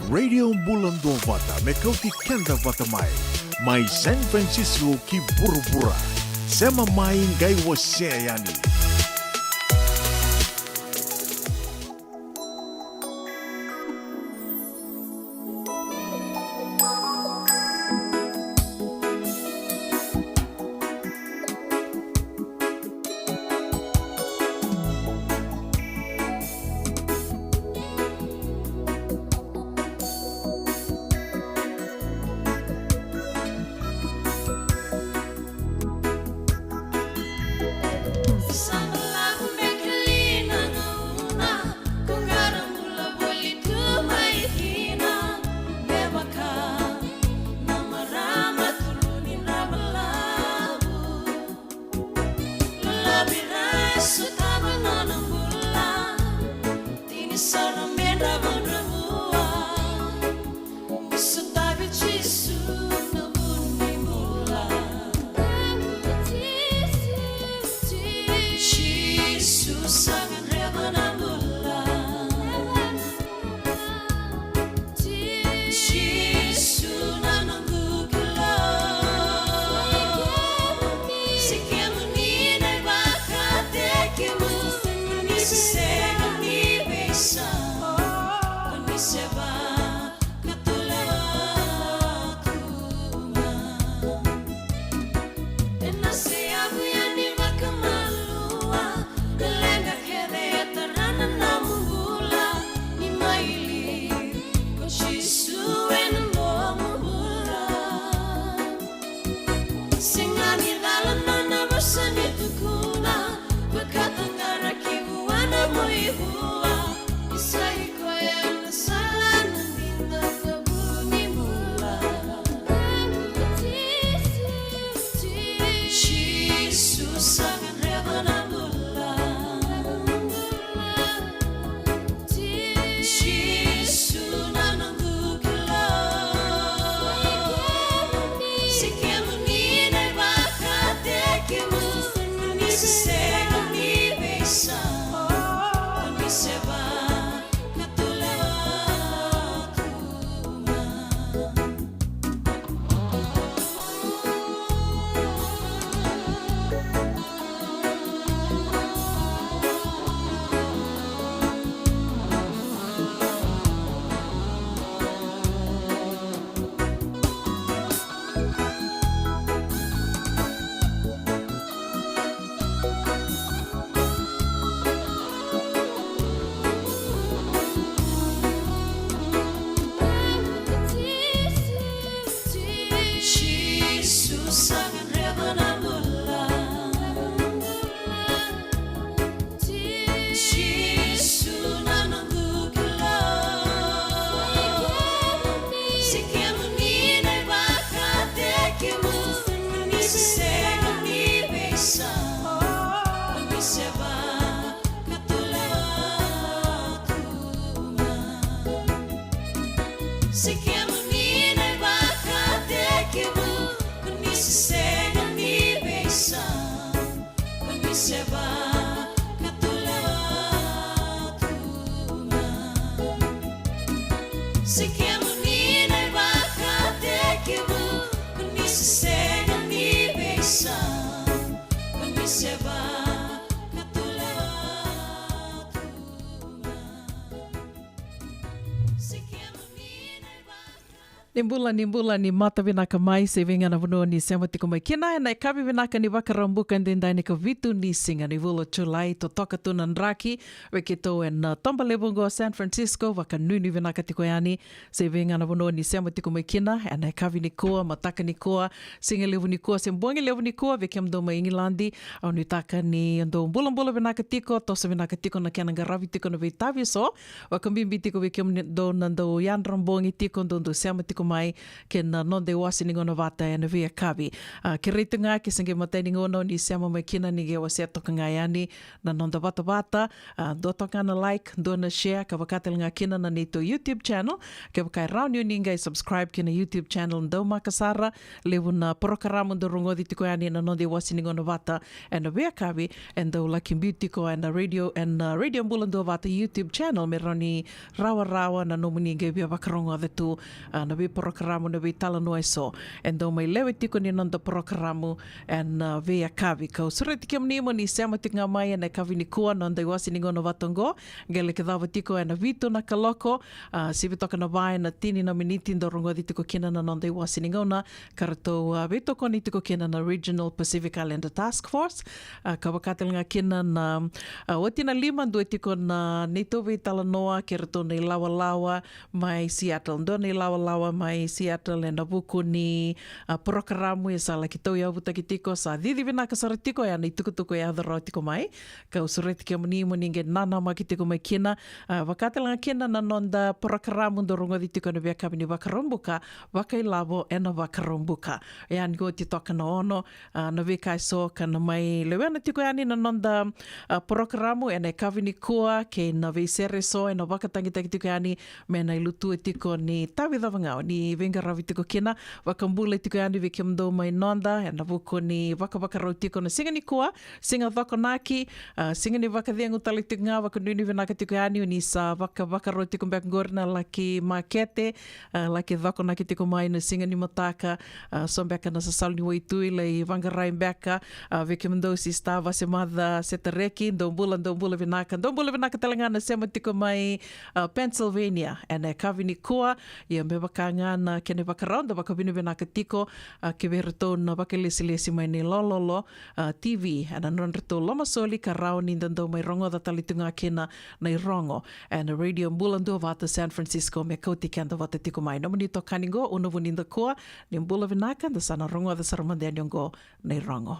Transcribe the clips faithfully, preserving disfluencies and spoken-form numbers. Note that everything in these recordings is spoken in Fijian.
Radio Bula Duavata, me kauti keda vata mai. Mai San Francisco ki vuravura. Sema mai qai wasea yani. Ni bula, ni bula, ni mata vinaka mai, se vei ga na vanua ni sema tiko mai kina, ena yakavi vinaka ni Vakaraubuka, edaidai na ikavitu ni siga ni vula o Julai, totoka tu na draki, vei keitou ena toba levu oqo San Francisco, vakanuinui vinaka tiko yani, se vei ga na vanua ni sema tiko mai kina, ena yakavi nikua, mataka nikua, siga levu nikua, se bogi levu nikua, vei kemudou mai Igiladi, au nuitaka ni dou bulabula vinaka tiko, toso vinaka tiko na kena qaravi tiko na veitavi eso, vakabibi tiko vei kemudou na dau yadra bogi tiko, dou dau sema tiko mai kei na noda iwase ni gauna vata ena veiyakavi. A, kerei tu ga ke se qai matai ni gauna o ni sema mai kina ni qai wasea toka ga yani na noda vatavata. A, dua toka ga na like, dua na share, ka vaka tale ga kina na neitou YouTube channel. Kevaka e rawa ni o ni qai subscribe kei na YouTube channel, daumaka sara. Levu na porokaramu dau rogoci tiko yani na noda iwase ni gauna vata ena veiyakavi, e dau laki biu tiko ena radio, ena Radio Bula Duavata YouTube channel, me rawa ni rawarawa na nomuni qai via vakarogoca tu, a, na veiporokaramu, na veitalanoa eso e dau mai lewe tiko ni noda porokaramu ena, a, veiyakavi. Kau sureti kemuni mo ni sema tiko ga mai ena yakavi nikua na noda iwase ni gauna vata oqo. Qai laki cava tiko ena vitu na kaloko, a, sivi toka na va ena tini na miniti dau rogoci tiko kina na noda iwase ni gauna, ka ratou, a, veitokoni tiko kina na Regional Pacific Islander Task Force. A, ka vaka tale ga kina na, a, oti na lima dua tiko na neitou veitalanoa kei ratou na ilawalawa mai Seattle. Dua na ilawalawa mai Seattle ena vuku ni, a, porokaramu e sa laki tauyavutaki tiko, sa cici vinaka sara tiko ya na itukutuku e yaco rawa tiko mai. Kau sureti kemuni mo ni qai nanamaki tiko mai kina, a, vaka tale ga kina na noda porokaramu dau rogoci tiko ena veiyakavi ni Vakaraubuka, Vakailavo ena Vakaraubuka. E yani oti toka na ono, a, na veika eso ka na mai lewena tiko yani na noda, a, porokaramu ena yakavi nikua kei na veisere eso ena vakatagitaki tiko yani me na ilutua tiko ni tavi cavagao ni veiqaravi tiko kina. Vakabula tiko yani vei kemudou mai noda ena vuku ni vakavakarau tiko na siga nikua, siga Cokonaki, a, siga ni vakacegu tale tiko ga. Vakanuinui vinaka tiko yani o ni sa vakavakarau tiko beka qori na laki makete, a, laki Cokonaki tiko mai na siga ni mataka, a, so beka na sasalu ni waitui lai vaqarai beka, a, vei kemudou sista Vasemaca Setareki, dou bula, dou bula vinaka, dou bula vinaka tale ga na sema tiko mai, a, Pennsylvania ena yakavi nikua. Ia me vaka ga na kena ivakarau, da vakavinavinaka tiko, a, ki vei iratou na vakailesilesi mai na iLololo, a, T V ena nodratou lomasoli ka rawa ni da dau mai rogoca tale tu ga kina na irogo ena Radio Bula Duavata San Francisco me kauti keda vata tiko mai. Nomuni itokani qo, Una Vunidakua, ni bula vinaka, da sa na rogoca sara mada yani oqo na irogo.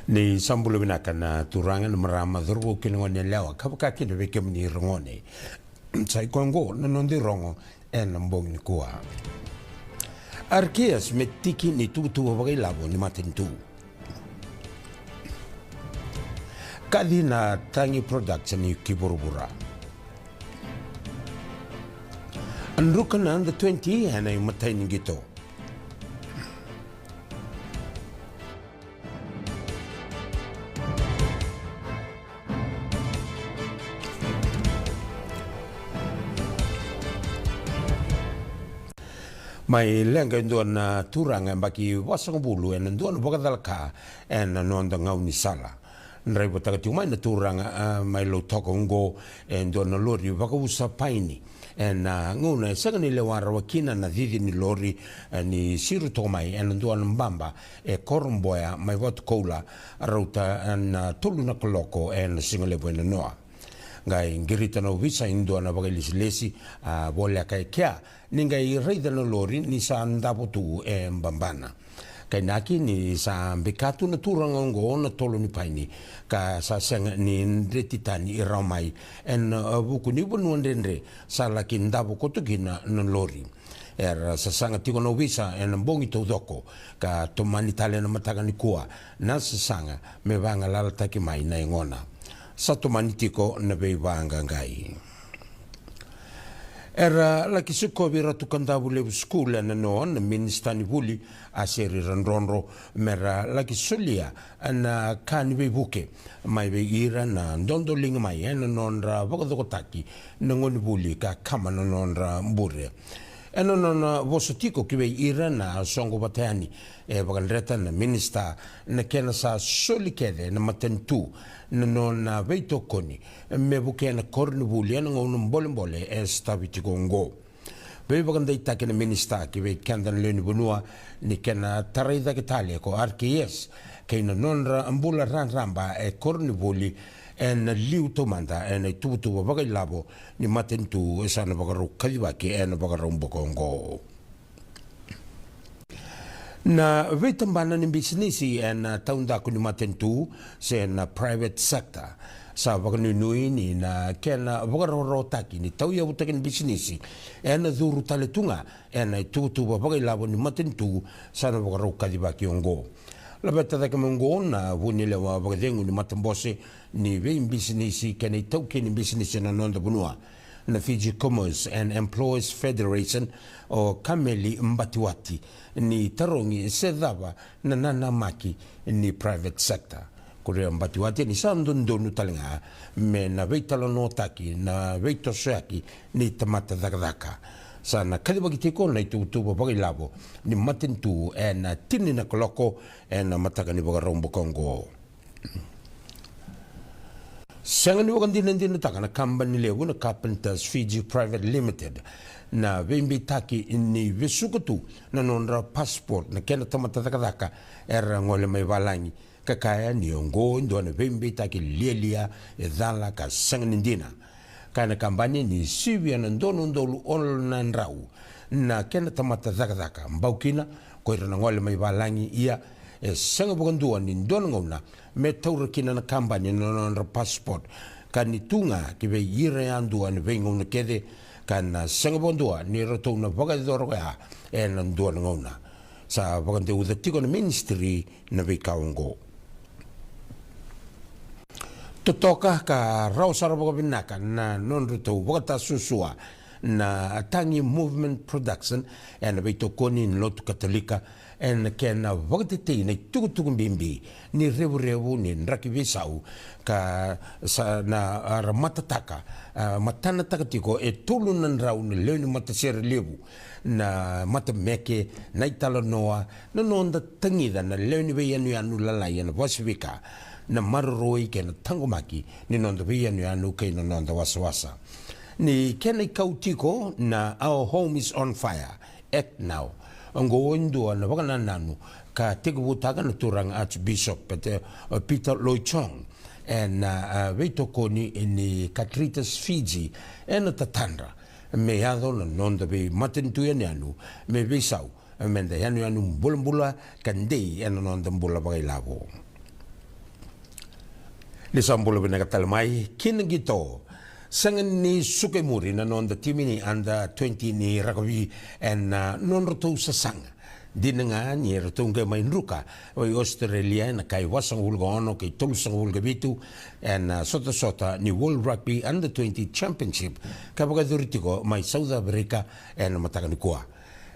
Ni sa bula vinaka na turaga, na marama, cauravou kei na gone yalewa, ka vaka kina vei kemuni ra gone. Sa i koya oqo na noda irogo ena bogi nikua. R K S me tiki ni tuvatuva vakailavo ni matanitu. Kaci na Tagi Production ki vuravura. Druka na under twenty ena imatai ni qito. Mai leqa e dua na turaga yabaki vasagavulu ena dua na vakacalaka ena noda gaunisala. Draivataka tiko mai na turaga, a, mai Lautoka oqo e dua na lori vakausa paini. Ena, a, gauna e sega ni lewa rawa kina na cici ni lori, e, ni siro toka mai ena dua na baba e Koroboya mai Vatukoula, rauta, e, na tolu na kaloko ena siga levu e nanoa. Qai qirita na ovisa e dua na vakailesilesi, a, voleka e kea ni qai raica na lori ni sa davo tu e babana. Kainaki ni sa bika tu na turaga oqo na tolo ni paini ka sa sega ni dreti tani rawa mai ena, a, vuku ni vanua dredre sa laki davo koto kina na lori. Era sasaga tiko na ovisa ena bogi taucoko ka tomani tale ena mataka nikua na sasaga me vagalalataki mai na yagona. Sa tomani tiko na veivaqaqai. Era laki sikovi Ratu Kadavulevu School e nanoa na minisita ni vuli, Aseri Radrodro, mera laki solia na ka ni veivuke mai vei ira na dodoliga mai ena nodra vakacokotaki na gonevuli ka kama na nodra bure. Ena nona vosa tiko ki vei ira na soqo vata yani, e vakadreta na minisita na kena sa soli kece na matanitu na nona veitokoni me vukea na koronivuli ena gauna bolebole e sotavi tiko oqo. Veivakadeitaki na minisita ki vei keda na lewe ni vanua ni kena tarai cake tale ko R K S kei na nodra bula raraba e koronivuli ena liu taumada ena ituvatuva vakailavo ni matanitu e sa na vakarau kacivaki ena Vakaraubuka oqo. Na veitabana ni bisinisi ena taudaku ni matanitu se na private sector sa vakanuinui ni na kena vakarawarawataki ni tauyavutaki ni bisinisi ena curu tale tu ga ena ituvatuva vakailavo ni matanitu sa na vakarau kacivaki oqo. Laveta cake mai oqo na vunilewa vakacegu ni matabose ni veibisinisi kei na itaukei ni bisinisi ena noda vanua, na Fiji Commerce and Employers Federation, o Kameli Batiwati, ni tarogi se cava na nanamaki ni private sector. Kuria Batiwati ni sa dodonu tale ga me na veitalanoataki na veitosoyaki ni tamata cakacaka. Sa na kacivaki tiko na ituvatuva vakailavo ni matanitu ena tini na kaloko ena mataka ni Vakaraubuka oqo. Sega ni vakadinadinataka na kabani levu na Carpenters Fiji Private Limited na veibeitaki ni vesuka tu na nodra passport na kena tamata cakacaka era gole mai valagi, ka kaya ni oqo e dua na veibeitaki lialia, e cala ka sega ni dina. Kaya na kabani ni sivia na dua na udolu ono na drau na kena tamata cakacaka bau kina ko ira na gole mai valagi, ia e sega vakadua ni dua na gauna me taura kina na kabani na nodra passport, ka ni tu ga ki vei ira yadua ena veigauna kece, ka na sega vakadua ni ratou na vakayacora koya ena dua na gauna. Sa vakadeuca tiko na ministry na veika oqo. Totoka ka rawa sara vakavinaka na nodratou vakatasuasua na Tagi Movement Production ena veitokoni ni lotu Katolika ena kena vakatetei na itukutuku bibi ni revurevu ni draki veisau, ka sa na, a, ra matataka, a, matanataka tiko e tolu na drau na lewe ni matasere levu, na matameke, na italanoa, na noda tagica na lewe ni veiyanuyanu lalai ena Pasifika, na maroroi kei na taqomaki ni noda veiyanuyanu kei na noda wasawasa. Ni kena ikau tiko na Our Home is on Fire, Act Now. Oqo e dua na vakanananu ka tekivutaka na turaga Archbishop Peter, Peter Loy Chong ena, a, veitokoni ni Katritas Fiji ena tatadra me yaco na noda veimatanitu yanuyanu me veisau, me da yanuyanu bulabula ka dei ena noda bula vakailavo. Ni sa bula vinaka tale mai ki na qito. Sega ni suka i muri na noda timi ni under twenty ni rakavi ena, a, nodratou sasaga. Dina ga ni ratou qai mai druka vei Australia ena kai vasagavulu ka ono kei tolusagavulu ka vitu ena, a, sotasota ni World Rugby Under twenty Championship ka vakayacori tiko mai South Africa ena mataka nikua.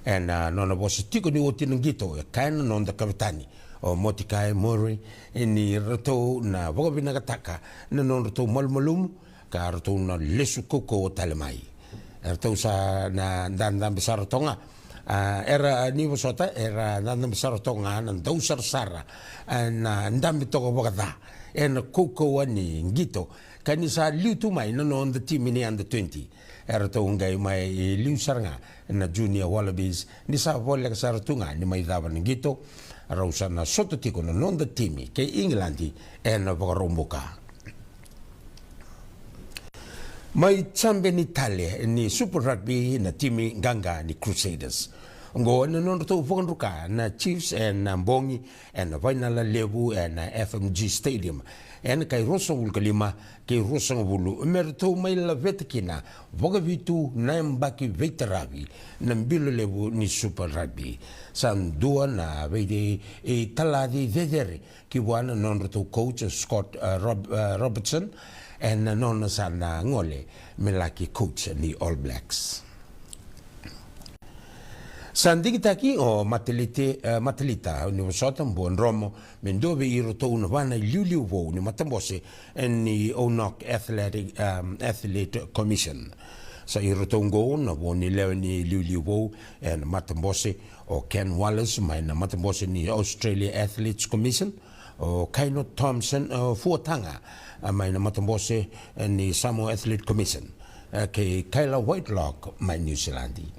Ena, a, nona vosa tiko ni oti na qito, e kaya na noda kavetani o Motikai Murray ni ratou na vakavinakataka na nodratou malumalumu ka ratou na lesu kaukauwa tale mai. Eratou sa na dadabe sara toka ga, a, era ni vosota, era dadabe sara toka ga na dau sarasara, a, na dabe toka vakaca ena kaukauwa ni qito. Ka ni sa liu tu mai na noda timi ni under twenty, eratou qai mai liu sara ga na Junior Wallabies, ni sa voleka sara tu ga ni mai cava na qito. Rau sa na sota tiko na noda timi kei Igiladi ena Vakaraubuka. Mai jabeni tale ni Super Rugby na timi qaqa ni Crusaders. Oqo ena nodratou vakadruka na Chiefs ena bogi ena fainala levu ena F M G Stadium ena kai ruasagavulu ka lima kei ruasagavulu, me ratou mai laveta kina vakavitu na yabaki veitaravi na bilo levu ni Super Rugby. Sa dua na vei, e, talaci cecere ki vua na nodratou coach, Scott, e, Rob-, e, Robertson, ena nona sa na gole me laki coach ni All Blacks. Sa digitaki o Matalite, e, Matalita Nivosota Buadromo me dua vei iratou na va na iliuliu vou ni matabose, e, ni O N O C Athletic, em, Athlete Commission. Sa iratou oqo na vo ni lewe ni iliuliu vou, e, na matabose o Ken Wallace mai na matabose ni Australia Athletes Commission, o Kaino Thompson, e, Fuataga, e, mai na matabose, e, ni Samoa Athlete Commission, e, kei Kyla Whitelock mai Niusiladi.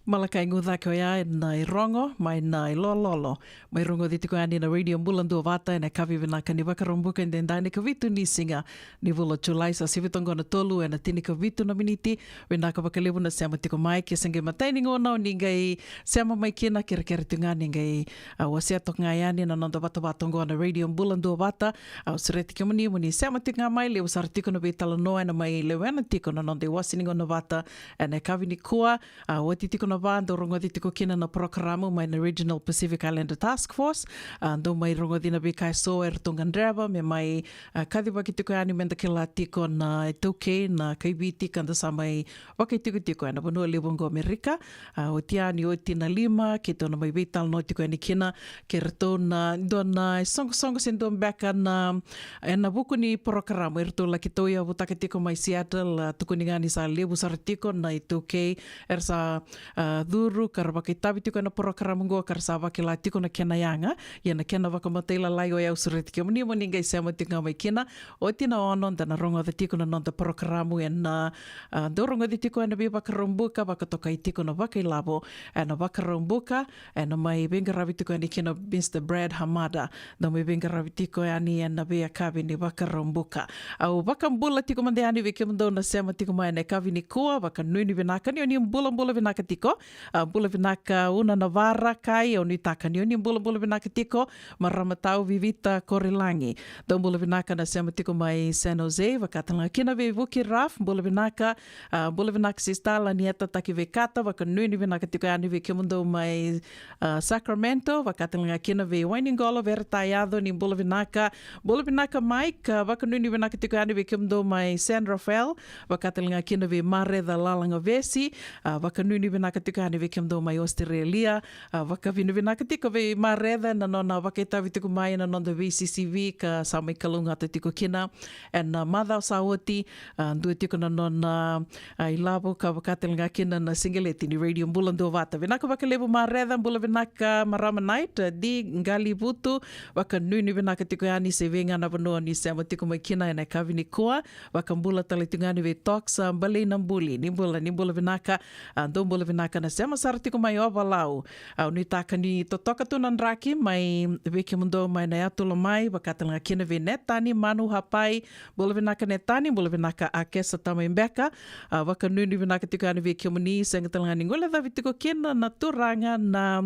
Malakai Gucake oya ena irogo mai na ilololo. Mai rogoci tiko yani na Radio Bula Duavata ena yakavi vinaka ni Vakaraubuka edaidai, ikavitu ni siga ni vula o Julai, sa sivi toka qo na tolu ena tinikavitu na miniti. Vinaka vakalevu na sema tiko mai, ke se qai matai ni gauna o ni qai sema mai kina, kerekere tu ga ni qai, a, wasea toka ga yani na noda vatavata oqo na Radio Bula Duavata. Au sureti kemuni mo ni sema tiko ga mai, levu sara tiko na veitalanoa ena mai lewena tiko na noda iwase ni gauna vata ena yakavi nikua. A, oti tiko na va dau rogoci tiko kina na porokaramu mai na Regional Pacific Islander Task Force. A, dau mai rogoci na veika eso eratou gadreva me mai, a, kacivaki tiko yani meda kila tiko na iTaukei, na kai Viti ka da sa mai vakaitikotiko ena vanua levu oqo Amerika. A, oti yani, oti na lima, keitou na mai veitalanoa tiko yani kina kei ratou na dua na isoqosoqo se dua beka na, ena vuku ni porokaramu eratou laki tauyavutaka tiko mai Seattle. A, tukuni ga ni sa levu sara tiko na iTaukei era sa, a, curu ka ra vakaitavi tiko ena porokaramu oqo ka ra sa vakila tiko na kena yaga. Ia na kena vakamatailalai oya au sureti kemuni mo ni qai sema tiko ga mai kina. Oti na ono da na rogoca tiko na noda porokaramu ena, a, dau rogoci tiko ena veivakaraubuka, vakatokai tiko na vakailavo ena Vakaraubuka, ena mai veiqaravi tiko yani kina Mister Brad Hamada. Dau mai veiqaravi tiko yani ena veiyakavi ni Vakaraubuka. Au vakabula tiko mada yani vei kemudou na sema tiko mai ena yakavi nikua, vakanuinui vinaka ni o ni bulabula vinaka tiko. A, bula vinaka Una Navara, kai au nuitaka ni o ni bulabula vinaka tiko. Marama tau Vivita Korelagi, dou bula vinaka na sema tiko mai San Jose, vaka tale ga kina vei Vuki Raf, bula vinaka. A, bula vinaka sista Lanieta Takiveikata, vakanuinui vinaka tiko yani vei kemudou mai, a, Sacramento, vaka tale ga kina vei Wainiqolo Veretayaco, ni bula vinaka. Bula vinaka Mike, a, vakanuinui vinaka tiko yani vei kemudou mai San Rafael, vaka tale ga kina vei Mareca Lalagavesi, a, vakanuinui vinaka tiko yani vei kemudou mai Australia. A, vakavinavinaka tiko vei Mareca na nona vakaitavi tiko mai na noda veisisivi ka sa mai kalougata tiko kina ena macawa sa oti. A, dua tiko na nona, a, ilavo ka vaka tale ga kina na siqeleti ni Radio Bula Duavata. Vinaka vakalevu Mareca, bula vinaka marama Night, a, Di Qalivutu, vakanuinui vinaka tiko yani se vei ga na vanua ni sema tiko mai kina ena yakavi nikua. Vakabula tale tiko ga yani vei Tox, a, Balei Nabuli, ni bula, ni bula vinaka. A, dou bula vinaka na sema sara tiko mai Ovalau. Au nuitaka ni totoka tu na draki mai vei kemudou mai na yatu Lomai, vaka tale ga kina vei Netani Manu Hapai, bula vinaka Netani, bula vinaka Akesa Tamaibeka. A, vakanuinui vinaka tiko yani vei kemuni, sega tale ga ni guilecavi tiko kina na turaga na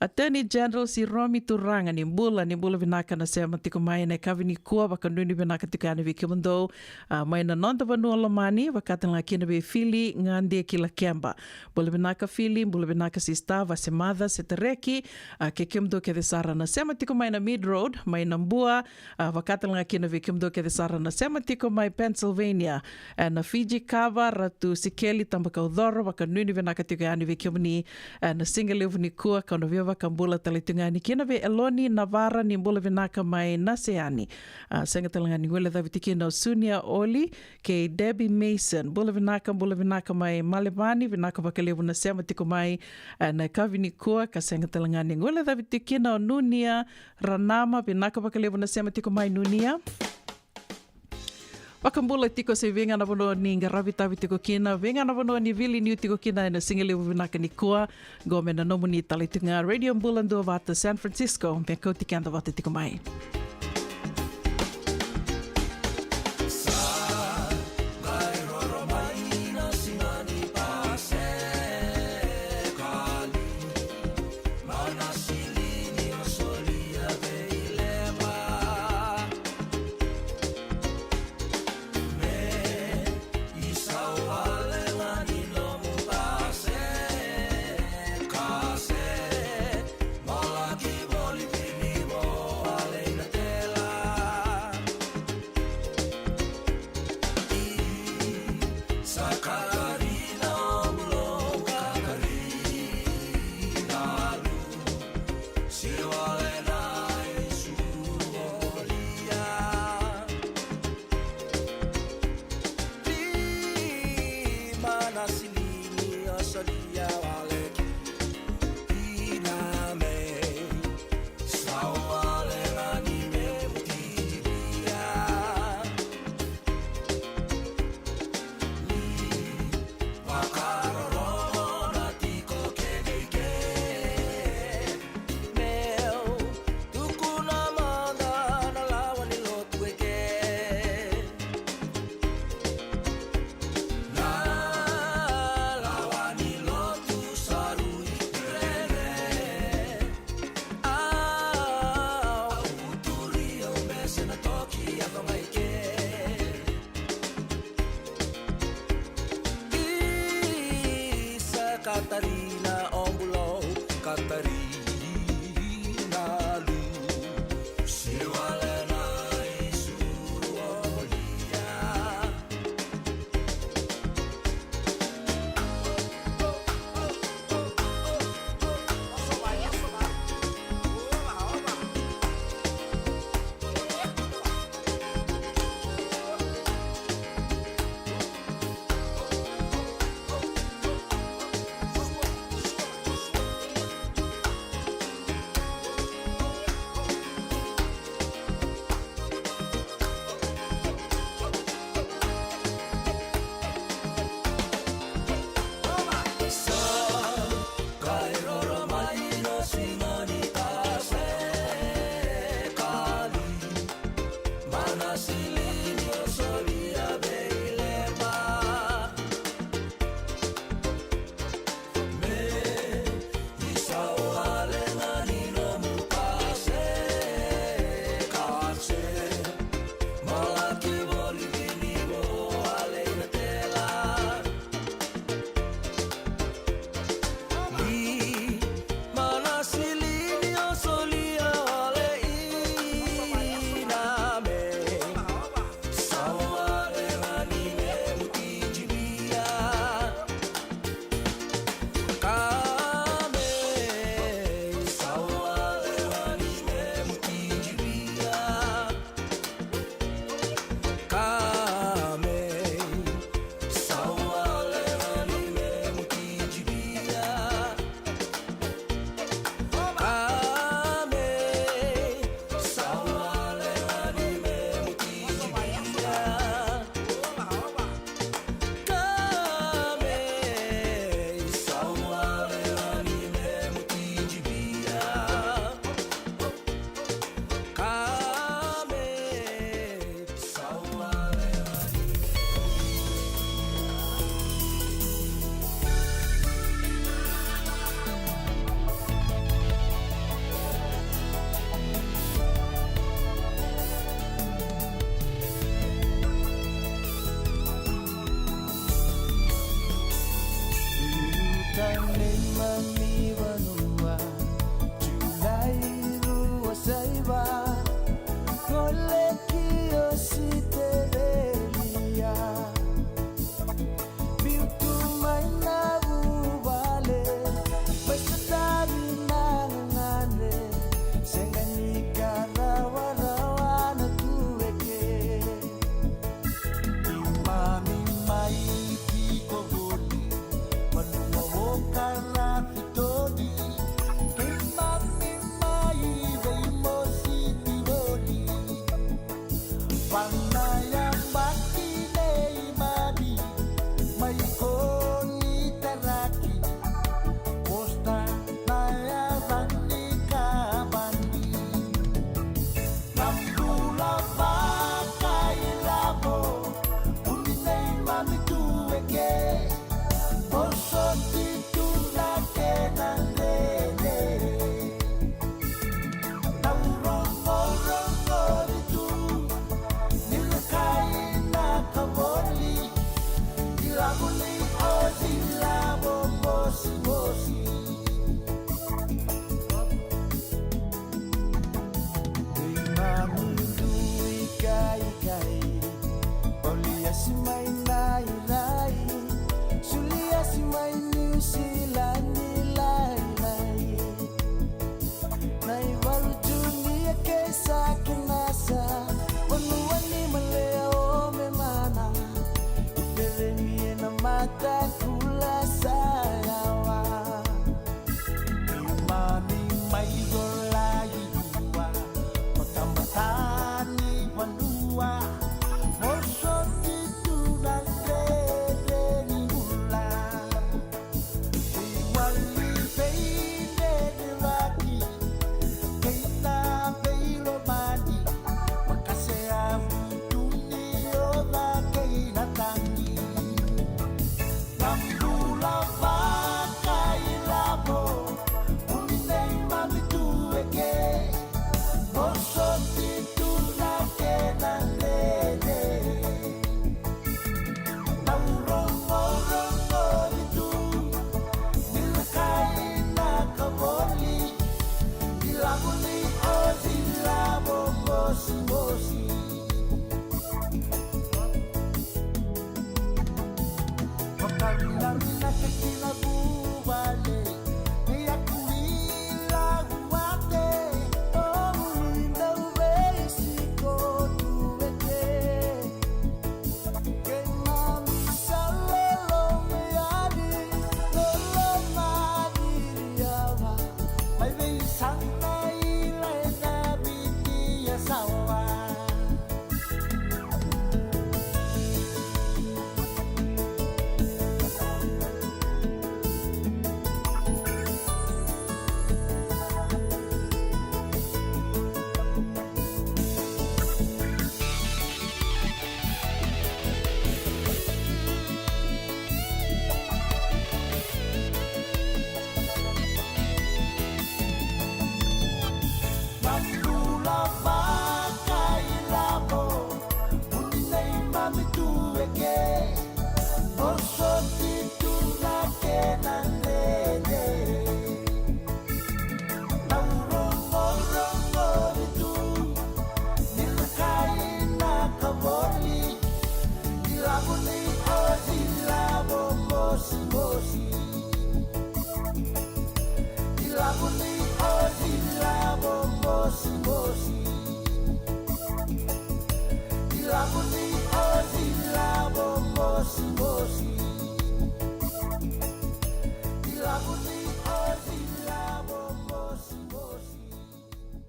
Attorney General Siromi Turaga, ni bula, ni bula vinaka na sema tiko mai ena yakavi nikua, vakanuinui vinaka tiko yani vei kemudou, a, mai na noda vanua lomani, vaka tale ga kina vei Fili Gade Kilakeba. Bula vinaka Fili, bula vinaka sista, Vasemaca Setareki, a, kei kemudou kece sara na sema tiko mai na Mead Road, mai Nabua, a, vaka tale ga kina vei kemudou kece sara na sema tiko mai Pennsylvania, ena Fiji Kava, Ratu Sikeli Tabakaucoro, vakanuinui vinaka tiko yani vei kemuni ena siga levu nikua, kau na via vakabula tale tiko ga yani kina vei Eloni Navara, ni bula vinaka mai Naseani. A, sega tale ga ni guilecavi tiko kina o Sunia Oli kei Debbie Mason, bula vinaka, bula vinaka mai Malevani, vinaka vakalevu na sema tiko mai ena yakavi nikua, ka sega tale ga ni guilecavi tiko kina o Nunia Ranama, vinaka vakalevu na sema tiko mai Nunia. Vakabula tiko se vei ga na vanua ni qaravi tavi tiko kina, vei ga na vanua ni vili niu tiko kina ena siga levu vinaka nikua. Qo me na nomuni tale tiko ga Radio Bula Duavata San Francisco, me kauti keda vata tiko mai. Katarina o bulou, Katarina lu. Siwale na isuru o lia.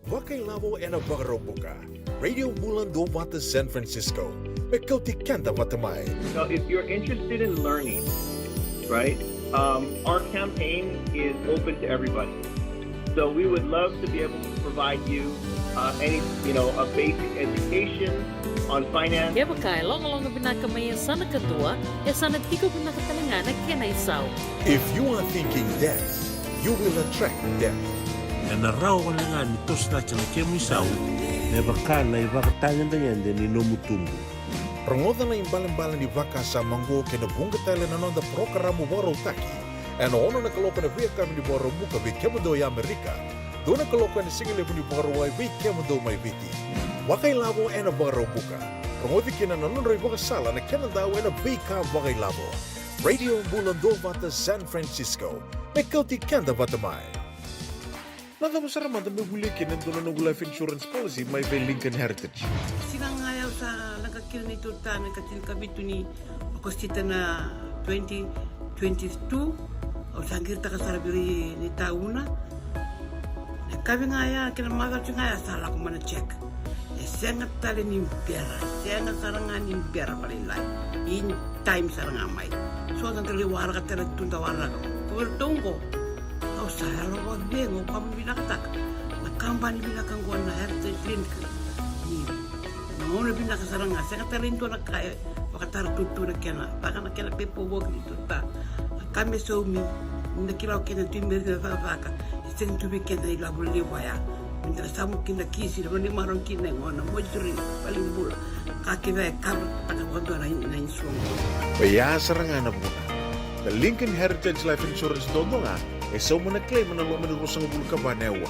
Vakailavo ena Vakaraubuka. Radio Bula Duavata San Francisco. Me kauti keda vata mai. So if you're interested in learning, right, um, our campaign is open to everybody. So we would love to be able to provide you uh, any, you know, a basic education on finance. Kevaka e logaloga vinaka mai e sa na kadua, e sa na tiko vinaka tale ga na kena isau. If you are thinking death, you will attract death. Ena rawa wale ga ni toso cake na kemu isau me vaka na ivakatagedegede ni nomu tubu. Rogoca na ibalebale ni vakasama oqo kei na vuqa tale na noda parokaramu vakarautaki ena ono na kaloko ena veiyakavi ni Vakaraubuka vei kemudou e Amerika, dua na kaloko ena sigalevu ni Vakarauwai vei kemudou mai Viti. Vakailavo ena Vakaraubuka. Rogoci kina na nodra ivakasala na kenadau ena veika vakailavo. Radio Bula Duavata San Francisco. Me kauti keda vata mai. Na cava sara mada me volia kina e dua na noqu life insurance policy mai vei Lincoln Heritage? Siga ga au sa leqa kina neitou ta na ikatinikavitu ni Okosita na twenty twenty-two. Au sa qiritaka sara vei ira ni tauna. Na yakavi ga ya kei na macawa ga ya sa lako mai na check. E sega tale ni bera, sega sara ga ni bera vakalailai. In time sara ga mai. So da qai waraka tale tu da waraka. Ko vei ratou oqo. Au sa yalo vakacegu, au vakavinavinakataka na kabani vinaka oqo na Heritage Link. Ni na gauna vinaka sara ga, sega tale ni dua na ka e vakatara tutu na kena, vaka na kena paperwork ni tuta. Na ka me saumi, ni da kila o keda tu i Merika na cakacaka, e sega tu vei keda na ilavo levu ya. Me da samu kina kisi, na vanua ni marau kina e gona, moituri, valenibula. Ka kece e cover taka vakadua na, na insurance. Oya sara ga na vuna. Na Lincoln Heritage Life Insurance duadua ga e sauma na claim ena loma ni ruasagavulu ka va na aua.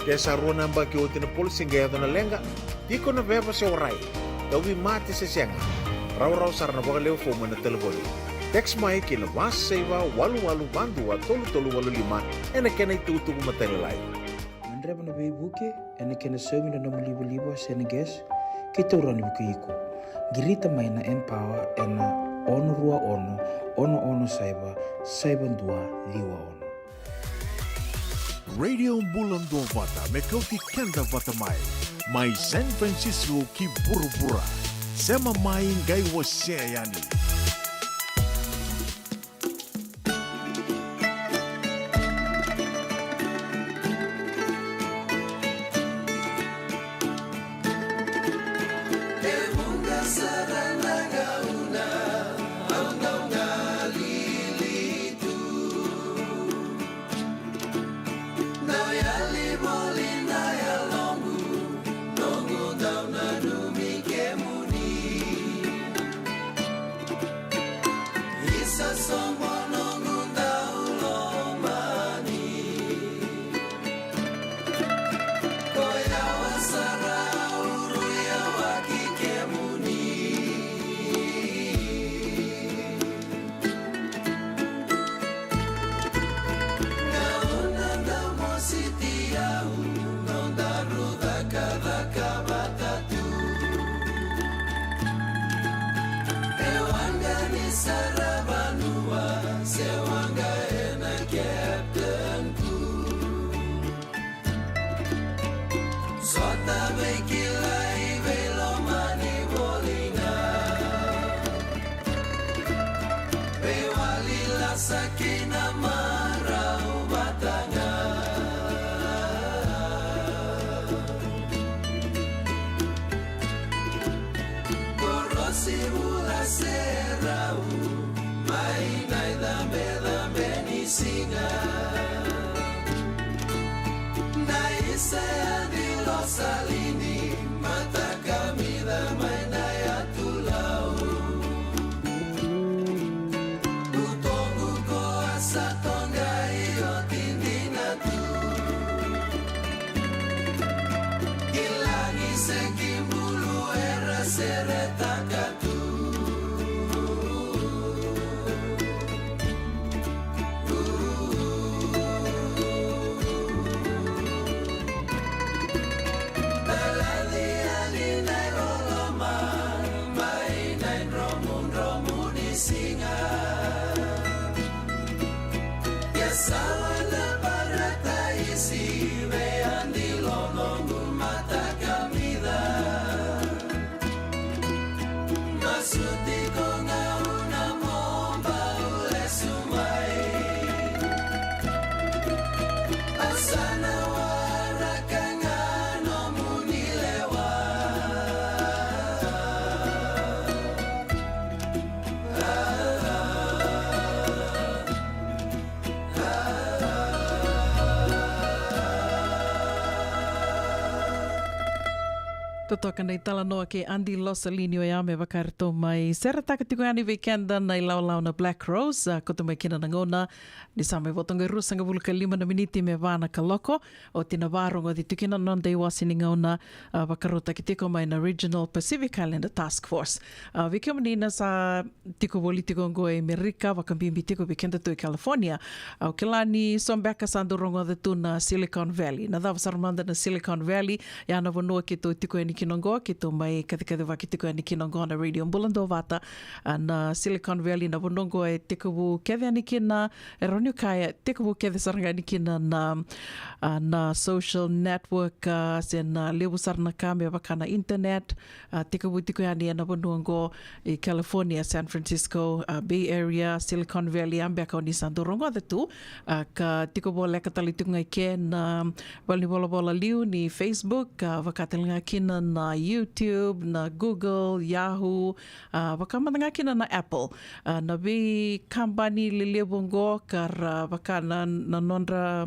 Ke sa rua na yabaki oti na policy qai yaco na leqa, tiko na veva se warai, tauvimate se sega, rawarawa sara na vakalewe fomu ena talevoni. Text mai ki na va saiva walu walu va dua tolu tolu walu lima ena kena itukutuku matailalai. Gadreva na veivuke ena kena saumi na nomu livaliva se na gas, keitou rawa ni vukei iko. Qirita mai na Empower ena ono rua ono, ono ono saiva, saiva dua ciwa ono. Radio Bula Duavata me kauti keda vata mai. Mai San Francisco ki vuravura. Sema mai qai wasea yani. Se waqa ena captain ku. Sota veikilai veilomani voli ga. Veiwali lasa kina marau vata ga. Korosi vula se rau mai na icabecabe ni siga. Na isa ya di losalini matakamica mai na yatulau. Utoqu ko asa toqai oti dina tu. Kilagi se kibulu era seretaka tu. Talaci yani na iloloma mai na idromudromu ni siga. Ia sawa na parataisi vei adi lonoqu matakamica. Masu tiko ga au na mo bau lesu mai. Au sa na waraka ga nomuni lewa. Totoka na italanoa kei Adi Losalini oya me vaka eratou mai seretaka tiko yani vei keda na ilawalawa na Black Rose, a, koto mai kina na gauna ni sa mai vo toka e ruasagavulu ka lima na miniti me va na kaloko. Oti na varogoci tiko kina na noda iwase ni gauna, a, vakarautaki tiko mai na Regional Pacific Islander Task Force. A, vei kemuni na sa tiko voli tiko oqo e Amerika, vakabibi tiko vei kedatou e California. Au kila ni so beka sa dau rogoca tu na Silicon Valley. Na cava sara mada na Silicon Valley? Ya na vanua keitou tiko yani kina oqo, keitou mai kacikacivaki tiko yani kina oqo na Radio Bula Duavata. A, na Silicon Valley, na vanua oqo e tekivu kece yani kina, e rawa niu kaya, tekivu kece sara ga yani kina na, a, na social network, a, se na levu sara na ka me vaka na internet, a, tekivu tiko yani ena vanua oqo i California, San Francisco, a, Bay Area, Silicon Valley, a beka o ni sa dau rogoca tu, a, ka tiko voleka tale tiko ga i ke na valenivolavola liu ni Facebook, a, vaka tale ga kina na YouTube, na Google, Yahoo, a, vaka mada ga kina na Apple. A, na veikabani lelevu oqo ka ra vaka na, na nodra,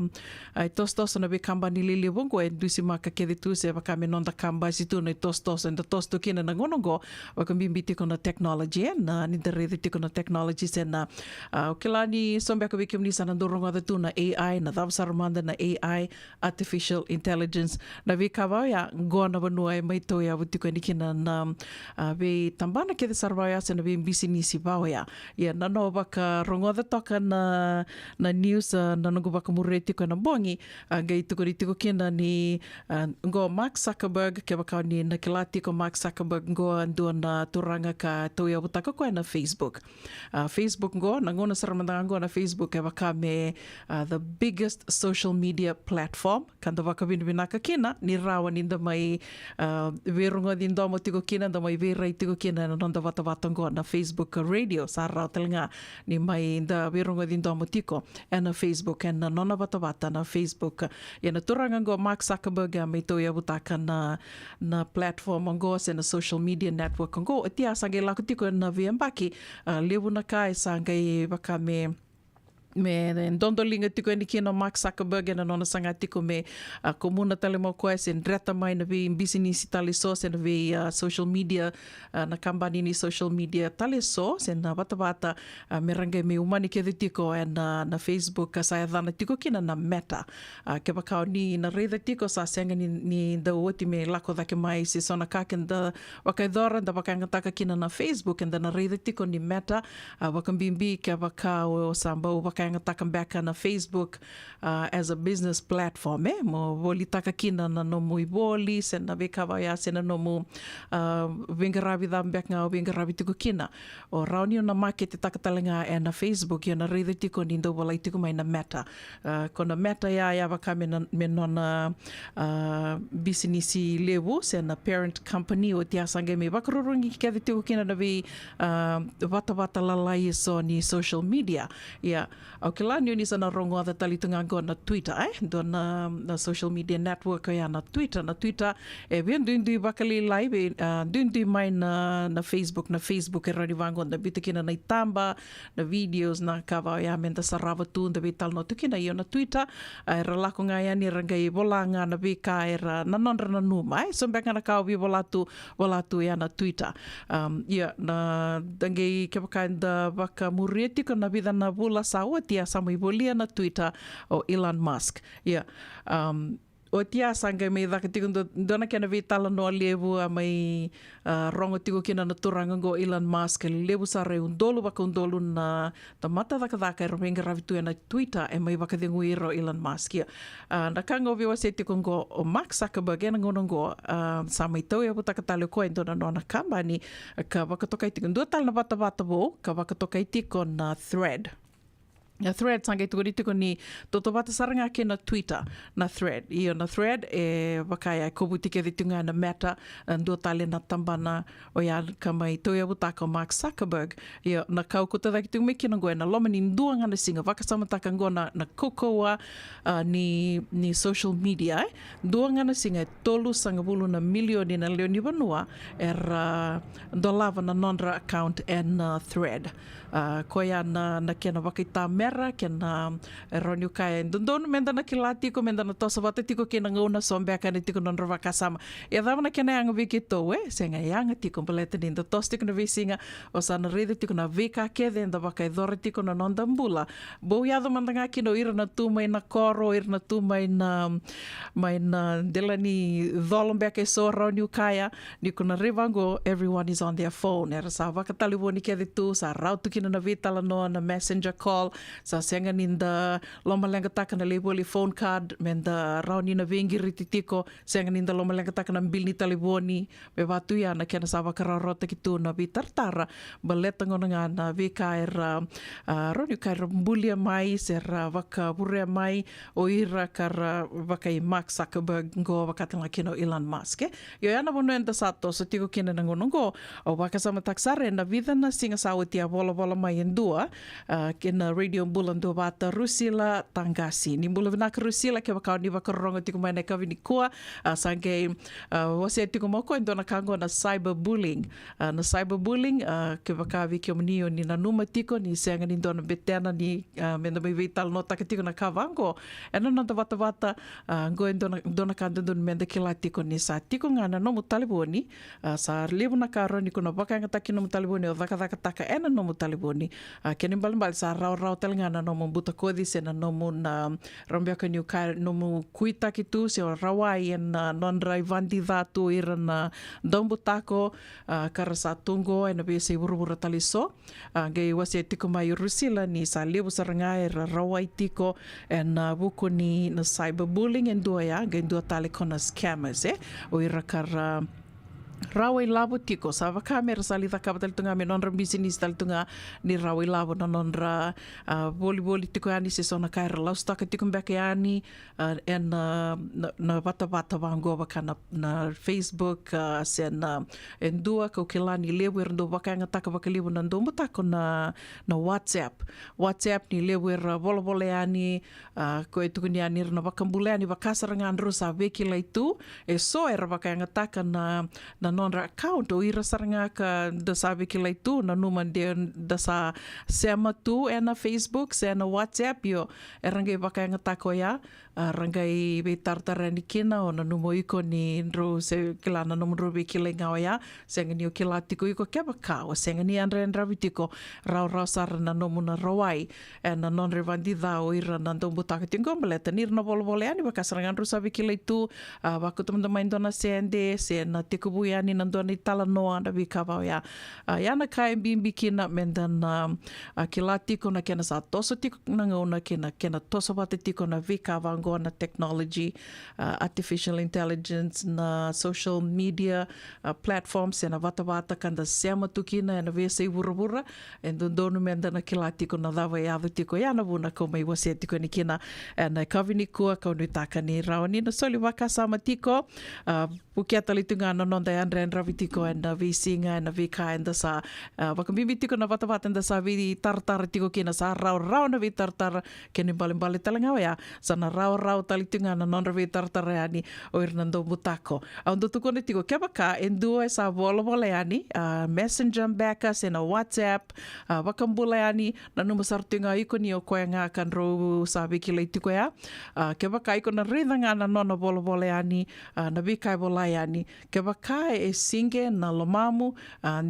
a, itosotoso na veikabani lelevu oqo e dusimaka kece tu se vaka me noda kabasi tu na itosotoso eda toso tu kina na gauna oqo, vakabibi tiko na technology, e, na ni da raica tiko na technology se na, a, au kila ni so beka vei kemuni sa na dau rogoca tu na A I, na cava sara mada na A I, artificial intelligence, na veika va oya, qo na vanua e mai tauyavu tiko yani kina na, a, veitabana kece sara va oya se na veibisinisi va oya. Ia na noda vakarogoca toka na, na news, a, na noqu vakamuria tiko ena bogi, a, qai tukuni tiko kina ni, a, qo Mark Zuckerberg, kevaka o ni na kila tiko Mark Zuckerberg, qo a dua na turaga ka tauyavutaka o koya na Facebook. A, Facebook qo, na gauna sara mada ga qo na Facebook e vaka me, a, the biggest social media platform. Ka da vakavinavinaka kina ni rawa ni da mai, a, veirogoci domo tiko kina, da mai veirai tiko kina ena noda vatavata qo na Facebook Radio. Sa rawa tale ga ni mai da veirogoci domo tiko ena Facebook, ena nona vatavata na Facebook. Ia na turaga qo Mark Zuckerberg a mai tauyavutaka na, na platform qo se na social media network qo. Oti ya sa qai lako tiko ena veiyabaki, a, levu na ka e sa qai vaka me, me dodoliga tiko yani kina o Mark Zuckerberg ena nona saga tiko me, a, kumuna tale mai o koya se dreta mai na veibisinisi tale so se na vei, a, social media, a, na kabani ni social media tale so se na vatavata, a, me ra qai me umani kece tiko ena, na Facebook ka sa yacana tiko kina na Meta. A, kevaka o ni na raica tiko sa sega ni, ni dau oti me lako cake mai se so na ka keda vakayacora, da vakayagataka kina na Facebook, eda na raica tiko ni Meta, a, vakabibi kevaka o sa bau vaka vakayagataka beka na Facebook, ah, as a business platform, e? Mo volitaka kina na nomu ivoli, se na veika vaya, se na nomu, ah, veiqaravi ca beka ga o veiqaravi tiko kina. O rawa ni o na maketetaka tale ga ena Facebook, io na raica tiko ni dau volai tiko mai na Meta. Ah, ko na Meta ya, ya vaka me na, me nona, ah, bisinisi levu, se na parent company, oti ya sa qai mai vakarurugi kece tiko kina na vei, ah, vatavata lalai eso ni social media. Ia, au kila ni o ni sa na rogoca tale tu ga qo na Twitter, e? Dua na, na social media network oya na Twitter. Na Twitter, e via duidui vakalailai, vei, ah, duidui mai na, na Facebook. Na Facebook e rawa ni vaqo da biuta kina na itaba, na videos, na ka vaya me da sarava tu, da veitalanoa tu kina. Io na Twitter, ah, era lako ga yani, era qai vola ga na veika era na nodra nanuma, e? So beka ga na ka au via vola tu, vola tu ya na Twitter. Um, ia, na, da qai kevaka da vakamuria tiko na vica na vula sa oti, a sa mai volia na Twitter o Elon Musk. Ia, um, oti ya sa qai mai caka tiko dua, dua na kena veitalanoa levu, a mai, ah, rogo tiko kina na turaga qo Elon Musk, e levu sara, e udolu vakaudolu na tamata cakacaka era veiqaravi tu ena Twitter, e mai vakacegui ira o Elon Musk. Ia, ah, na ka qo au via wasea tiko qo, o Mark Zuckerberg ena gauna qo, ah, sa mai tauyavutaka tale o koya e dua na nona kabani, ka vakatokai tiko dua tale na vatavata vou, ka vakatokai tiko na Thread. Na Thread sa qai tukuni tiko ni tautauvata sara ga kei na Twitter, na Thread. Io, na Thread e vaka ya e kovuti kece tiko ga na Meta, e dua tale na tabana oya ka mai tauyavutaka o Mark Zuckerberg. Io, na ka au kauta cake tiko mai kina qo, ena loma ni dua ga na siga, vakasamataka qo na, na kaukauwa, ah, ni, ni social media, e? Dua ga na siga e tolusagavulu na milioni na lewe ni vanua era dolava na nodra account ena, ah, Thread. Ah, koya na, na kena vakaitamera, kena, e rawa niu kaya, e dodonu me da na kila tiko, me da na toso vata tiko kei na gauna, so beka ena tiko na nodra vakasama. Ia cava na kena yaga vei keitou, e? Sega, e yaga tiko, baleta ni da toso tiko na veisiga, o sa na raica tiko na veika kece eda vakayacora tiko na noda bula. Bau yaco mada ga kina o ira na tu mai na koro, o ira na tu mai na, mai na dela ni colo beka eso, rawa niu kaya, ni ko na raica qo, everyone is on their phone. Era sa vakatalevoni kece tu, sa rawa tu kina na veitalanoa, na messenger call, sa sega ni da lomaleqataka na lai voli phone card me da rawa ni na veiqiriti tiko, sega ni da lomaleqataka na bili ni talevoni, me vaka tu ya na kena sa vakarautaki tu na veitaratara, baleta gona ga na veika era, ah, rawa niu kaya era bulia mai, se ra vakavurea mai o ira ka ra vakai Mark Zuckerberg qo, vaka tale ga kina o Elon Musk, e? Io, ya na vanua eda sa toso tiko kina na gauna qo. Au vakasamataka sara ena vica na siga sa oti a volavola mai e dua, ah, kei na Radio Bula Duavata, Rusila Taqasi. Ni bula vinaka Rusila, kevaka o ni vakarorogo tiko mai na yakavi nikua, ah, sa qai, ah, wasea tiko mai o koya e dua na ka qo na cyberbullying. Ah, na cyberbullying, ah, kevaka vei kemuni o ni nanuma tiko ni sega ni dua na betena ni, ah, me da mai veitalanoataka tiko na ka vaqo ena noda vatavata, ah, qo e dua na, dua na ka dodonu me da kila tiko ni sa tiko ga na nomu talevoni, ah, sa levu na ka rawa ni ko na vakayagataki nomu talevoni, o cakacakataka ena nomu talevoni. Ah, kena ibalebale sa rawarawa tale ga na nomu butakoci se na nomu na, rawa beka niu kaya, nomu kuitaki tu se o rawai ena nodra ivadi ca tu o ira na daubutako, ah, ka ra sa tu qo ena veiyasai vuravura tale eso. Ah, qai wasea tiko mai o Rusila ni sa levu sara ga era rawai tiko ena vuku ni na cyberbullying e dua ya, qai dua tale ko na scammers, e? O ira ka ra rawa ilavo tiko, sa vaka me ra sa lai cakava tale tu ga me nodra bisinisi tale tu ga ni rawa ilavo na nodra, ah, volivoli tiko yani se so na ka era lasutaka tiko beka yani, ah, ena, ah, na, na vatavata vaqo vaka na, na Facebook, ah, se na, e dua kau kila ni levu era dau vakayagataka vakalevu na daubutako na, na WhatsApp. WhatsApp ni levu era volavola yani, ah, ko e tukuni yani ira na vakabula yani, vaka sara ga drau sa veikilai tu, e so era vakayagataka na, na nodra account, o ira sara ga ka da sa veikilai tu, nanuma de da sa sema tu ena Facebook se na WhatsApp, io, era qai vakayagataka oya, ah, ra qai veitaratara yani kina, o nanuma o iko ni drau se kila na nomudrau veikilai ga oya, sega ni o kila tiko iko kevaka o sega ni yadrayadravi tiko, rawarawa sara na nomu na rawai ena nodra ivadi ca o ira na daubutako tiko qo, baleta ni ra na volavola yani, vaka sara ga drau sa veikilai tu, ah, vakauta mada mai dua na sede, se na tekivu yani na dua na italanoa na veika vaka oya. A, ia na ka e bibi kina me da na, a, kila tiko na kena sa toso tiko na gauna kei na kena toso vata tiko na veika vaka oqo na technology, a, artificial intelligence, na social media, a, platforms, e na vatavata ka da sema tu kina e na veiyasai vuravura. E dodonu me da na kila tiko na cava e yaco tiko. Ia na vuna kau mai wasea tiko yani kina e na yakavi nikua, kau nuitaka ni rawa ni na soli vakasama tiko. A, vukea tale tu ga na noda yadrayadravi tiko e na veisiga, e na veika eda sa, a, vakabibi tiko na vatavata eda sa veitaratara tiko kina, sa rawarawa na veitaratara, kena ibalebale tale ga oya sa na rawarawa tale tu ga na nodra veitaratara yani o ira na daubutako. Au dau tukuna tiko, kevaka e dua e sa volavola yani, a, Messenger beka se na WhatsApp, a, vakabula yani, nanuma sara tu ga iko ni o koya ga ka drau sa veikilai tiko ya. A, kevaka iko na raica ga na nona volavola yani, a, na veika e vola yani, kevaka e sige na lomamu, a,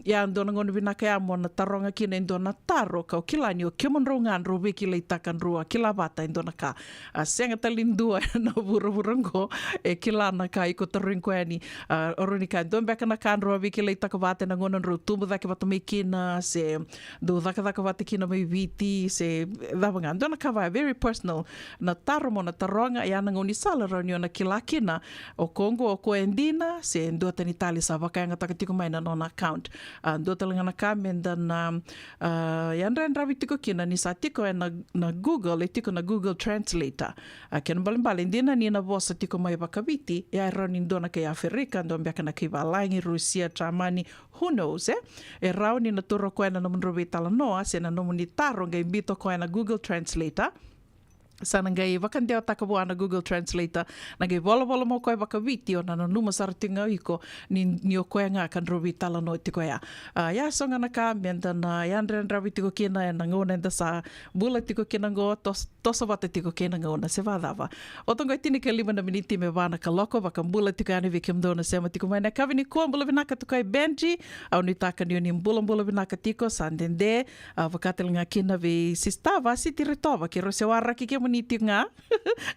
ia dua na gauna vinaka ya mo na taroga kina e dua na taro, kau kila ni o kemudrau ga drau veikilaitaka, drau a kila vata e dua na ka. A, sega tale ni dua e na vuravura oqo e kila na ka iko tarogi koya yani. A, o rau ni ka e dua beka na ka drau a veikilaitaka vata e na gauna drau tubu cake vata mai kina, se dau cakacaka vata kina mai Viti, se cava ga, dua na ka vaka very personal na taro mo na taroga, ia na gaunisala rawa ni o na kila kina o koya oqo o koya e dina se duatani tale sa vakayagataka tiko mai na nona account. A, dua tale ga na ka me da na, a, yadrayadravi tiko kina ni sa tiko e na, na Google, e tiko na Google Translator. A, kena ibalebale, dina ni na vosa tiko mai vakaviti, ia e rawa ni dua na kai Aferika, dua beka na kai valagi, Rusia, Jamani, who knows, e? E rawa ni na taura koya na nomudrau veitalanoa se na nomuni taro, qai biuta koya na Google Translator. Sa na qai vakadewataka vua na Google Translator, na qai volavola mai o koya vakaviti, o na nanuma sara tiko ga o iko ni, ni o koya ga ka drau veitalanoa tiko ya. A, ia so ga na ka me da na yadrayadravi tiko kina e na gauna eda sa bula tiko kina oqo, tos-, toso vata tiko kei na gauna se vacava. Oti oqo e tinikalima na miniti me va na kaloko, vakabula tiko yani vei kemudou na sema tiko mai na yakavi nikua, bula vinaka Tukai Benji. Au nuitaka ni o ni bulabula vinaka tiko, sa dede. A, vaka tale ga kina vei sista Vasiti Retova, keirau se waraki kemuni tiko ga.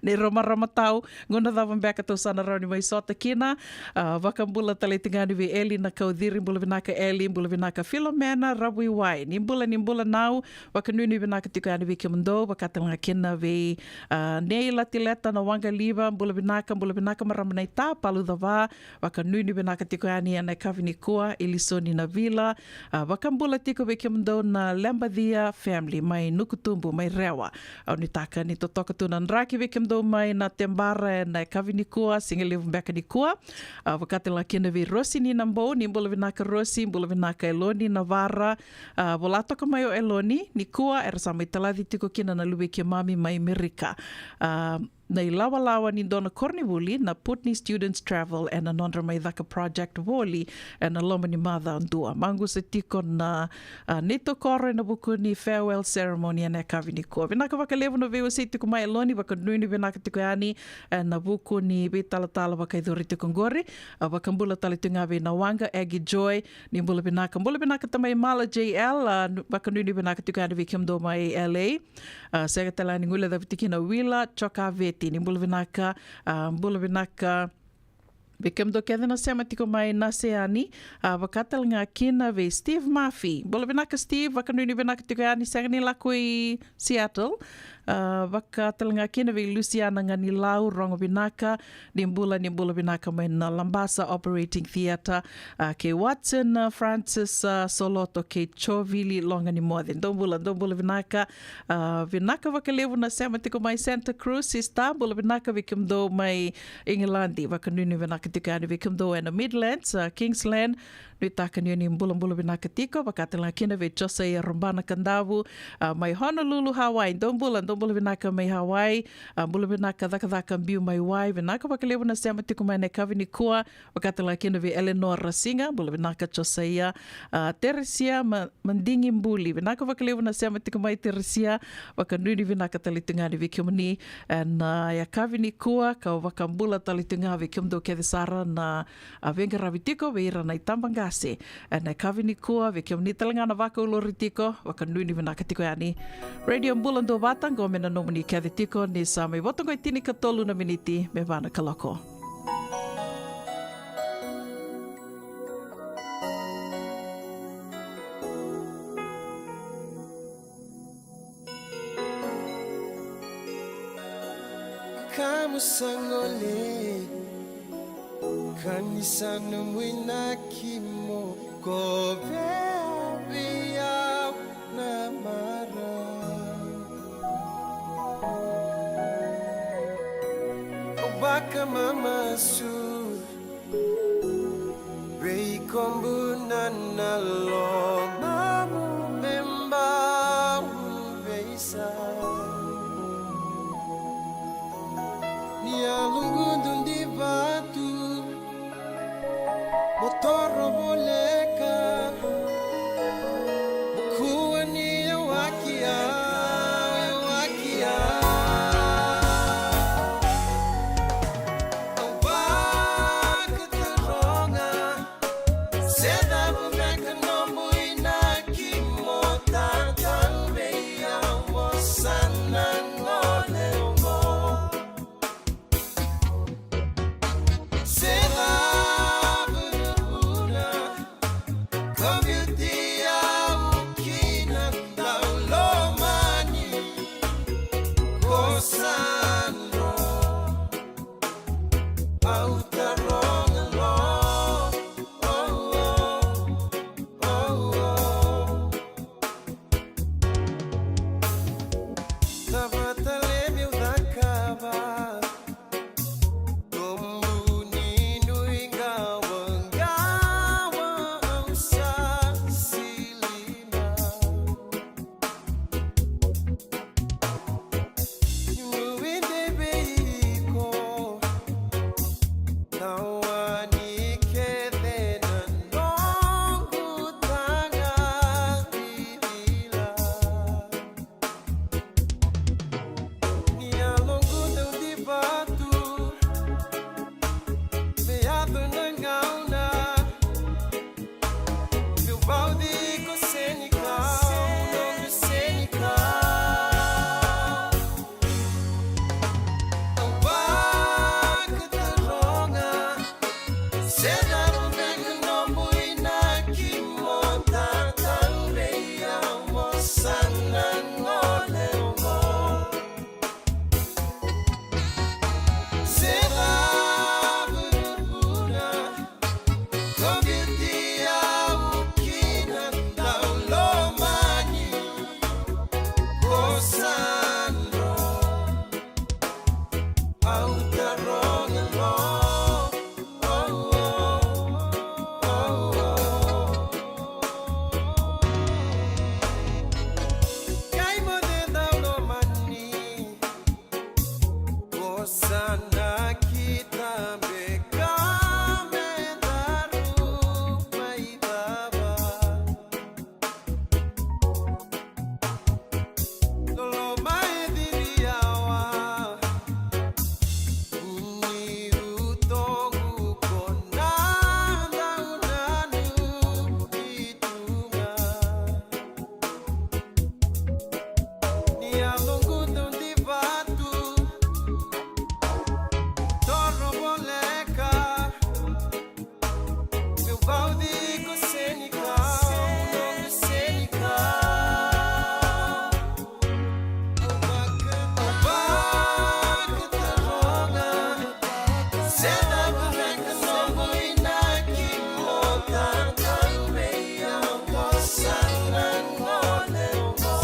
Neirau marama tau, gauna cava beka tou sa na rawa ni mai sota kina. A, vakabula tale tiko yani vei Eli Nakauciri, bula vinaka Eli, bula vinaka Filomena Ravuiwai, ni bula, ni bula Nau, vakanuinui vinaka tiko yani vei kemudou, vaka tale ga kina vei, a, Nei Latileta na Waqaliva, bula vinaka, bula vinaka marama naita, Palu Cava, vakanuinui vinaka tiko yani e na yakavi nikua, Ilisoni Navila, a, vakabula tiko vei kemudou na Lebacia family mai Nukutubu, mai Rewa. Au nuitaka ni totoka tu na draki vei kemudou mai Natebara e na yakavi nikua, siga levu beka nikua. A, vaka tale ga kina vei Rosi ni Nabou, ni bula vinaka Rosi, bula vinaka Eloni Navara. A, vola toka mai o Eloni, nikua era sa mai talaci tiko kina na luvei keimami mai Merika. A, na ilawalawa ni dua na koronivuli na Putney Students Travel e na nodra mai caka project voli e na loma ni macawa dua. Maqusa tiko na, a, neitou koro e na vuku ni farewell ceremony e na yakavi nikua. Vinaka vakalevu na veiwasei tiko mai Eloni, vakanuinui vinaka tiko yani e na vuku ni veitalatala vakayacori tiko oqori. A, vakabula tale tiko ga vei Nawaqa Agi Joy, ni bula vinaka, bula vinaka tamai Mala J L, a, nu-, vakanuinui vinaka tiko yani vei kemudou mai L A. A, sega tale ga ni guilecavi tiko kina Wila Jokaveti, ni bula vinaka, a, bula vinaka vei kemudou kece na sema tiko mai Naseani, a, vaka tale ga kina vei Steve Mafi. Bula vinaka Steve, vakanuinui vinaka tiko yani, sega ni lako i Seattle. A, vaka tale ga kina vei Luciana Ganilau, rogo vinaka, ni bula, ni bula vinaka mai na Labasa Operating Theatre, a, kei Watson, a, Francis, a, Soloto, kei Jovili Loganimoce. Dou bula, dou bula vinaka. A, vinaka vakalevu na sema tiko mai Santa Cruz, sista, bula vinaka vei kemudou mai Igiladi, vakanuinui vinaka tiko yani vei kemudou e na Midlands, a, Kingsland, nuitaka ni o ni bulabula vinaka tiko, vaka tale ga kina vei Josaia Robana Kadavu, a, mai Honolulu, Hawaii, dou bula, dou bula vinaka mai Hawaii, a, bula vinaka Cakacaka Biu mai Wai, vinaka vakalevu na sema tiko mai na yakavi nikua, vaka tale ga kina vei Eleanor Rasiga, bula vinaka Josaia, a, Teresia Ma-, Madigi Buli, vinaka vakalevu na sema tiko mai Teresia, vakanuinui vinaka tale tu ga yani vei kemuni, e na, a, yakavi nikua, kau vakabula tale tu ga vei kemudou kece sara na, a, veiqaravi tiko vei ira na itabaqase, e na yakavi nikua, vei kemuni tale ga na vakaulori tiko, vakanuinui vinaka tiko yani. Radio Bula Duavata, qo me na nomuni kece tiko, ni sa mai vo toka e tinikatolu na miniti me va na kaloko. Kamu sa gole, ka ni sa nomu inaki mo kovea vei au na marau. Au vakamamasu vei Kobuna na lomamu me bau veisau. Ni a lugudu di vatu mo toro voleka, mo kua ni yawaki au, yawaki au. Au vakataroga, se cava beka nomu inaki mo tatau vei au, mo sa na gole oqo. Se cava na vuna ko biuti au kina, dau lomani ko sa dro. Au taroga lo, oh, oh, oh, oh. Cava tale meu cakava? Nomu ni nuiqawaqawa au sa silima. Niu nuidei vei iko, tawa ni kece na noqu taga vivila. Ni a loguda di vatu, me yaco na gauna meu vauci iko, Senegal, noqu Senegal. Au vakataroga, se cava beka nomu inaki mo tatau vei au, mo sa na gole oqo. Se cava na vuna ko biuti au kina, dau lomani ko sa dro. Au taroga lo, oh, oh, oh, oh. Kai mo de dau lomani, ko sa na kita beka me daru mai cava. Loloma e ciri yawa, vuni utoqu ko na dau nanumi tu ga. Ni a loguda di vatu, toro voleka, meu vauci iko, Senegal, noqu Senegal. Au vakataroga, se cava beka nomu inaki mo tatau vei au, mo sa na gole oqo.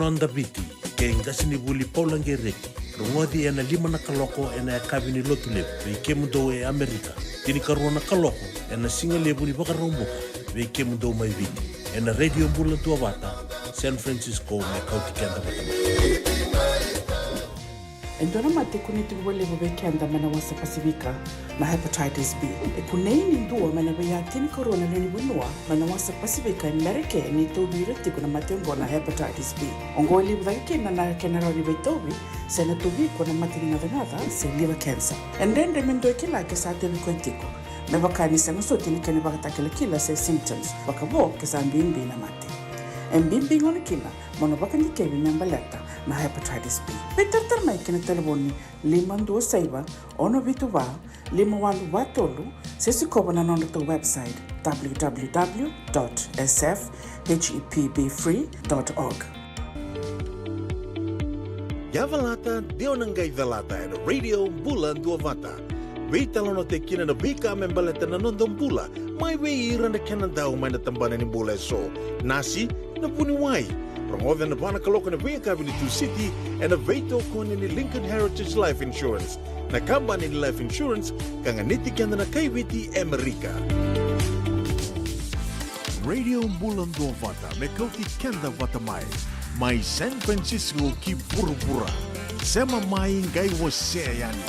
Noda Viti kei qasenivuli Paula Gereki. Rogoci ena lima na kaloko ena yakavi ni Lotulevu vei kemudou e Amerika, tinikarua na kaloko ena sigalevu ni Vakaraubuka vei kemudou mai Viti, ena Radio Bula Duavata, San Francisco, me kauti keda vata mai. E dua na mate e kunei tiko vakalevu vei keda mai na wasa Pasifika na hepatitis B. E kunei ni dua mai na veiya tinikarua na lewe ni vanua mai na wasa Pasifika e Merika ni tauvi ira tiko na mate oqo na hepatitis B. Oqo e levu cake kina na kena rawa ni veitauvi se na tauvi iko na mate ni gacagaca se liver cancer. E dredre me dua e kila ke sa tauvi koya tiko, me vaka ni sega soti na kena ivakatakilakila se symptoms vakavo ke sa bibi na mate. E bibi gona kina mo na vakadikevi me baleta na hepatitis B. Veitaratara mai ki na talevoni lima dua saiva, ono vitu va, lima walu va tolu, se sikova na nodratou website, w w w dot s f h e p b free dot org. Ia calata, de o na qai calata ena Radio Bula Duavata. Veitalanoataki kina na veika me baleta na noda bula, mai vei ira na kena dau mai na tabana ni bula eso. Nasi, na vuniwai. Rogoca ena va na kaloko ena veiyakavi ni Tusiti ena veitokoni ni Lincoln Heritage Life Insurance, na kabani ni life insurance ka ganiti keda na kai Viti e Amerika. Radio Bula Duavata me kauti keda vata mai, mai San Francisco ki vuravura. Sema mai qai wasea yani.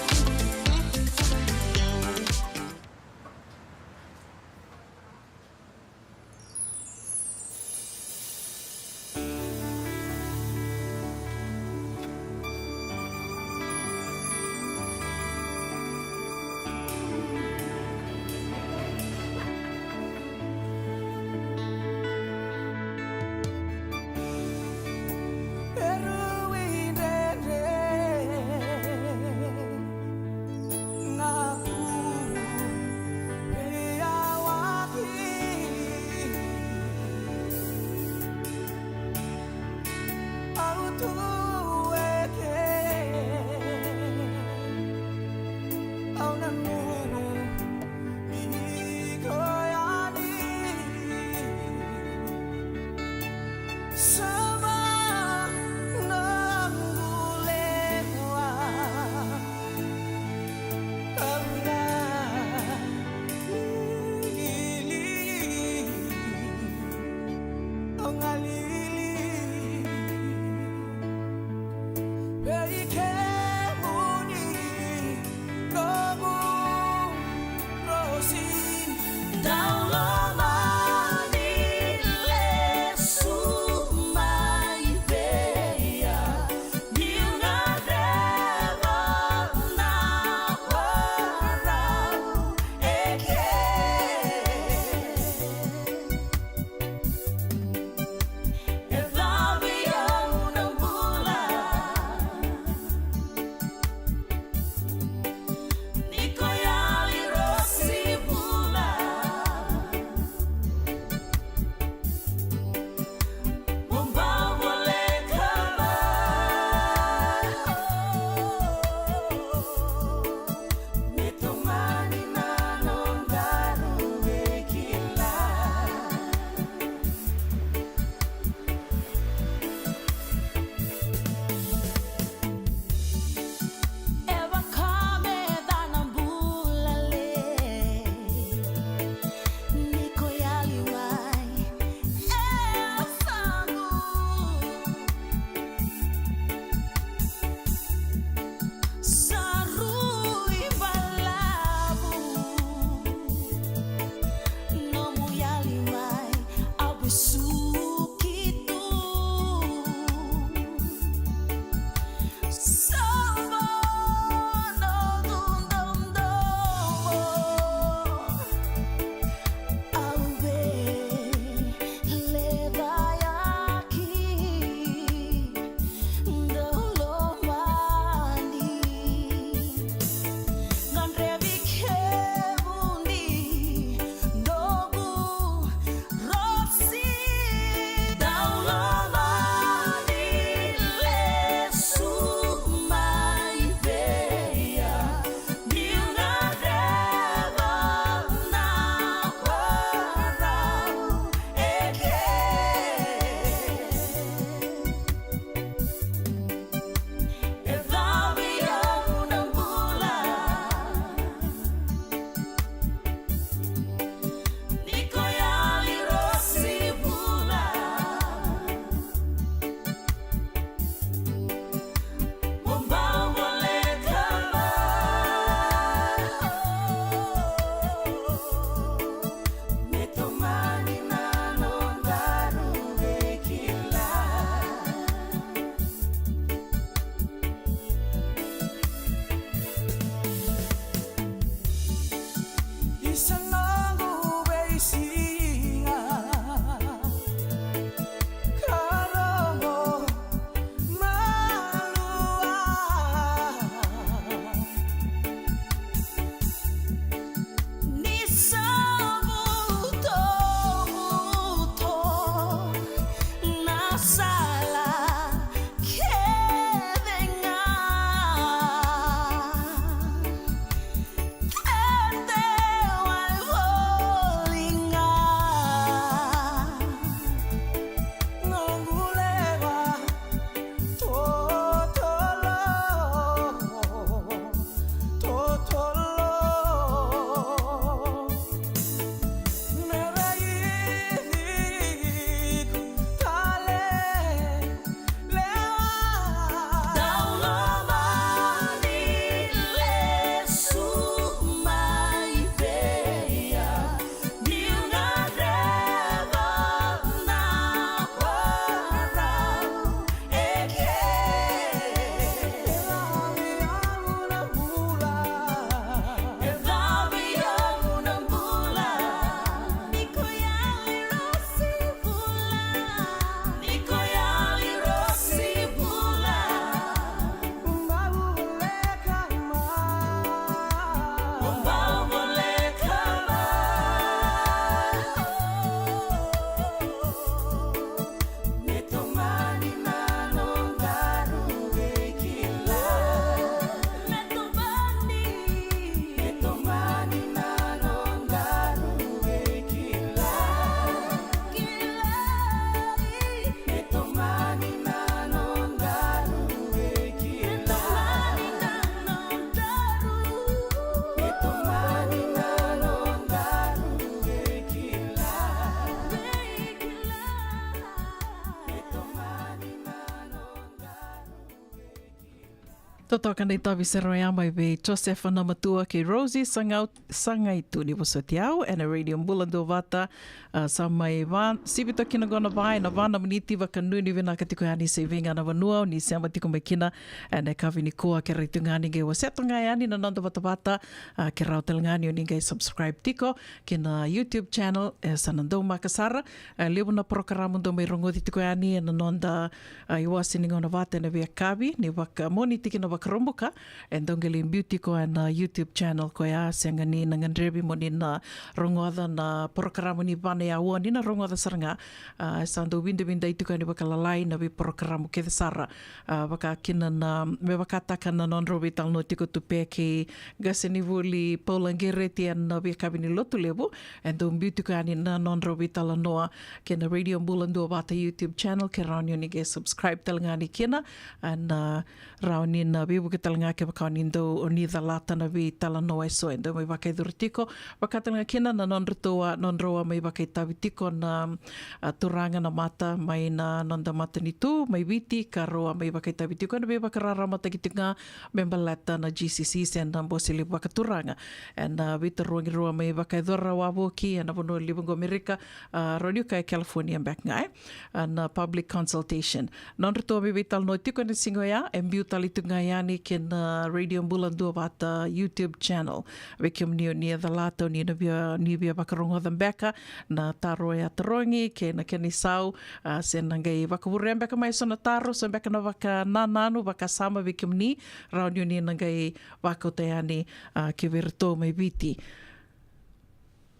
Totoka na itavi sara oya mai vei Josefa Namatua kei Rosie Sagau-, Sagaitu ni vosoti au ena Radio Bula Duavata. A, sa mai va, sivi toka kina qo na va, ena va na miniti. Vakanuinui vinaka tiko yani se vei ga na vanua o ni sema tiko mai kina ena yakavi nikua. Kerea tu ga ni qai wasea toka ga yani na noda vatavata. A, kerea tale ga ni o ni qai subscribe tiko ki na YouTube channel, e sa na daumaka sara. E levu na porokaramu dou mai rogoci tiko yani ena noda, a, iwase ni gauna vata ena veiyakavi, ni vaka, Moniti ki na Vakaraubuka. E dou qai lai biu tiko ena YouTube channel koya, sega ni na gadrevi mo ni na rogoca na porokaramu ni va na aua, ni na rogoca sara ga. A, e sa dau vidavidai tiko yani vakalalai na veiporokaramu kece sara. A, vaka kina na, me vakataka na nodrau veitalanoa tiko Tupe kei qasenivuli Paula Qereti ena veiyakavi ni Lotulevu. E dau biu tiko yani na nodrau veitalanoa kei na Radio Bula Duavata YouTube channel, ke rawa ni o ni qai subscribe tale ga ni kina. Ena, a, rawa ni na veivuke tale ga kevaka o ni dau, o ni calata na veitalanoa eso e dau mai vakayacori tiko. Vaka tale ga kina na nodratou a, nodrau a mai vakaitavi tiko na, a, turaga na mata mai na noda matanitu mai Viti, ka rau a mai vakaitavi tiko ena veivakararamataki tiko ga me baleta na G C C se na Bose Levu Vakaturaga. Ena, a, veitarogi rau a mai vakayacora wavoki ena vanua levu qo Amerika, a, rau ni kaya California beka ga, e, a, na public consultation. Nodratou a mai veitalanoa tiko ena siga oya, e biu tale tiko ga yani kei na Radio Bula Duavata YouTube channel. Vei kemuni o ni a calata, o ni na via, ni via vakarogoca beka na taro e a tarogi kei na kena isau, a, se na qai vakavurea beka mai eso na taro, so beka na vakanananu, vakasama vei kemuni, rawa ni o ni na qai vakauta yani, a, ki vei iratou mai Viti.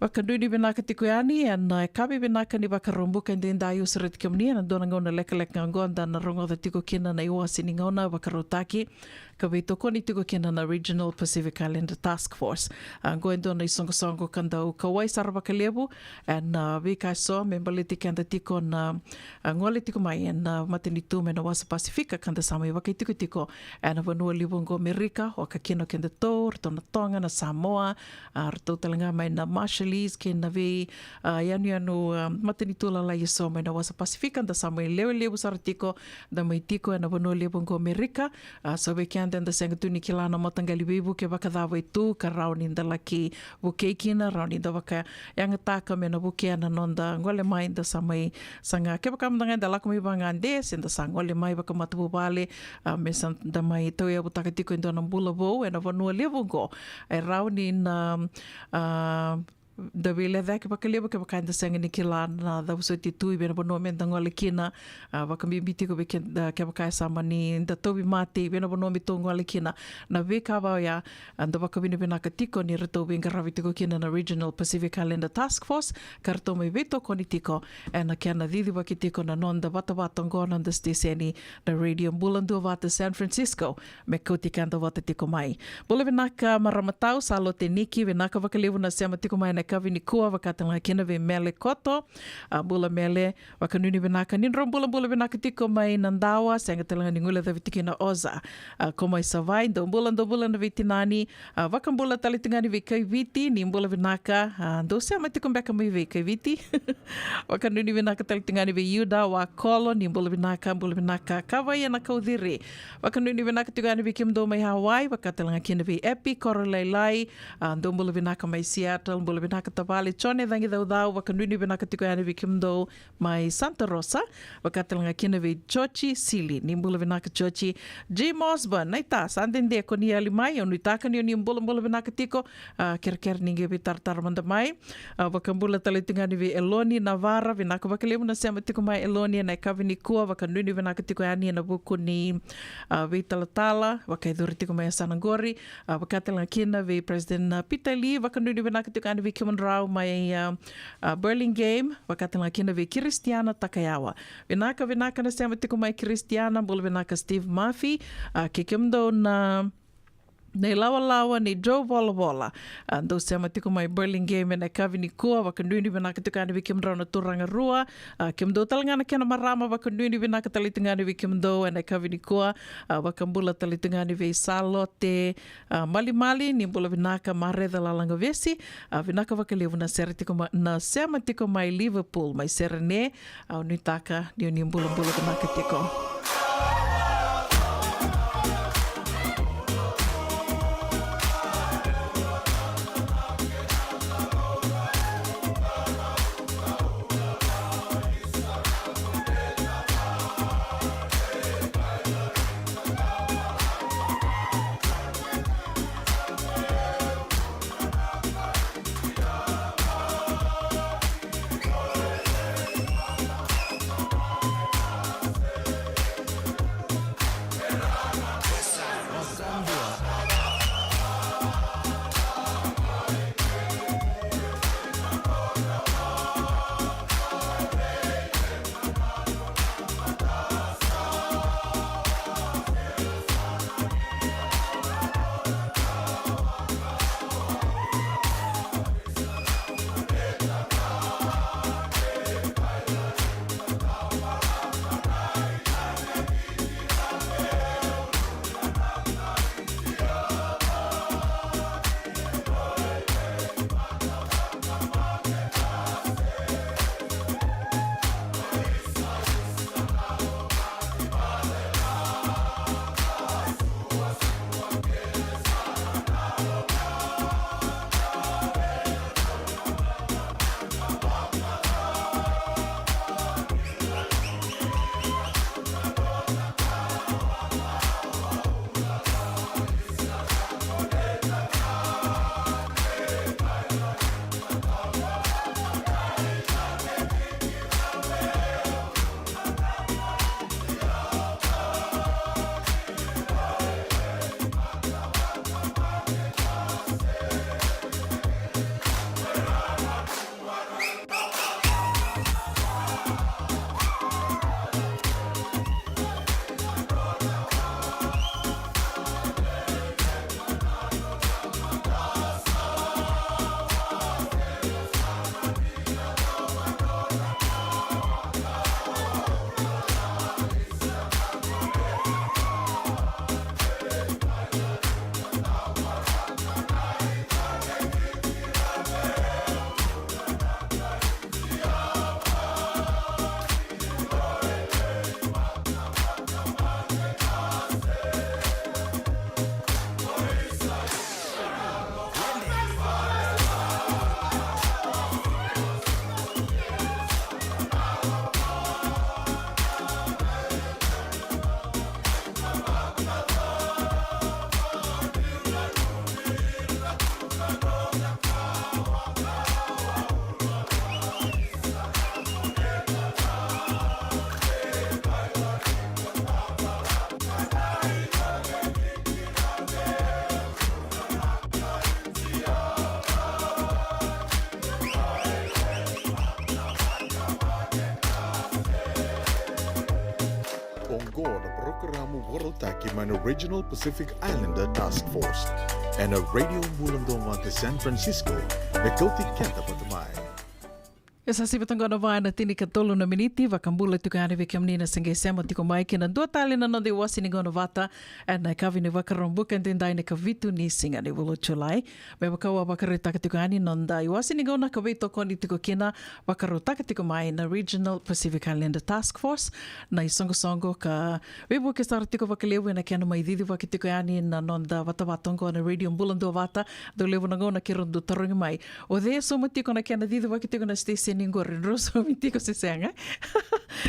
Vakanuinui vinaka tiko yani ena, a, yakavi vinaka ni Vakaraubuka. E dau, dau sureti kemuni ena dua na gauna lekaleka ga qo da na rogoca tiko kina na iwase ni gauna vakarautaki ka veitokoni tiko kina na Regional Pacific Islander Task Force. A, qo e dua na isoqosoqo ka dau kauwai sara vakalevu ena, a, veika eso me baleti keda tiko na, a, gole tiko mai ena, a, matanitu mai na wasa Pasifika ka da sa mai vakaitikotiko ena vanua levu qo Amerika, vaka kina o kedatou, ratou na Toga, na Samoa, a, ratou tale ga mai na Marshallese kei na vei, a, yanuyanu, a, matanitu lalai eso mai na wasa Pasifika, da sa mai lewe levu sara tiko, da mai tiko ena vanua levu qo Amerika. A, so vei keda da sega tu ni kila na mataqali veivuke vakacava e tu ka rawa ni da laki vukei kina, rawa ni da vakayagataka me na vukea na noda gole mai, da sa mai saga. Kevaka mada ga da lako mai vagade se da sa gole mai vakamatavuvale, a, me sa da mai tauyavutaka tiko e dua na bula vou ena vanua levu qo, e rawa ni na, a, da veilecayaki vakalevu kevaka eda sega ni kila na cava soti tu i vei na vanua me da gole kina. A, vakabibi tiko vei keda kevaka e sa mani da tauvimate i vei na vanua me tou gole kina. Na veika va oya, a, da vakavinavinaka tiko ni ratou veiqaravi tiko kina na Regional Pacific Islander Task Force, ka ratou mai veitokoni tiko ena kena cicivaki tiko na noda vatavata oqo, noda siteseni na Radio Bula Duavata San Francisco, me kauti keda vata tiko mai. Bula vinaka marama tau, Salote Niki, vinaka vakalevu na sema tiko mai na yakavi nikua, vaka tale ga kina vei Mele Koto. A, bula Mele, vakanuinui vinaka ni drau bulabula vinaka tiko mai Nadawa, sega tale ga ni guilecavi tiko kina Oza. A, ko mai Savai, dou bula, dou bula na veitinani. A, vakabula tale tu ga ni vei Kaiviti, ni bula vinaka. A, dou sema tiko beka mai vei Kaiviti. Vakanuinui vinaka tale tu ga ni vei Iuda Wakolo, ni bula vinaka, bula vinaka. Kavaia na Kauciri. Vakanuinui vinaka tiko yani vei kemudou mai Hawaii, vaka tale ga kina vei Epi Korolailai, a, dou bula vinaka mai Seattle, bula vinaka tavale. Jone Cagicaucau, vakanuinui vinaka tiko yani vei kemudou mai Santa Rosa, vaka tale ga kina vei Joji Sili, ni bula vinaka Joji. Jim Osborne, naita, sa dede ko ni yali mai, au nuitaka ni o ni bulabula vinaka tiko, a, kerekere ni qai veitaratara mada mai. A, vakabula tale tu ga ni vei Eloni Navara, vinaka vakalevu na sema tiko mai Eloni ena yakavi nikua, vakanuinui vinaka tiko yani ena vuku ni, a, veitalatala vakayacori tiko mai yasana qori. A, vaka tale ga kina vei President, a, Peter Lee, vakanuinui vinaka tiko yani vei kemudrau mai, a, a, Burlingame, vaka tale ga kina vei Kristiana Takayawa. Vinaka, vinaka na sema tiko mai Kristiana, bula vinaka Steve Murphy, a, kei kemudou na na ilawalawa ni Joe Volavola. A, dou sema tiko mai Burlingame ena yakavi nikua, vakanuinui vinaka tiko yani vei kemudrau na turaga rua. A, kemudou tale ga na kena marama, vakanuinui vinaka tale tu ga yani vei kemudou ena yakavi nikua. A, vakabula tale tu ga yani vei Salote, a, Malimali, ni bula vinaka Mareca Lalagavesi. A, vinaka vakalevu na sere tiko ma-, na sema tiko mai Liverpool, mai Serene. Au nuitaka ni o ni bulabula vinaka tiko. Porokaramu vakarautaki mai na Regional Pacific Islander Task Force ena Radio Bula Duavata San Francisco, me kauti keda vata mai. E sa sivi toka qo na va na tinikatolu na miniti. Vakabula tiko yani vei kemuni na se qai sema tiko mai ki na dua tale na noda iwase ni gauna vata ena yakavi ni Vakaraubuka edaidai na ikavitu ni siga ni vula o Julai. Me vaka au a vakaraitaka tiko yani, noda iwase ni gauna ka veitokoni tiko kina, vakarautaka tiko mai na Regional Pacific Islander Task Force na isoqosoqo ka veivuke sara tiko vakalevu ena kena mai cicivaki tiko yani na noda vatavata oqo na Radio Bula Duavata. Dau levu na gauna keirau dau tarogi mai, o cei e sauma tiko na kena cicivaki tiko na station qori, drau saumi tiko se sega?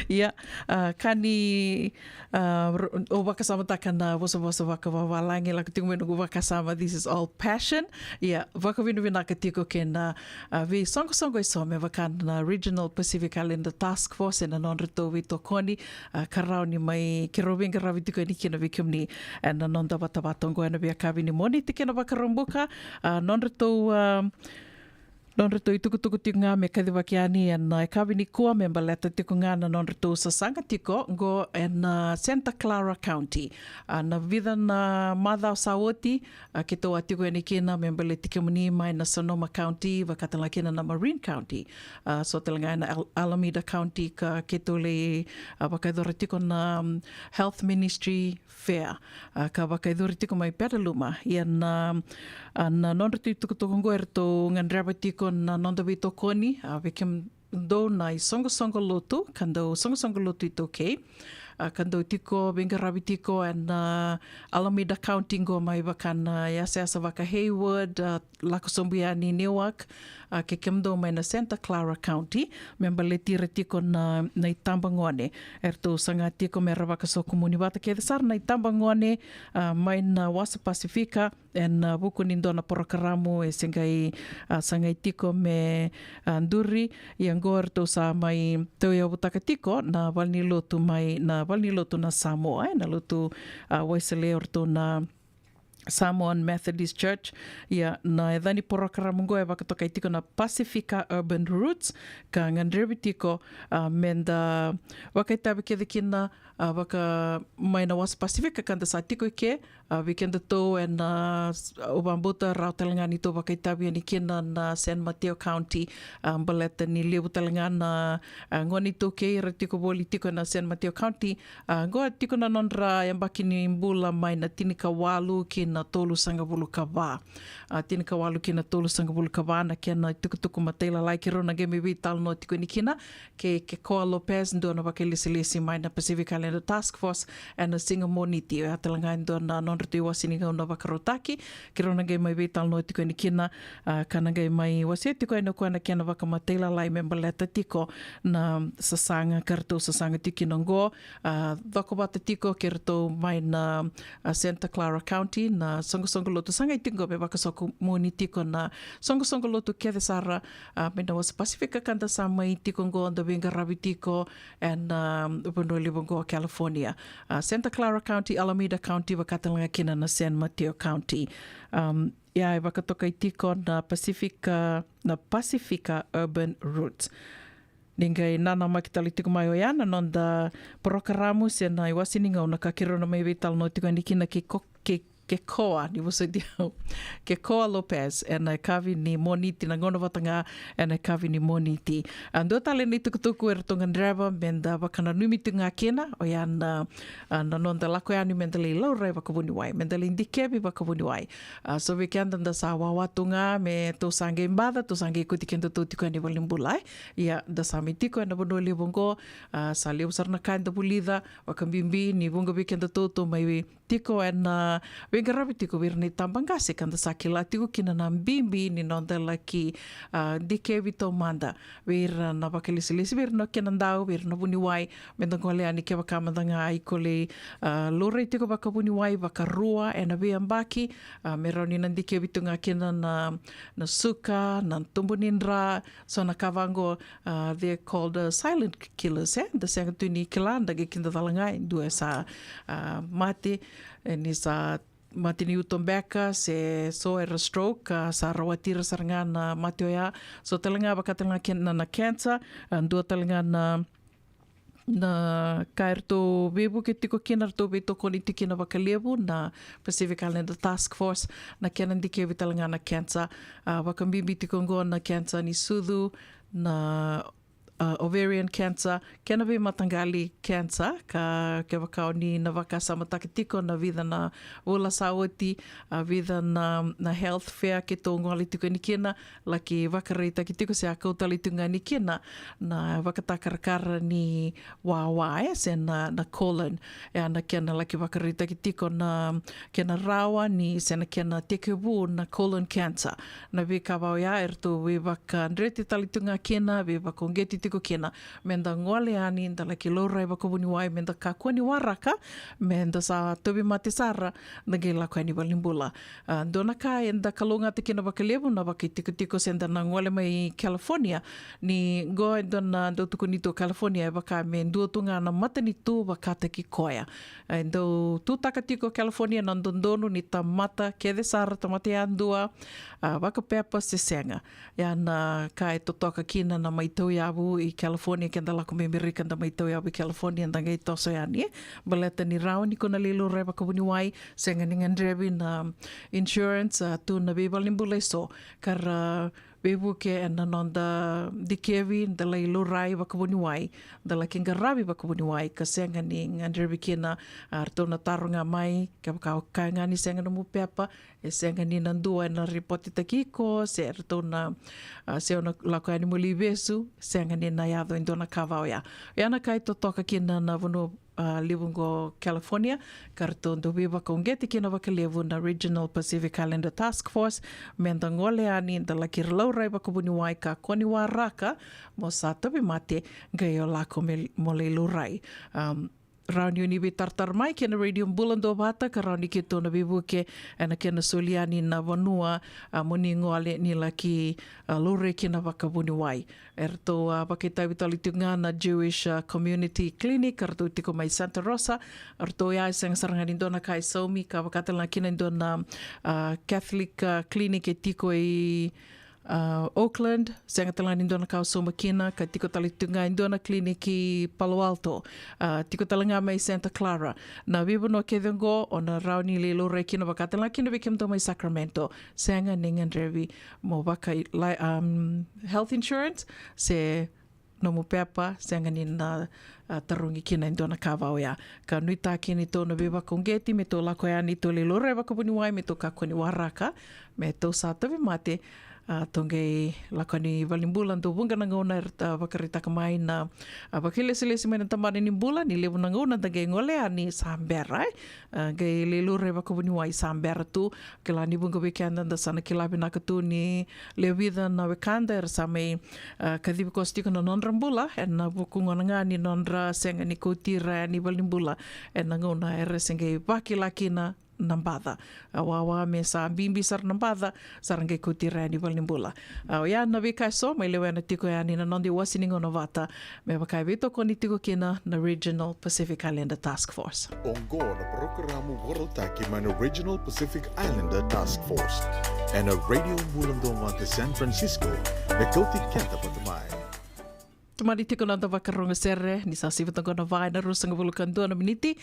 Ia, a, ka ni, a, r-, au vakasamataka na vosavosa vakavavalagi, lako tiko mai noqu vakasama, this is all passion. Ia, vakavinavinaka tiko kei na, a, veisoqosoqo eso me vaka na Regional Pacific Islander Task Force ena nodratou veitokoni, a, ka rawa ni mai keirau veiqaravi tiko yani kina vei kemuni ena noda vatavata oqo ena veiyakavi ni Moniti kei na Vakaraubuka. A, nodratou, a, nodratou itukutuku tiko ga me kacivaki yani ena yakavi nikua me baleta tiko ga na nodratou sasaga tiko qo ena Santa Clara County. A, na vica na macawa sa oti, a, keitou a tiko yani kina me baleti kemuni mai na Sonoma County, vaka tale ga kina na Marin County. A, so tale ga ena Al-, Alameda County ka keitou lai, a, vakayacora tiko na, mm, Health Ministry Fair, a, ka vakayacori tiko mai Petaluma. Ia na, a, na nodratou itukutuku oqo eratou gadreva tiko na noda veitokoni, a, vei kemudou na isoqosoqo lotu, ka dau soqosoqo lotu iTaukei, a, ka dau tiko veiqaravi tiko ena, a, Alameda County qo mai vaka na yasayasa vaka Hayward, a, lako sobu yani Newark, a, kei kemudou mai na Santa Clara County, me baleti ira tiko na, na itabagone eratou saga tiko me ra vakasokumuni vata kece sara na itabagone, a, mai na wasa Pasifika, ena, a, vuku ni dua na porokaramu e se qai, a, sagai tiko me, a, duri. Ia qo eratou sa mai tauyavutaka tiko na valenilotu mai, na valenilotu na Samoa, e, na lotu, a, Wesele, o ratou na Samoan Methodist Church. Ia na yaca ni porokaramu qo e vakatokai tiko na Pasifika Urban Roots, ka gadrevi tiko, a, meda vakaitavi kece kina, a, vaka mai na wasa Pasifika ka da sa tiko i ke, a, vei kedatou ena, a, au vakabauta rawa tale ga ni tou vakaitavi yani kina na San Mateo County, a, baleta ni levu tale ga na, a, gone iTaukei era tiko voli tiko ena San Mateo County, a, qo tiko na nodra yabaki ni bula mai na tinikawalu ki na tolusagavulu ka va. A, tinikawalu ki na tolusagavulu ka va na kena itukutuku matailalai. Keirau na qai mai veitalanoa tiko yani kina kei Kekoa Lopez, dua na vakailesilesi mai na Pacific Islander Task Force ena siga Moniti. Oya tale ga e dua na nodratou iwase ni gauna vakarautaki. Keirau na qai mai veitalanoa tiko yani kina, a, ka na qai mai wasea tiko yani o koya na kena vakamatailalai me baleta tiko na sasaga ka ratou sasaga tiko kina oqo, a, cokovata tiko kei ratou mai na, a, Santa Clara County, na soqosoqo lotu sagai tiko me vakasokumuni tiko na soqosoqo lotu kece sara, a, mai na wasa Pasifika ka da sa mai tiko oqo, da veiqaravi tiko ena, a, vanua levu oqo o California. A, Santa Clara County, Alameda County, vaka tale ga kina na San Mateo County. Um, ia e vakatokai tiko na Pacific, a, na Pasifika Urban Roots. Ni qai nanamaki tale tiko mai oya na noda porokaramu se na iwase ni gauna ka keirau na mai veitalanoa tiko yani kina kei Ko-, kei Kekoa, ni vosoti au, Kekoa Lopez, ena yakavi ni Moniti, na gauna vata ga ena yakavi ni Moniti. A, dua tale na itukutuku eratou gadreva meda vakananumi tiko ga kina, oya na, a, na noda lako yani meda lai laurai vakavuniwai, meda lai dikevi vakavuniwai. A, so vei keda da sa wawa tu ga me tou sa qai baca, tou sa qai kauti kedatou tiko yani valenibula, e. Ia da sa mai tiko ena vanua levu oqo, a, sa levu sara na ka eda vulica, vakabibi ni vuqa vei kedatou tou mai tiko ena, a, veiqaravi tiko vei ira na itabaqase ka da sa kila tiko kina na bibi ni noda laki, a, dikevi taumada vei ira na vakailesilesi, vei ira na kenadau, vei ira na vuniwai, meda gole yani kevaka mada ga iko lai, a, laurai tiko vakavuniwai vakarua ena veiyabaki, a, me rawa ni na dikevi tu ga kina na, na suka, na tubu ni dra, so na ka vaqo, a, they're called, a, silent killers, e? Da sega tu ni kila, da qai kidacala ga e dua e sa, a, mate, e, ni sa mate ni uto beka, se so era stroke, a, sa rawati ira sara ga na mate oya. So tale ga vaka tale ga ken-, na, na cancer, a, dua tale ga na na ka eratou veivuke tiko kina, eratou veitokoni tiko kina vakalevu na Pacific Islander Task Force, na kena dikevi tale ga na cancer. A, vakabibi tiko oqo na cancer ni sucu, na, a, ovarian cancer, kei na veimataqali cancer, ka kevaka o ni na vakasamataka tiko na vica na vula sa oti, a, vica na, na health fair keitou gole tiko yani kina, laki vakaraitaki tiko se a kau tale tiko ga yani kina na vakatakarakara ni wawa, e, se na, na colon. E, na kena laki vakaraitaki tiko na kena rawa ni, se na kena tekivu na colon cancer. Na veika va oya eratou veivakadreti tale tiko ga kina, veivakauqeti tiko kina, meda gole yani, da laki laurai vakavuniwai, meda kakua ni waraka, meda sa tauvimate sara, da qai lako yani valenibula. A, dua na ka eda kalougata kina vakalevu na vakaitikotiko se da na gole mai California, ni qo e dua na dau tukuni tu o California, e vaka me dua tu ga na matanitu vakataki koya. E dau tutaka tiko o California na dodonu ni tamata kece sara, tamata yadua, a, vakapepa se sega. Ia na ka e totoka kina na mai tauyavu i California, keda lako mai Merika da mai tauyavu i California, da qai toso yani, e. Baleta ni rawa ni ko na lai laurai vakavuniwai, sega ni gadrevi na insurance, a, tu na veivalenibula eso ka ra veivuke ena noda dikevi, da lai laurai vakavuniwai, da laki qaravi vakavuniwai, ka sega ni gadrevi kina, a, ratou na taro ga mai, kevaka o kaya ga ni sega nomu pepa, e sega ni na dua ena ripotitaki iko, se ratou na, a, se o na lako yani mo lai vesu, sega ni na yaco e dua na ka va oya. Oya na ka e totoka kina na vanua, a, levu qo California, ka ratou dau veivakauqeti kina vakalevu na Regional Pacific Islander Task Force, meda gole yani, da laki laurai vakavuniwai, kakua ni waraka mo sa tauvimate, qai o lako me, mo lai laurai. Um, rawa ni o ni veitaratara mai kei na Radio Bula Duavata, ka rawa ni keitou na veivuke ena kena soli yani na vanua, a, mo ni gole ni laki, a, laurai kina vakavuniwai. Eratou, a, vakaitavi tale tiko ga na Jewish, a, Community Clinic, eratou tiko mai Santa Rosa. Eratou ya e sega sara ga ni dua na ka e saumi, ka vaka tale ga kina e dua na, a, Catholic, a, clinic e tiko i, a, Oakland, sega tale ga ni dua na ka o sauma kina, ka tiko tale tiko ga e dua na clinic i Palo Alto, a, tiko tale ga mai Santa Clara. Na veivanua kece oqo o na rawa ni lai laurai kina, vaka tale ga kina vei kemudou mai Sacramento, sega ni gadrevi mo vaka, lai, um, health insurance, se nomu pepa, sega ni na, a, tarogi kina e dua na ka va oya. Ka nuitaki ni tou na veivakauqeti me tou lako yani, tou lai laurai vakavuniwai, me tou kakua ni waraka me tou sa tauvimate, a, tou qai lako yani valenibula. Dau vuqa na gauna era, a, vakaraitaka mai na, a, vakailesilesi mai na tabana ni bula, ni levu na gauna da qai gole yani sa bera, e. A, qai lai laurai vakavuniwai sa bera tu. Kila ni vuqa vei keda da sa na kila vinaka tu ni lewe vica na wekada era sa mai, a, kacivi koso tiko na nodra bula ena vuku gona ga ni nodra sega ni kauti ira yani valenibula ena gauna era se qai vakila kina na baca. A, wawa me sa bibi sara na baca, sa ra qai kauti ira yani valenibula. A, oya na veika eso mai lewena tiko yani na noda iwase ni gauna vata, me vaka e veitokoni tiko kina na Regional Pacific Islander Task Force. Oqo na parokaramu vakarautaki mai na Regional Pacific Islander Task Force ena Radio Bula Duavata San Francisco, me kauti keda vata mai. Tomani tiko na noda vakarogo sere, ni sa sivi toka na va ena ruasagavulu ka dua na miniti.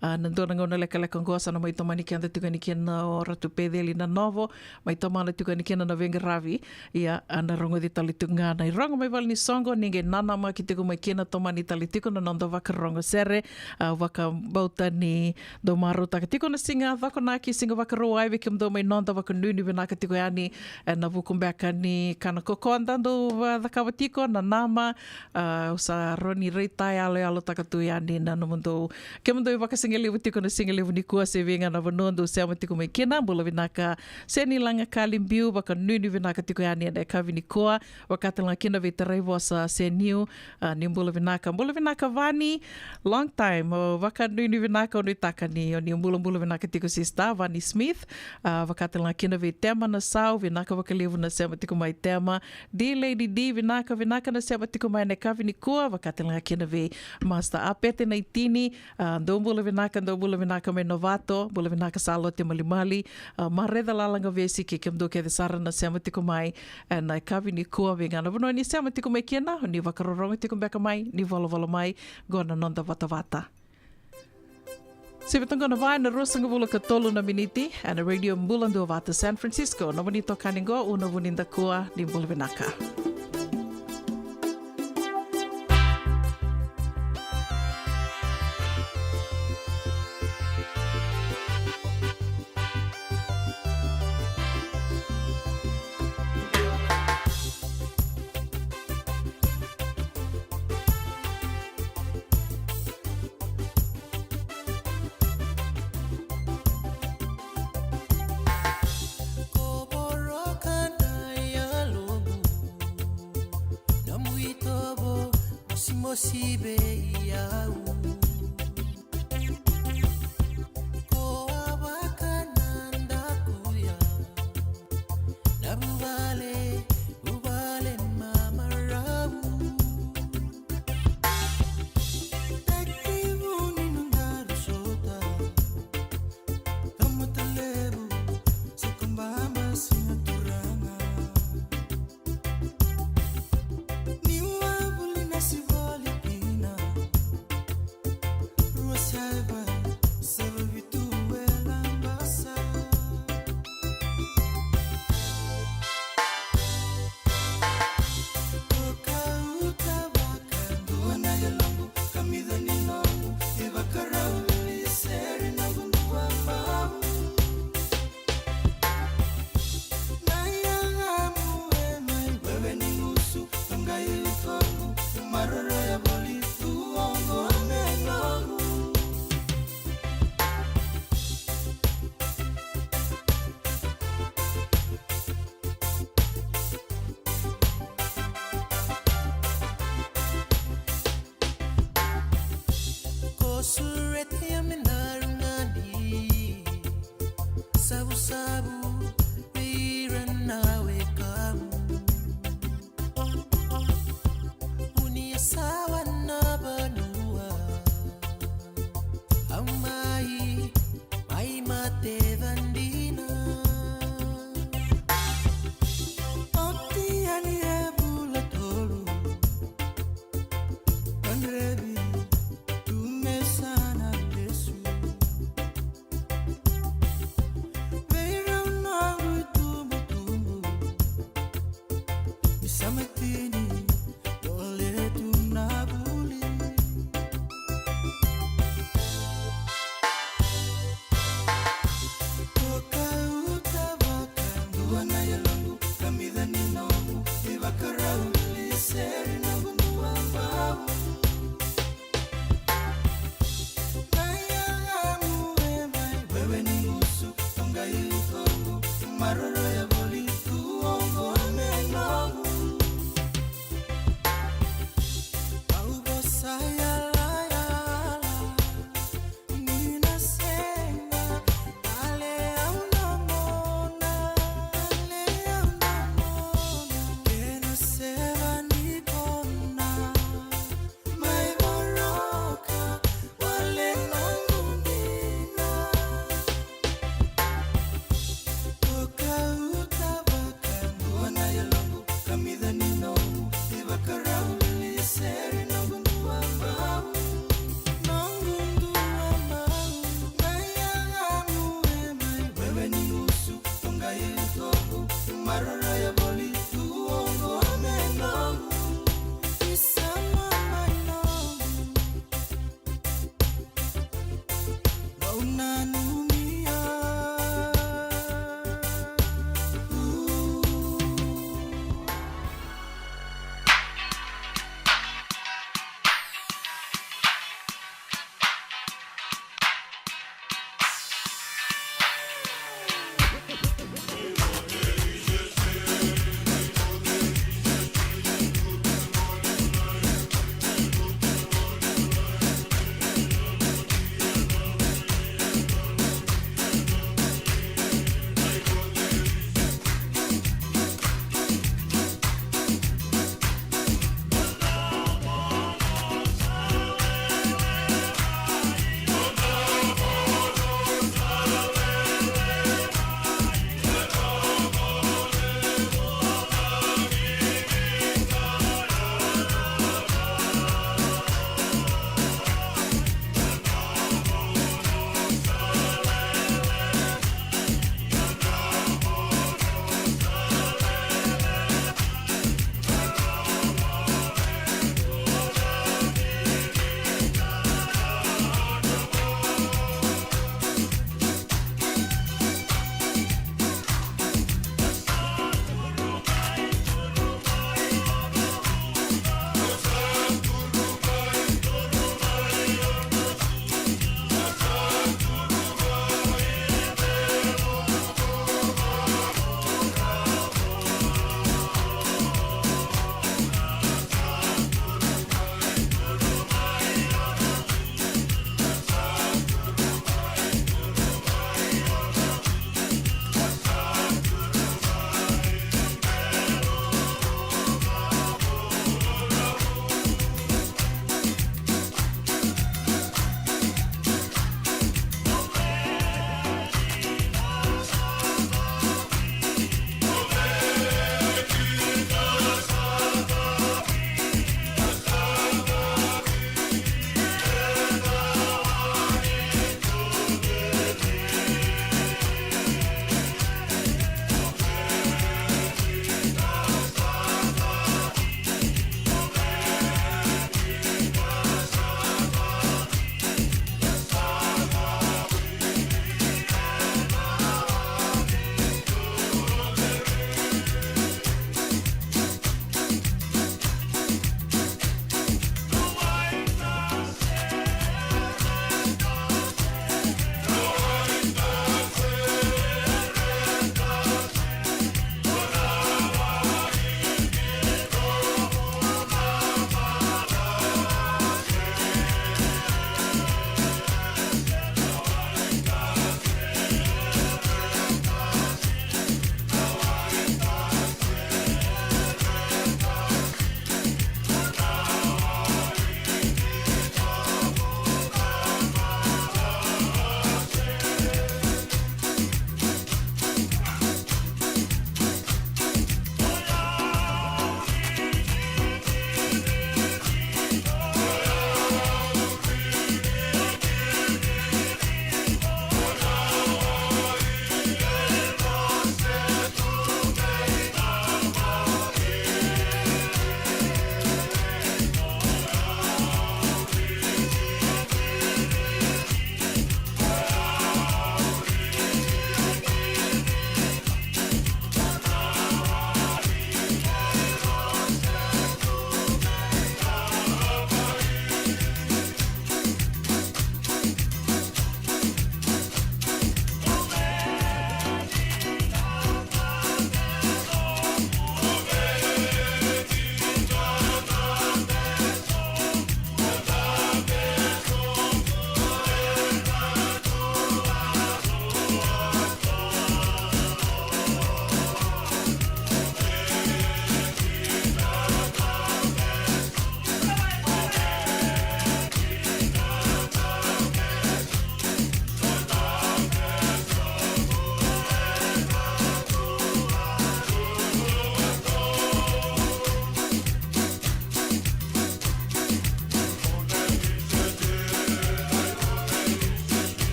A, na dua na gauna lekaleka oqo sa na mai tomani keda tiko yani kina o Ratu Peceli Nanovo, mai tomana tiko yani kina na veiqaravi. Ia, a, na rogoci tale tiko ga na irogo mai vale ni soqo, ni qai nanamaki tiko mai kina, tomani tale tiko na noda vakarogo sere. A, vakabauta ni dou marautaka tiko na siga Cokonaki, Siga Vakarauwai, vei kemudou mai noda, vakanuinui vinaka tiko yani ena vuku beka ni kana kokoda dou, a, cakava tiko, nanama. A, au sa rawa ni raitayaloyalotaka tu yani na nomudou, kemudou ivakasigalevu tiko na sigalevu nikua, se vei ga na vanua dou sema tiko mai kina. Bula vinaka Seni Lagakali Biu, vakanuinui vinaka tiko yani ena yakavi nikua. Vaka tale ga kina vei Taraivosa Seniu, a, ni bula vinaka. Bula vinaka Vani, long time. O, vakanuinui vinaka, o nuitaka ni o ni bulabula vinaka tiko, sista Vani Smith. A, vaka tale ga kina vei Tema Nasau, vinaka vakalevu na sema tiko mai, Tema. D Lady D, vinaka, vinaka na sema tiko mai ena yakavi nikua. Vaka tale ga kina vei Master Apete Naitini, a, dou bula vinaka. Naka, dou bula vinaka mai Novato, bula vinaka Salote Malimali, a, Marece Lalagavesi kei kemudou kece sara na sema tiko mai ena yakavi nikua. Vei ga na vanua ni sema tiko mai kina, ni vakarorogo tiko beka mai, ni volavola mai, qo na noda vatavata. Sivi toka qo na va ena ruasagavulu ka tolu na miniti, ena Radio Bula Duavata San Francisco, nomuni itokani qo, Una Vunidakua, ni bula vinaka. Ko voroka na yaloqu, nomu itovo mosimosi vei au. Ko a vaka na dakuya, na vuvale, vuvale mamarau. Taki vuni nodaru sota, tamata levu, sa ko baba siga turaga. Niu a vuli na sivoli kina, rua saiva, saiva vitu e Labasa. Ko kauta vakadua na yaloqu, kamica ni noqu, ivakarau vili sere noqu duavata. Na yagamu e mai wewe ni gusu, qai utoqu, maroroya voli tu oqo me noqu. Ko sureta ya me daru ga ni savusavu vei ira na wekamu. Vuni a sawa na vanua, au mai, mai mate vadina. Oti yani e vula tolu, kadrevi tu me sa na lesu. Vei rau noqu itubutubu, ni sa mai tini, dole tu na vuli. Ko kauta vakadua na yaloqu, kamica ni noqu, ivakarau vili sere noqu duavata. Na yagamu e mai wewe ni gusu, qai utoqu, maroroya voli tu oqo me noqu. Au vosa yalayala, ni na sega, ale au na mona, ale au na mona. Kena sega ni ko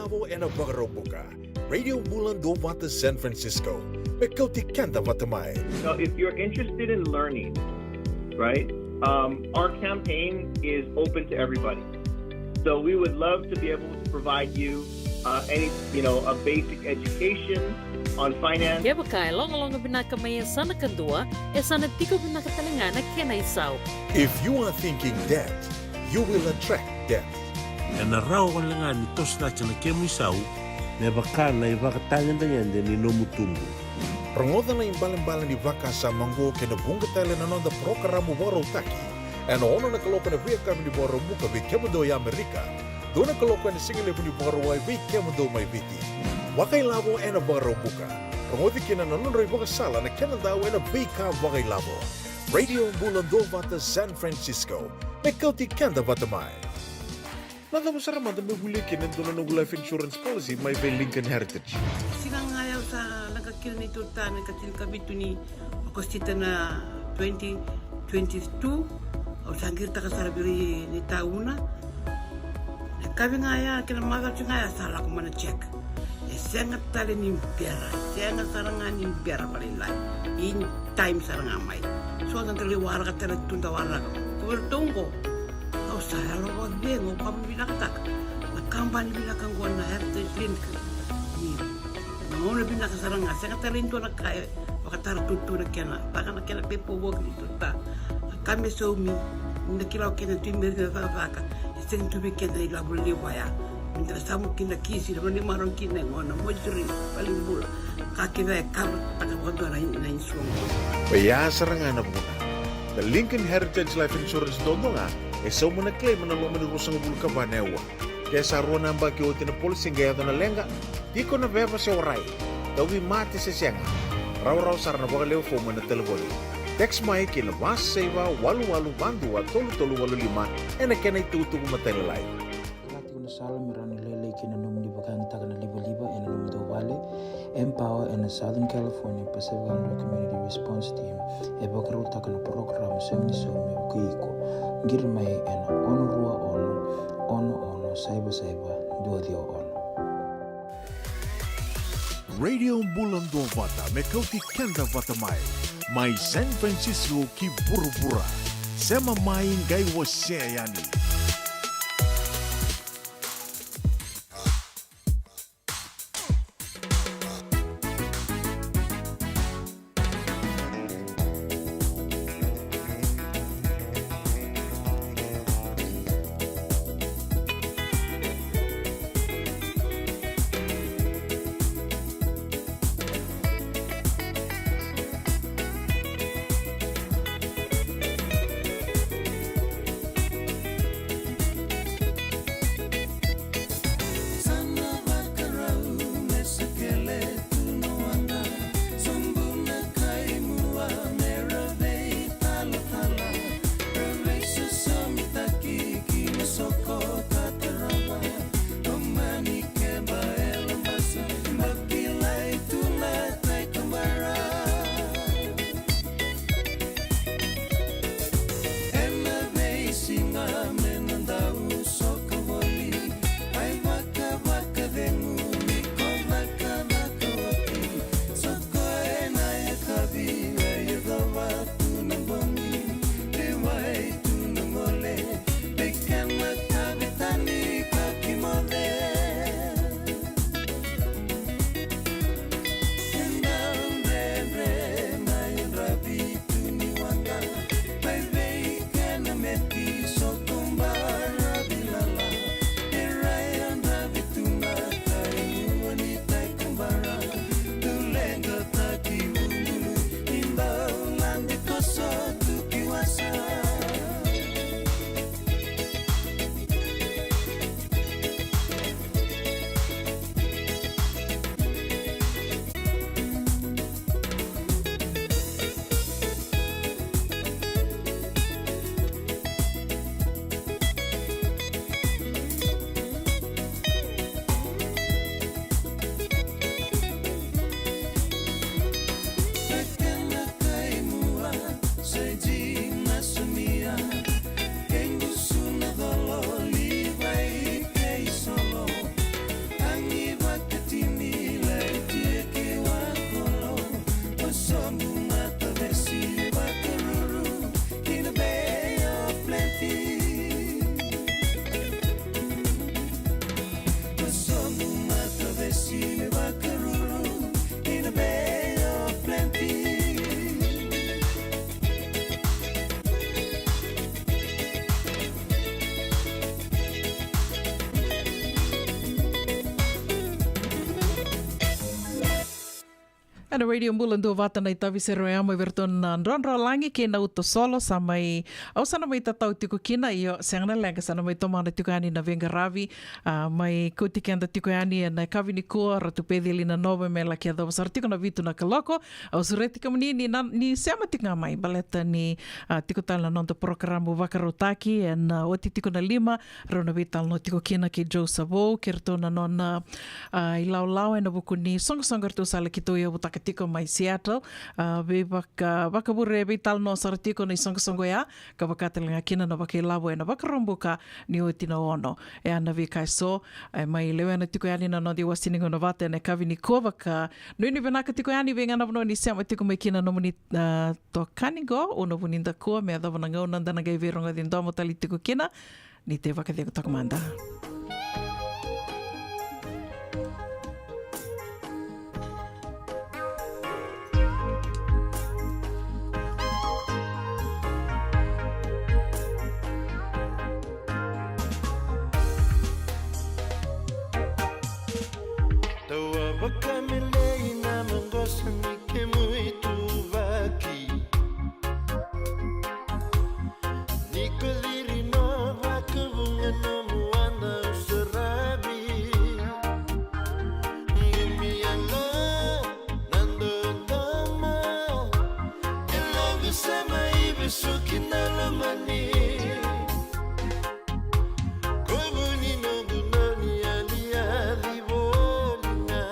Vo ena Vakaraubuka. Radio Bula Duavata San Francisco. Me kauti keda vata mai. So if you're interested in learning, right, um, our campaign is open to everybody. So we would love to be able to provide you uh, any, you know, a basic education on finance. Kevaka e logaloga vinaka mai e sa na kadua, e sa na tiko vinaka tale ga na kena isau. If you are thinking debt, you will attract debt. Ena rawa wale ga ni toso cake na kemu isau me vaka na ivakatagedegede ni nomu tubu. Rogoca na ibalebale ni vakasama oqo kei na vuqa tale na noda parokaramu vakarautaki ena ono na kaloko ena veiyakavi ni Vakaraubuka vei kemudou e Amerika, dua na kaloko ena sigalevu ni Vakarauwai vei kemudou mai Viti. Vakailavo ena Vakaraubuka. Rogoci kina na nodrau ivakasala na kena dau ena veika vakailavo. Radio Bula Duavata San Francisco. Me kauti keda vata mai. Na cava sara mada meu volia kina e dua na noqu life insurance policy mai vei Lincoln Heritage. Siga ga ya au sa leqa kina neitou ta na ikatinikavitu ni Okosita na twenty twenty-two, au sa qiritaka sara vei ira na itauna. Na yakavi ga ya kei na macawa ga ya sa lako mai na check. E sega tale ni bera, e sega sara ga ni bera vakalailai. In time sara ga mai. So da dau lai waraka tale tu da waraka. Ko vei iratou oqo. Au sa yalo vakacegu, au vakavinavinakataka na kabani vinaka oqo na Heritage Lincoln. Ni na gauna vinaka sara ga, sega tale ni dua na ka e vakatara tutu na kena, caka na kena pepa voki ni tuta. Na ka me saumi, ni da kila o keda tu i Merika na cakacaka, e sega tu vei keda na ilavo levu oya. Ni da na samu kina kisi, na vanua ni marau kina e gona, moituri, valenibula. Ka kece e kava, taka vakadua na insurance. Oya sara ga na vuna. Na Lincoln Heritage Life Insurance duadua ga e sauma na claim ena loma ni ruasagavulu ka va na aua. Ke sa rua na yabaki oti na policy qai yaco na leqa, tiko na veva se warai, tauvimate se sega, rawarawa sara na vakalewe fomu ena talevoni. Text mai ki na va saiva walu walu va dua tolu tolu walu lima ena kena itukutuku matailalai. Kila tiko na sala me rawa ni lailai kina na nomuni vakayagataka na livaliva ena nomudou vale. Empower ena Southern California Pacific Islander Community Response Team e vakarautaka na parokaramu Saumi ni Saumi me vukei iko. Qiri mai ena ono rua ono, ono ono, saiva saiva, dua ciwa ono. Radio Bula Duavata me kauti keda vata mai. Mai San Francisco ki vuravura. Sema mai qai wasea yani. Ena Radio Bula Duavata na itavi sere oya mai vei iratou na Drodrolagi kei na Uto Solo, sa mai, au sa na mai tatau tiko kina, io, sega na leqa, sa na mai tomana tiko yani na veiqaravi, a, mai kauti keda tiko yani ena yakavi nikua, Ratu Peceli Nanova me laki yacova sara tiko na vitu na kaloko. Au sureti kemuni ni na, ni sema tiko ga mai, baleta ni, a, tiko tale na noda porokaramu vakarautaki, ena, a, oti tiko na lima, rau na veitalanoa tiko kina kei Joe Savou, kei iratou na nona, a, ilawalawa ena vuku ni soqosoqo eratou sa laki tauyavutaka tiko mai Seattle. A, veivaka, vakavure veitalanoa sara tiko na isoqosoqo ya, ka vaka tale ga kina na vakailavo ena Vakaraubuka ni oti na ono. E a na veika eso, e mai lewena tiko yani na noda iwasewase ni gauna vata ena yakavi nikua. Vakanuinui vinaka tiko yani vei ga na vanua ni sema tiko mai kina nomuni, a, tokani qo, au na vunidakua me yacova na gauna da na qai veirogoci domo tale tiko kina. Ni tei vakacegu toka mada. Tawa vakamelei na maqosa ni kemu ituvaki. Ni ko ciri no vakavuqa nomu wada au saravi. Qumi ala na dodoma. E laqu sema i vesuki na lomani. Ko vu ni noqu dau ni yali yali voli ga.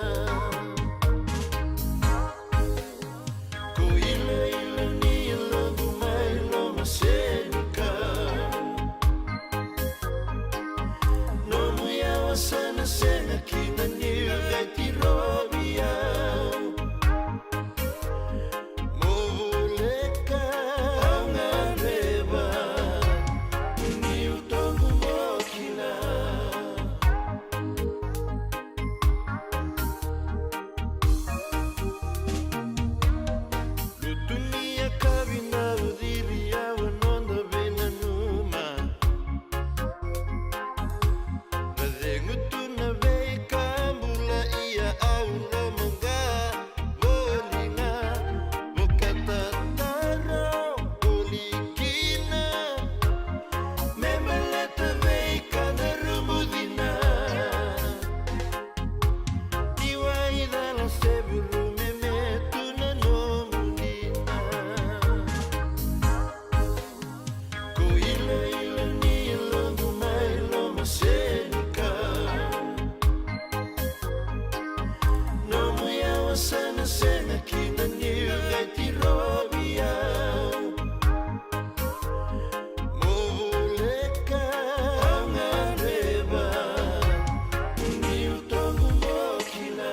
Ko iloilo ni yaloqu mai lomasenikau. Nomu yawa sa na sega kina ni qai tirovi au. Mo voleka au gadreva, niu toqu mo kila. Lutu ni yakavi na uciri au a noda veinanuma. Vacegu tu na veika bula ia au lomaqa voli ga. Vakatataro voli kina me baleta veika na rumucina. Ni waicala se vuru me metu na nomu dina. Ko iloilo ni yaloqu mai lomasenikau. Nomu yawa sa na sega kina ni qai tirovi au. Mo voleka au gadreva, niu toqu mo kila.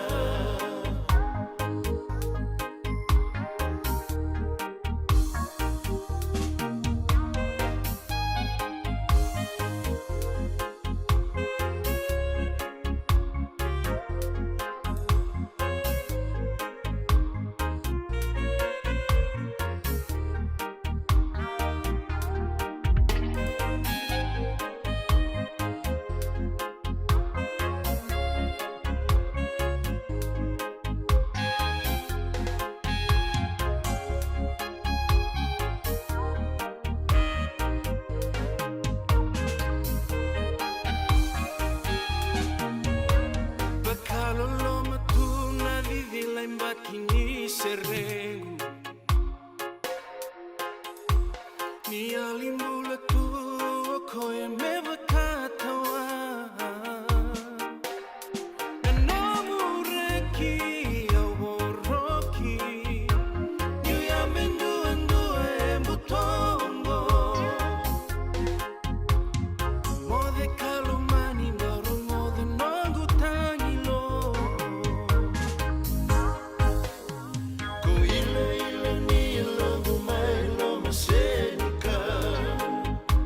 Vakaloloma tu na cicila i baki ni serequ. Ni yali bula tu o koya me vakatawa. Na nomu reki au voroki. Niu yabe duadua e buto oqo. Moce ka lomani, na rogoca noqu tagilo. Ko iloilo ni yaloqu mai lomasenikau.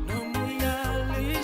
Nomu yali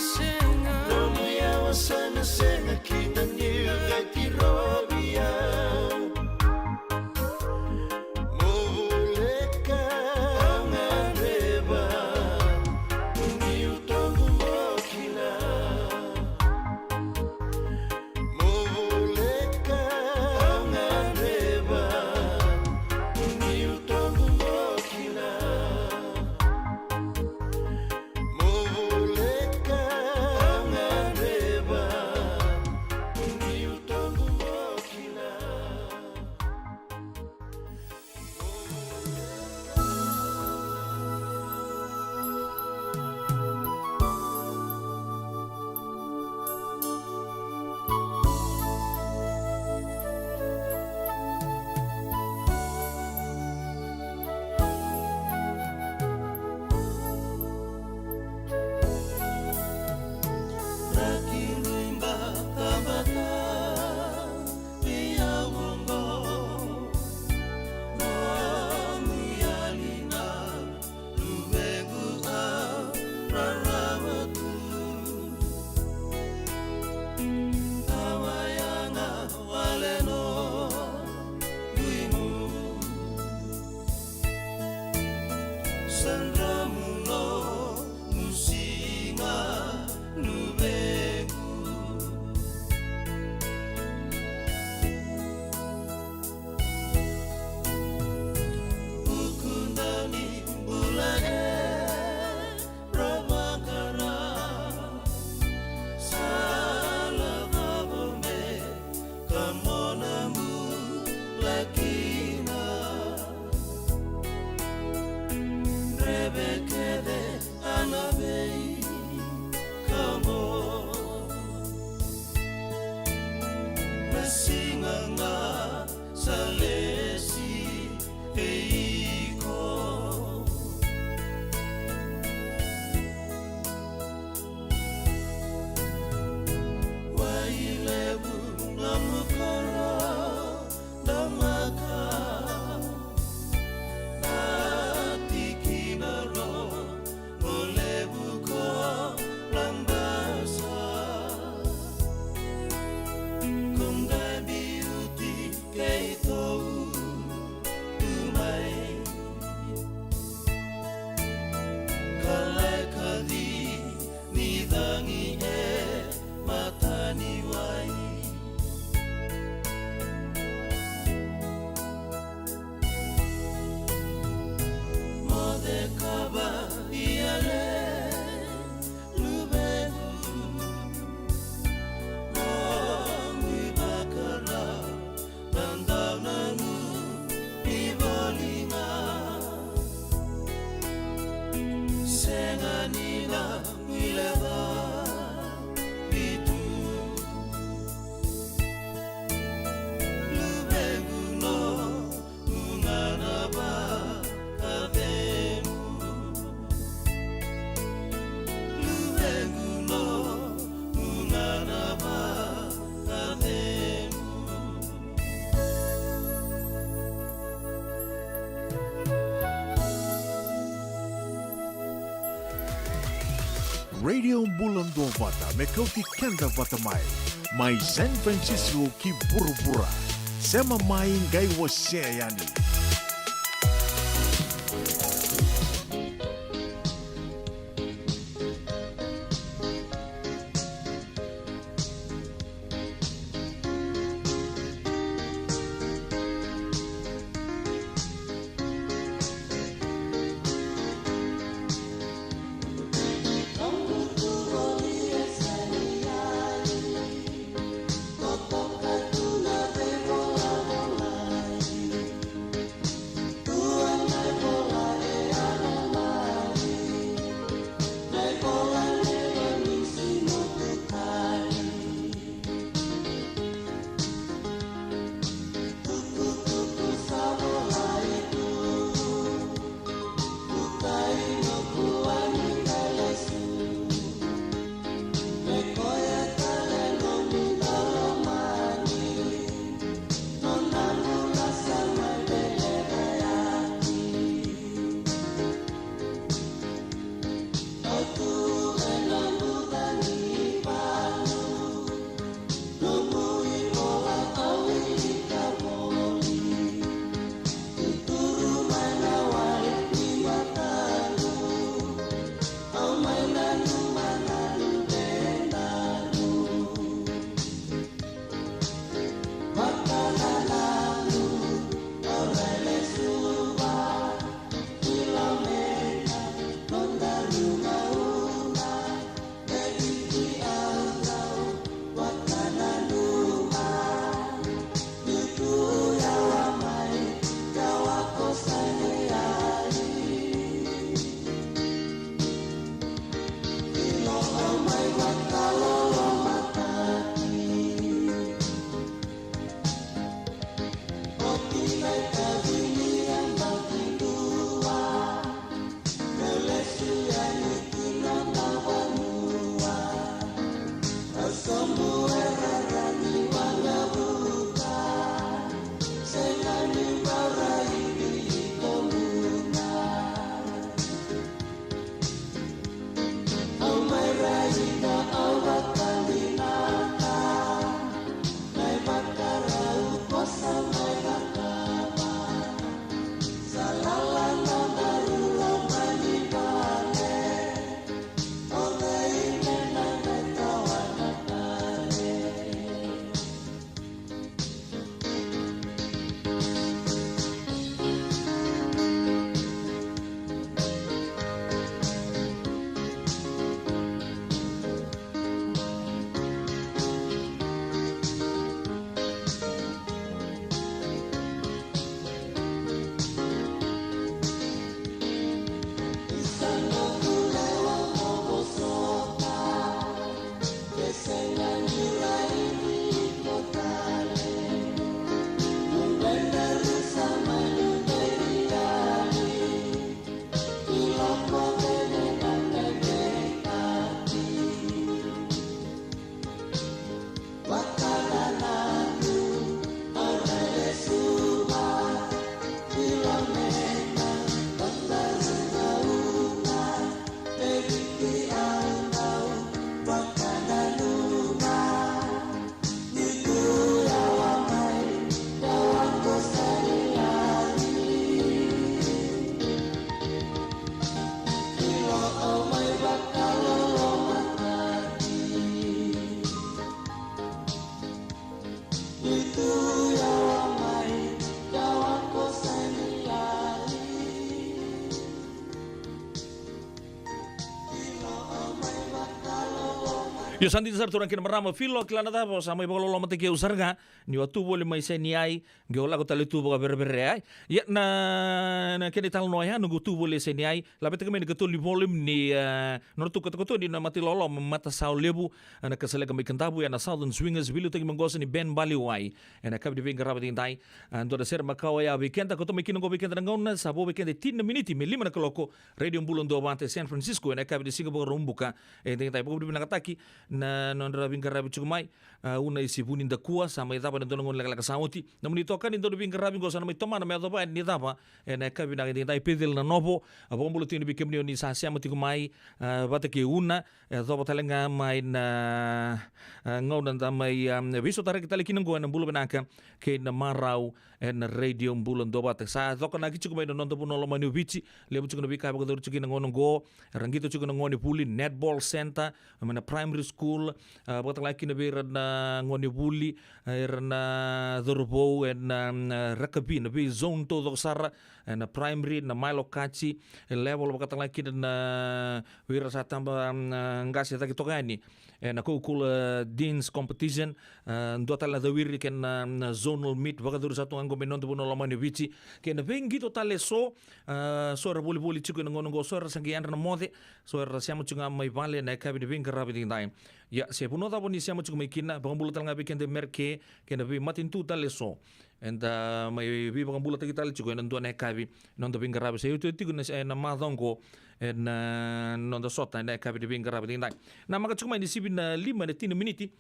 Radio Bula Duavata, me kauti keda vata mai. Mai San Francisco ki vuravura. Sema mai, qai wasea yani. Io, sa dina sara turaga kei na marama, Filo, kila na cava, sa mai vakalolomataki au sara ga niu a tu voli mai Seniai, qai au lako tale tu vakaverevere, ai. Ia, na, na kena italanoa ya, noqu tu voli e Seniai, laveta mai na katolu ni volume ni, e, nona tu katokatoni na mata iloloma, Matasao Levu, e, na Kasaleka mai Kadavu, e na Southern Swingers, veiliutaki maqosa ni Ben Baliwai. E na yakavi ni veiqaravi edaidai, e, dua na sere makawa ya vei keda, koto mai kina qo vei keda na gauna, sa vo vei keda e tini na miniti me lima na kaloko, Radio Bula Duavata e San Francisco, e na yakavi ni siga Vakaraubuka, edaidai. Vakavinavinakataki na nodra veiqaravi tiko mai, a, Una Isi Vunidakua, sa mai cava ena dua na gauna lekaleka sa oti. Nomuni itokani, dua na veiqaravi qo sa na mai tomana me yacova yani ni cava, e na yakavi vinaka edaidai, Peceli Nanovo, a, vakabula tiko yani vei kemuni o ni sa sema tiko mai, a, vata kei Una, e yacova tale ga mai na, a, gauna da mai, a, veisotaraki tale kina qo ena bula vinaka kei na marau, ena Radio Bula Duavata. Sa cokonaki tiko mai na noda vanua lomani o Viti, levu tiko na veika e vakayacori tiko kina gauna qo, era qito tiko na gonevuli, netball center, mai na primary school, a, vakatalega kina vei ira na gonevuli, a, ira na cauravou, ena, mm, rakavi, na vei zone taucoko sara, ena primary, na mailokaji, e level, vakatalega kina na vei ira sa taba, mm, qase cake toka yani, ena Coca-Cola Deans Competition, a, dua tale na cawiri kei na, na zonal meet, vakayacori sa tu ga qo mai noda vanua lomani o Viti, kei na veiqito tale eso, a, so era volivoli tiko ena gauna qo, so era sa qai yadra na moce, so era sema tiko ga mai vale ena yakavi ni veiqaravi edaidai. Ia, se vanua cava o ni sema tiko mai kina, vakabula tale ga vei keda e Mereke, kei na veimatanitu tale eso. Eda mai veivakabulataki tale tiko ena dua na yakavi, noda veiqaravi sa iotioti tiko na, ena macawa oqo, ena noda sota ena yakavi ni veiqaravi edaidai. Namaka tiko mai ni sivi na lima ena tini na miniti,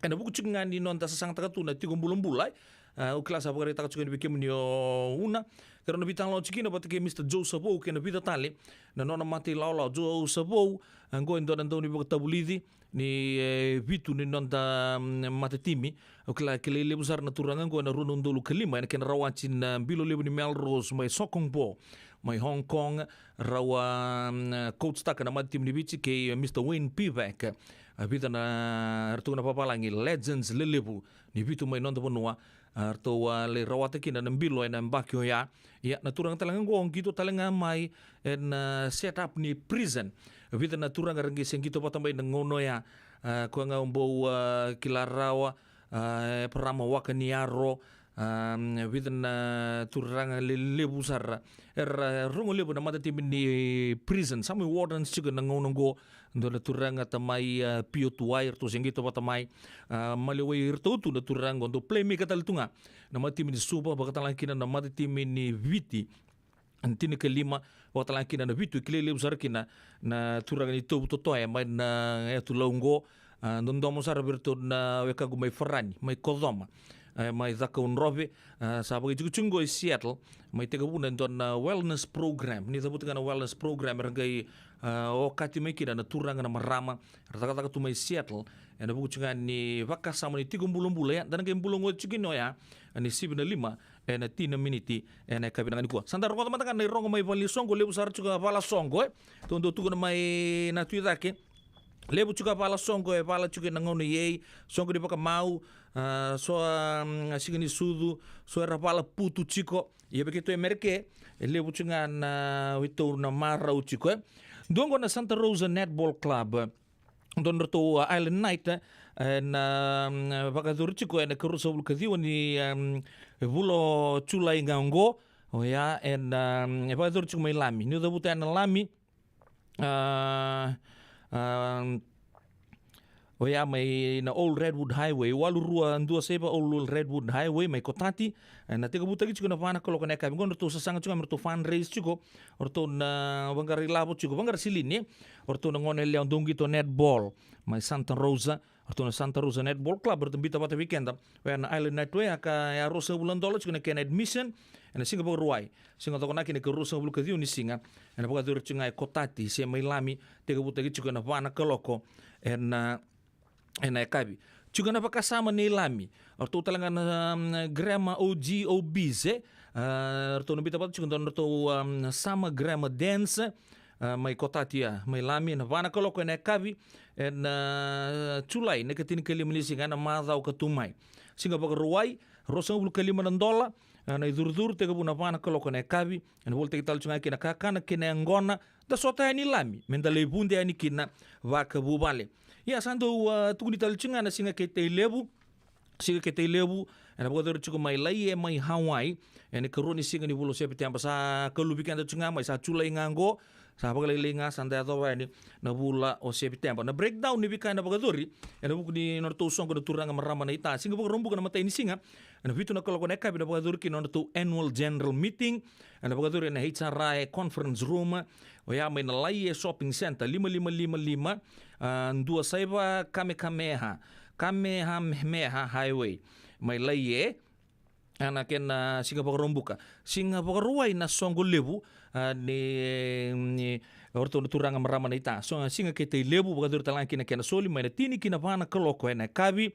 ena vuku tiko ga ni noda sasagataka tu na tiko bulabula, e. A, au kila sa vakaraitaka tiko yani vei kemuni o Una, keirau na veitalanoa tiko kina vata kei Mister Joe Savou kei na vica tale na nona mata ilawalawa. Joe Savou, a, qo e dua na daunivakatavulici ni, e, vitu ni noda, mm, matatimi. Au kila, kilai levu sara na turaga qo ena rua na udolu ka lima ena kena rawati na bilo levu ni Melrose mai Sokongpo, mai Hong Kong. Rau a, mm, coach taka na matatimi ni Viti kei Mister Wayne Pivac. A, vica na, eratou na vavalagi legends lelevu ni vitu mai noda vanua. A, ratou a lai rawata kina na bilo ena yabaki oya. Ia, na turaga tale ga qo, qito tale ga mai ena, a, set up ni prison. Vica na turaga era qai se qito vata mai na gauna oya. A, koya ga au bau, a, kila rawa, a, Eparama Wakaniyaro, a, vica na turaga lelevu sara. Era rogo levu na matatimi ni prison. Sa mai wardens tiko na gauna qo, dua na turaga tamai, a, Pio Tuwai, eratou se qito vata mai. A, maliwai iratou tu na turaga qo, dau playmaker tale tu ga na matatimi ni Suva, vakatalega kina na matatimi ni Viti. Na tinikalima, vakatalega kina na vitu, e kilai levu sara kina na turaga ni Tovu Totoya mai na yatu Lau qo. A, dodomo sara vei iratou na wekaqu mai Farani, mai Kocoma, e, mai Cakaudrove. A, sa vakaitikotiko qo i Seattle, mai tekivuna e dua na wellness program. Ni cavuta ga na wellness program, era qai, a, okati mai kina na turaga, na marama era cakacaka tu mai Seattle, ena vuku tiko ga ni vakasama ni tiko bulabula. Ia, da na qai bula oqo tiko kina oya ni sivi na lima ena tini na miniti ena yakavi vinaka nikua. Sa da rogoca mada ga na irogo mai valenisoqo, levu sara tiko a vala soqo, e. Tou dau tukuna mai na Tui Cake, levu tiko a vala soqo e vala tiko ena gauna i ei, soqo ni vakamau, a, so, a, mm, a siga ni sucu, so era vala putu tiko. Ia vei keitou e Mereke, e levu tiko ga na weitou na marau tiko, e. Dua qo na Santa Rosa Netball Club. Dua nodratou, a, Island Night, e, na, mm, vakayacori tiko ena ikaruasagavulu ka ciwa ni, em, vula o Julai ga oqo. Oya, ena, em, e vakayacori tiko mai Lami. Niu cavuta ena Lami, a, a, oya mai na Old Redwood Highway, walu rua dua saiva Old Redwood Highway, mai Kotati. E, na tekivutaki tiko ena va na kaloko ena yakavi. Qo nodratou sasaga tiko, me ratou fundraise tiko o ratou na vaqara ilavo tiko, vaqara silini, o ratou na gone yalewa dau qito netball mai Santa Rosa. O ratou na Santa Rosa Netball Club, eratou biuta vata vei keda oya na Island Night oya, ka e a ruasagavulu na dola tiko na kena admission. Ena siga Vakarauwai, siga Cokonaki, na ikaruasagavulu ka ciwa ni siga, ena vakayacori tiko ga e Kotati se mai Lami, tekivutaki tiko ena va na kaloko ena, ena yakavi. Tiko na vakasama nei Lami, o ratou talega na, um, Grammar O G O Bs, e. A, ratou na biuta vata tiko dua na nodratou, um, Summer Grammar Dance, a, mai Kotati, a, mai Lami, ena va na kaloko ena yakavi, ena, a, Julai, na ikatinikalima ni siga, ena macawa ka tu mai. Siga Vakarauwai, ruasagavulu ka lima na dola, a, na icurucuru, tekivuna va na kaloko ena yakavi, ena volitaki tale tiko ga kina na kakana kei na yaqona, da sota yani Lami, meda lai vude yani kina vakavuvale. Ia sa dau, ah, tukuni tale tiko ga na siga kei Tailevu. Siga kei Tailevu ena vakayacori tiko mai Laie mai Hawaii ena ikarua ni siga ni vula o Sepiteba. Sa kaluvi keda tiko ga mai, sa Julai ga oqo, sa vakalailai ga sa da yacova yani na vula o Sepiteba. Na breakdown ni veika ena vakayacori ena vuku ni nodratou soqo na turaga, marama, naita. Siga Vakaraubuka na imatai ni siga, ena vitu na kaloko ena yakavi ena vakayacori kina nodratou annual general meeting, ena vakayacori ena H R I conference room, oya mai na Laie Shopping Centre, lima lima lima lima, ah, dua saiva Kamekameha, Kamehameha Highway, mai Laie. Ena kena Siga Vakaraubuka. Siga Vakarauwai na soqo levu, ah, ni, ni oratou na turaga, marama, naita. So, siga kei Tailevu, vakayacori tale ga kina na kena soli mai na tini ki na va na kaloko ena yakavi.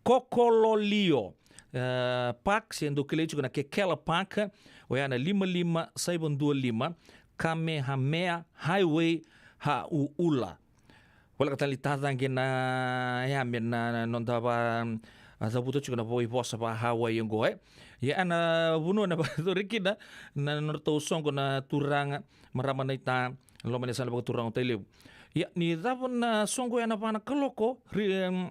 Kokololio, eh, Park, se dou kilai tiko na Kekela Park, oya na lima lima saiva dua lima Kamehameha Highway, Hauula. Voleka tale ni tacaqe na yame na, na noda va, a, cavuta tiko na veivosa va Hawaii oqo, e. Ia ena vanua ena vakayacori kina na nodratou soqo na turaga, marama, naita, loma ni yasana vakaturaga o Tailevu. Ia ni cava na soqo ena va na kaloko, ri, em,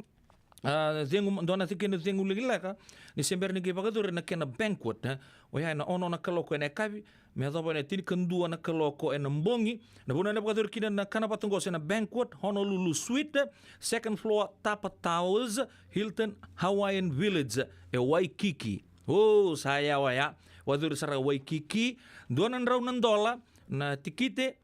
a, cegu, dua na tikina cegu lekaleka, ni se bera ni qai vakayacori na kena banquet, e. Oya ena ono na kaloko ena yakavi me yacova ena tinikadua na kaloko ena bogi. Na vanua ena vakayacori kina na kana vata oqo se na banquet, Honolulu Suite, second floor, Tapa Towers, Hilton Hawaiian Village, e Waikiki. O, sa yawa ya. Vakayacori sara e Waikiki, dua na drau na dola na tikite.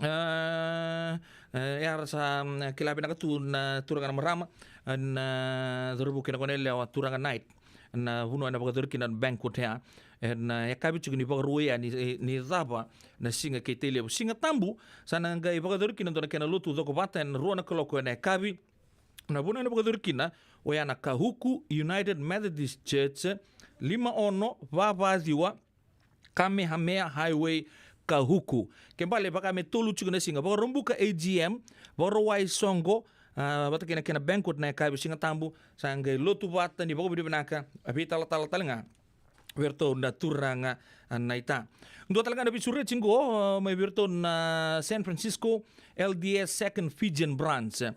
A, e, era sa, mm, kila vinaka tu na turaga, na marama, na cauravou kei na goneyalewa, Turaga Night. Na vanua ena vakayacori kina na banquet ya ena yakavi tiko ni Vakarauwai, ni, ni cava na siga kei Tailevu. Siga Tabu sa na qai vakayacori kina dua na kena lotu cokovata ena rua na kaloko ena yakavi. Na vanua ena vakayacori kina oya na Kahuku United Methodist Church, lima ono va va ciwa Kamehameha Highway, Kahuku. Kena ibalebale vaka me tolu tiko na siga: Vakaraubuka A G M, Vakarauwai soqo, a, vata kei na kena banquet na yakavi. Siga Tabu sa qai lotu vata ni vakavinavinaka, a, veitalatala tale ga vei iratou na turaga, a, naita. Dua tale ga na veisureti qo, a, mai vei iratou na San Francisco L D S Second Fijian Branch.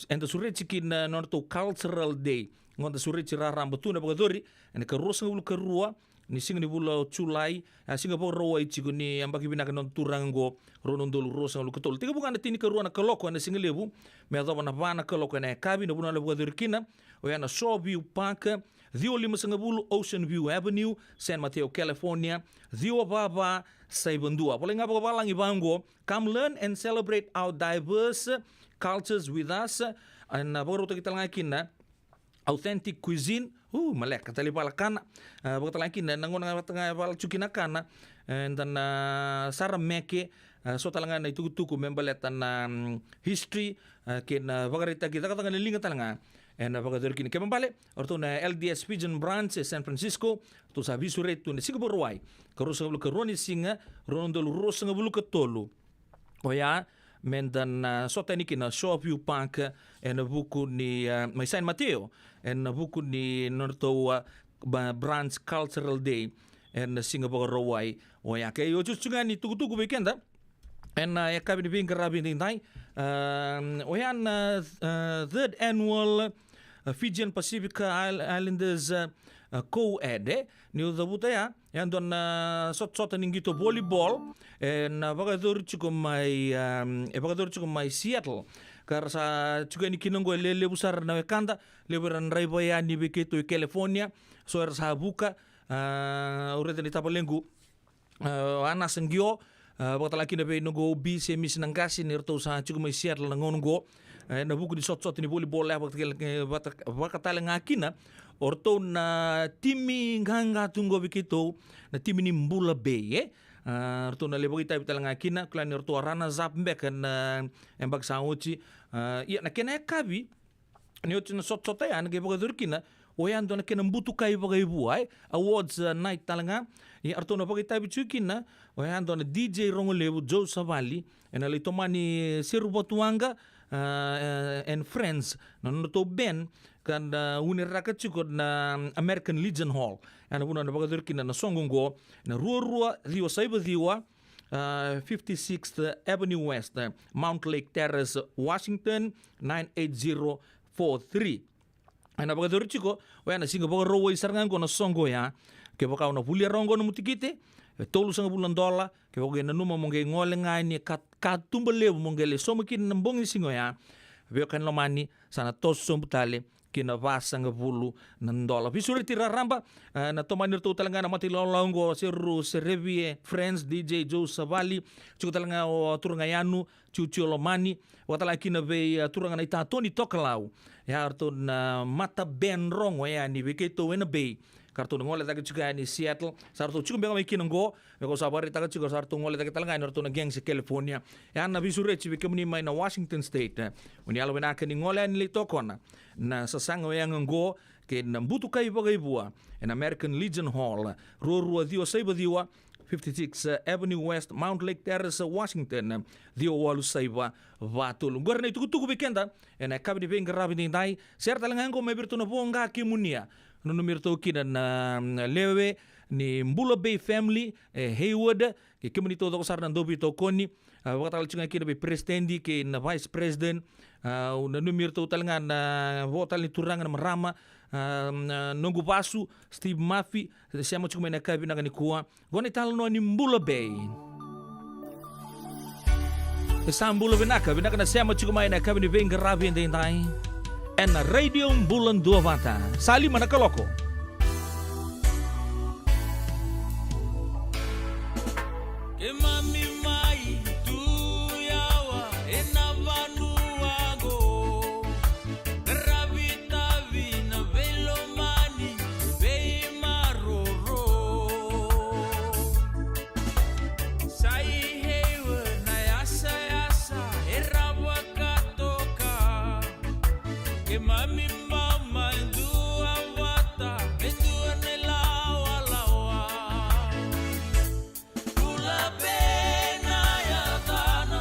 Eda sureti ki na nodratou Cultural Day. Qo da sureti raraba tu na vakayacori ena ikaruasagavulu karua ni siga ni vula o Julai, a, Siga Vakarauwai tiko ni yabaki vinaka na noda turaga qo, rua na udolu ruasagavulu katolu. Tekivu ga na tinikarua na kaloko ena sigalevu me yacova na va na kaloko ena yakavi. Na vanua ena vakayacori kina oya na Shoreview Park, ciwa limasagavulu Ocean View Avenue, San Mateo, California, ciwa va va saiva dua. Volai ga vakavalagi vaqo: "Come learn and celebrate our diverse cultures with us." Ena vakarautaki tale ga kina authentic cuisine. U, maleka tale ivala kana. A, vakatale ga kina na gauna vata ga e vala tiko kina kana, eda na sarameke, a, so tale ga na itukutuku me baleta na, mm, history, a, kei na vakaraitaki cakacaka ni liga tale ga ena vakayacori kina. Kena ibalebale o ratou na L D S Fijian Branch e San Francisco, ratou sa veisureti tu na Siga Vakarauwai, ikaruasagavulu karua ni siga, rua na udolu ruasagavulu katolu. Oya meda na sota yani kina Shoreview Park ena vuku ni, a, mai San Mateo, ena vuku ni nodratou, a, ba-, Branch Cultural Day ena Siga Vakarauwai. Oya, ke iotioti ga ni tukutuku vei keda ena yakavi ni veiqaravi edaidai, a, oya na, a, third annual, a, Fijian Pacific Isl-, Islanders, a, a, Co-ed, e. Niu cavuta ya, e dua na sotasota ni qito volleyball ena vakayacori tiko mai, a, e vakayacori tiko mai Seattle. Ka ra sa tiko yani kina oqo e lelevu sara na wekada, levu era draiva yani vei keitou i California, so era sa vuka, a, au raica ni tavalequ, a, Anasa Qio, a, vakatale ga kina vei noqu O B se Misi Naqase, ni ratou sa tiko mai Seattle na gauna oqo, e, ena vuku ni sotasota ni volleyball, e, vakatale, e, vata-, vakatale ga kina o ratou na timi qaqa tu oqo vei keitou, na timi ni Bula Bay, e. A, ratou na lai vakaitavi tale ga kina, kila ni ratou a runners up beka na yabaki sa oti. A, ia na kena yakavi, ni oti na sotasota ya, na qai vakayacori kina oya dua na kena butukai vakaivua, e, awards, a, night tale ga. Ia ratou na vakaitavi tiko kina oya dua na D J rogo levu, Joe Savali, ena lai tomani Seru Vatuwaqa, a, e, and Friends, na nodratou band, ka na uniraka tiko na American Legion Hall. Ena vanua na vakayacori kina na soqo oqo, na rua rua ciwa saiva ciwa, ah, fifty-sixth Avenue West, eh, Mount Lake Terrace, Washington, nine eight zero four three. Ena vakayacori tiko, oya na siga Vakarauwai sara ga oqo na soqo oya. Kevaka o na volia rawa oqo na nomu tikite, e tolusagavulu na dola. Kevaka o nanuma mo qai gole ga yani e ka, katuba levu mo qai lai sauma kina na bogi ni siga oya, veiwekani lomani, sa na toso sobu tale ki na vasagavulu na dola. Veisureti raraba, eh, na tomani iratou tale ga na mata ilawalawa oqo, Seru Serevie Friends, D J Joe Savali, tiko tale ga o turaga Yanu, Ciuciu Lomani, vakatale ga kina vei, eh, turaga na itatoni Tokalau. Ia ratou na mata band rogo yani vei keitou ena Bay. Ka ratou na gole cake tiko yani Seattle. Sa ratou tiko beka mai kina oqo, me ko sa vakaraitaka tiko, sa ratou gole cake tale ga yani o ratou na gang se California. Ia na veisureti vei kemuni mai na Washington State, eh. Mo ni yalo vinaka ni gole yani lai tokona na sasaga oya ga oqo kei na butukai vakaivua ena American Legion Hall, rua rua ciwa saiva ciwa, fifty-six Avenue West, Mount Lake Terrace, Washington, ciwa walu saiva va tolu. Oqori na itukutuku vei keda ena yakavi ni veiqaravi edaidai. Sere tale ga oqo mai vei iratou na Voqa Kemunia. Nanumi iratou kina na, na lewe ni Bula Bay family, e Hayward, kei kemuni taucoko sara na dauveitokoni. Ah, vakatale tiko ga kina vei president kei na vice president. Ah, au nanumi iratou tale ga na vo tale ni turaga na marama, ah, na noqu vasu, Steve Murphy, sema tiko mai na yakavi vinaka nikua. Qo na italanoa ni Bula Bay. E sa bula vinaka, vinaka na sema tiko mai na yakavi ni veiqaravi edaidai ena Radio Bula Duavata. Sa lima na kaloko. Keimami mai tu yawa ena vanua qo, qaravi tavi na veilomani, veimaroro. Sa i heiwa na yasayasa era vakatoka. Keimami bau mai dua vata me dua na ilawalawa. Bula Bay na yacana,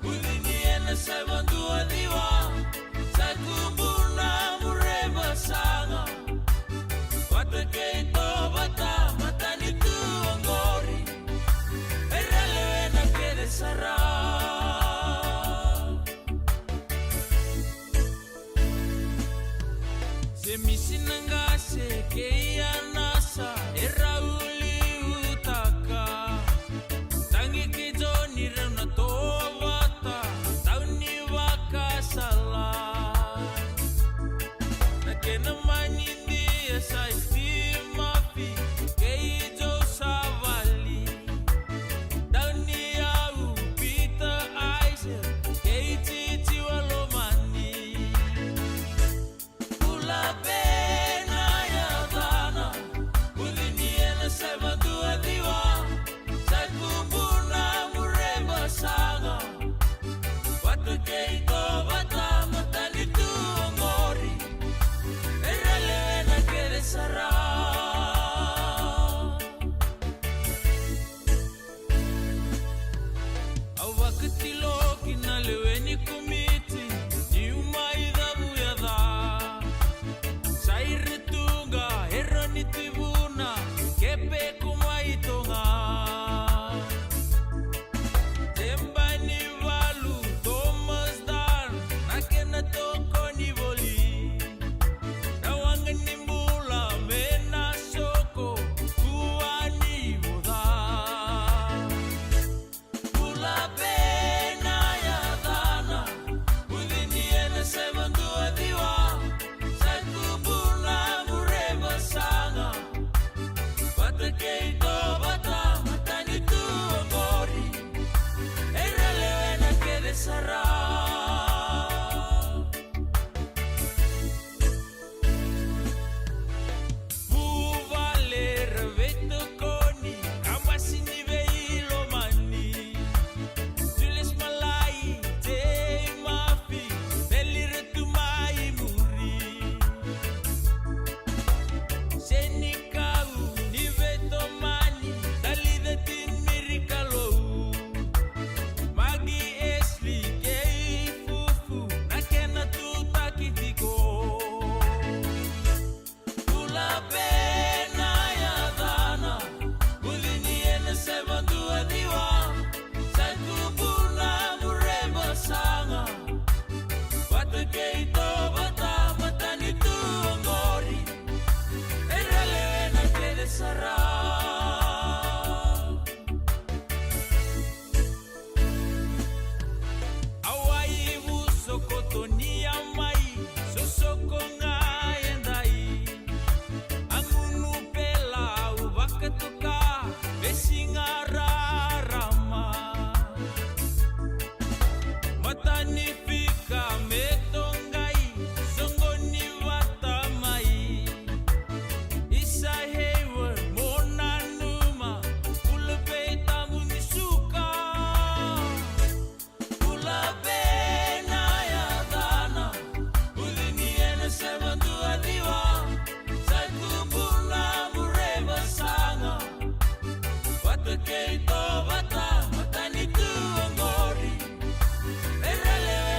ucini ena saiva dua ciwa. Sa tubu na mure vasaga, vata kei Tovata, matanitu oqori. Era lewena kece sara. Se misi na qase kei Anasa era uliutaka. Tagi kei Joni rau na tovata, tauni vakasala. Na kena manidia sa i Steve Murphy kei Joe Savali. Tauni au Peter Isaac kei Titi Walomani. Bula Bay Tani fika me toqai, soqoni vata mai. Isai Hayward, mo nanuma, bula vei tabu ni suka. Bula vei na yacana, ucini ena sevadua ciwa. Sa tubu na vure vasaga, vata kei Tovata, matanitu oqori. Era lewe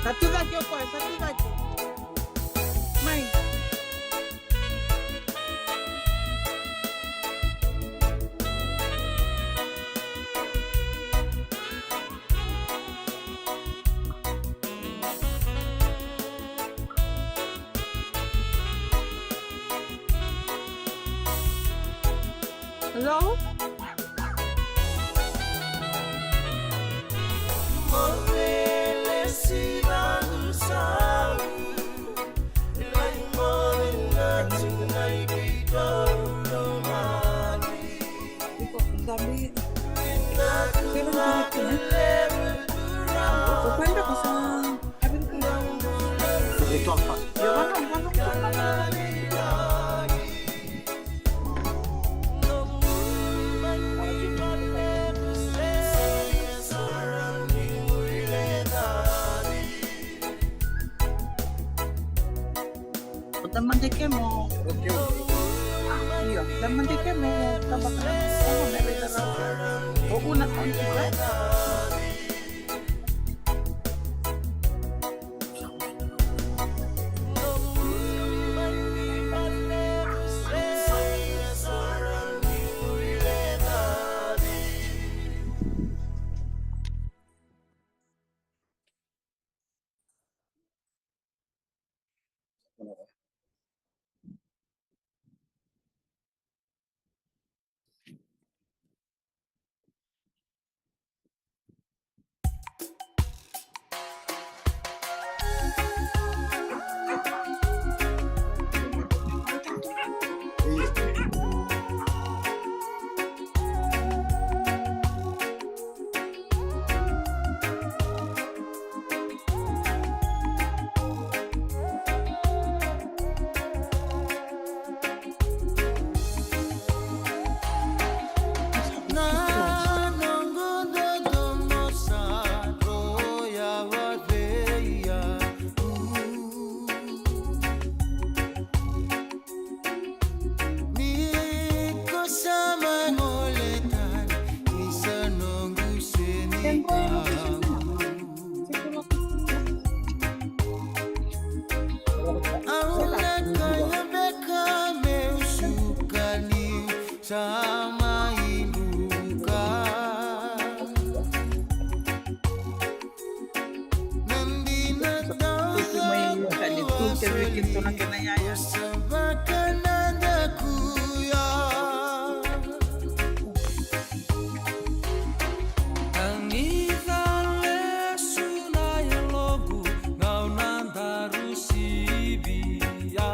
Sa tu cake o koya, sa tu cake. Mai. Hello? O tamata kemo. Io, tamata kemo. Tabaka na kemo na rita rau. O una on tu. Au na kaya beka meu suka niu sa mai buka. Na dina taucoko au sa vakanadakuya. Tanica lesu na yaloqu, gauna daru sivia.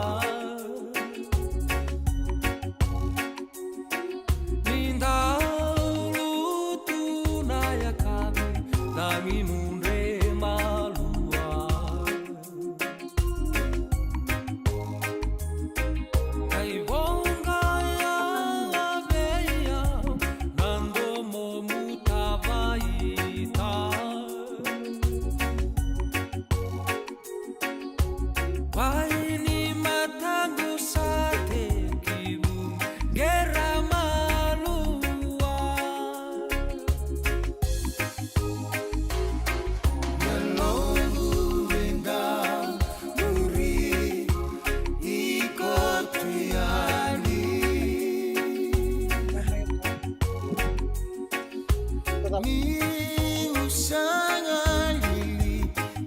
Ni dau lutu na yakavi, na mimudre malua. Kai voqa ya vei au na domomu tavaita. Wai ni mataqu sa tekivu qera malua. Na loqu e dau muri iko tu yani. Niu sa galili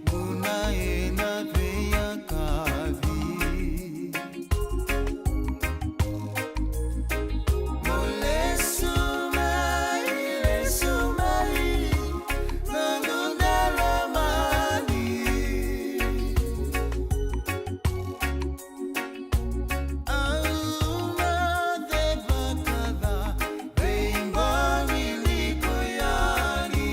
vuna ena veiyakavi. Mo lesu mai, lesu mai, na noda lomani. Au na cevaka ca vei bogi ni ko yani.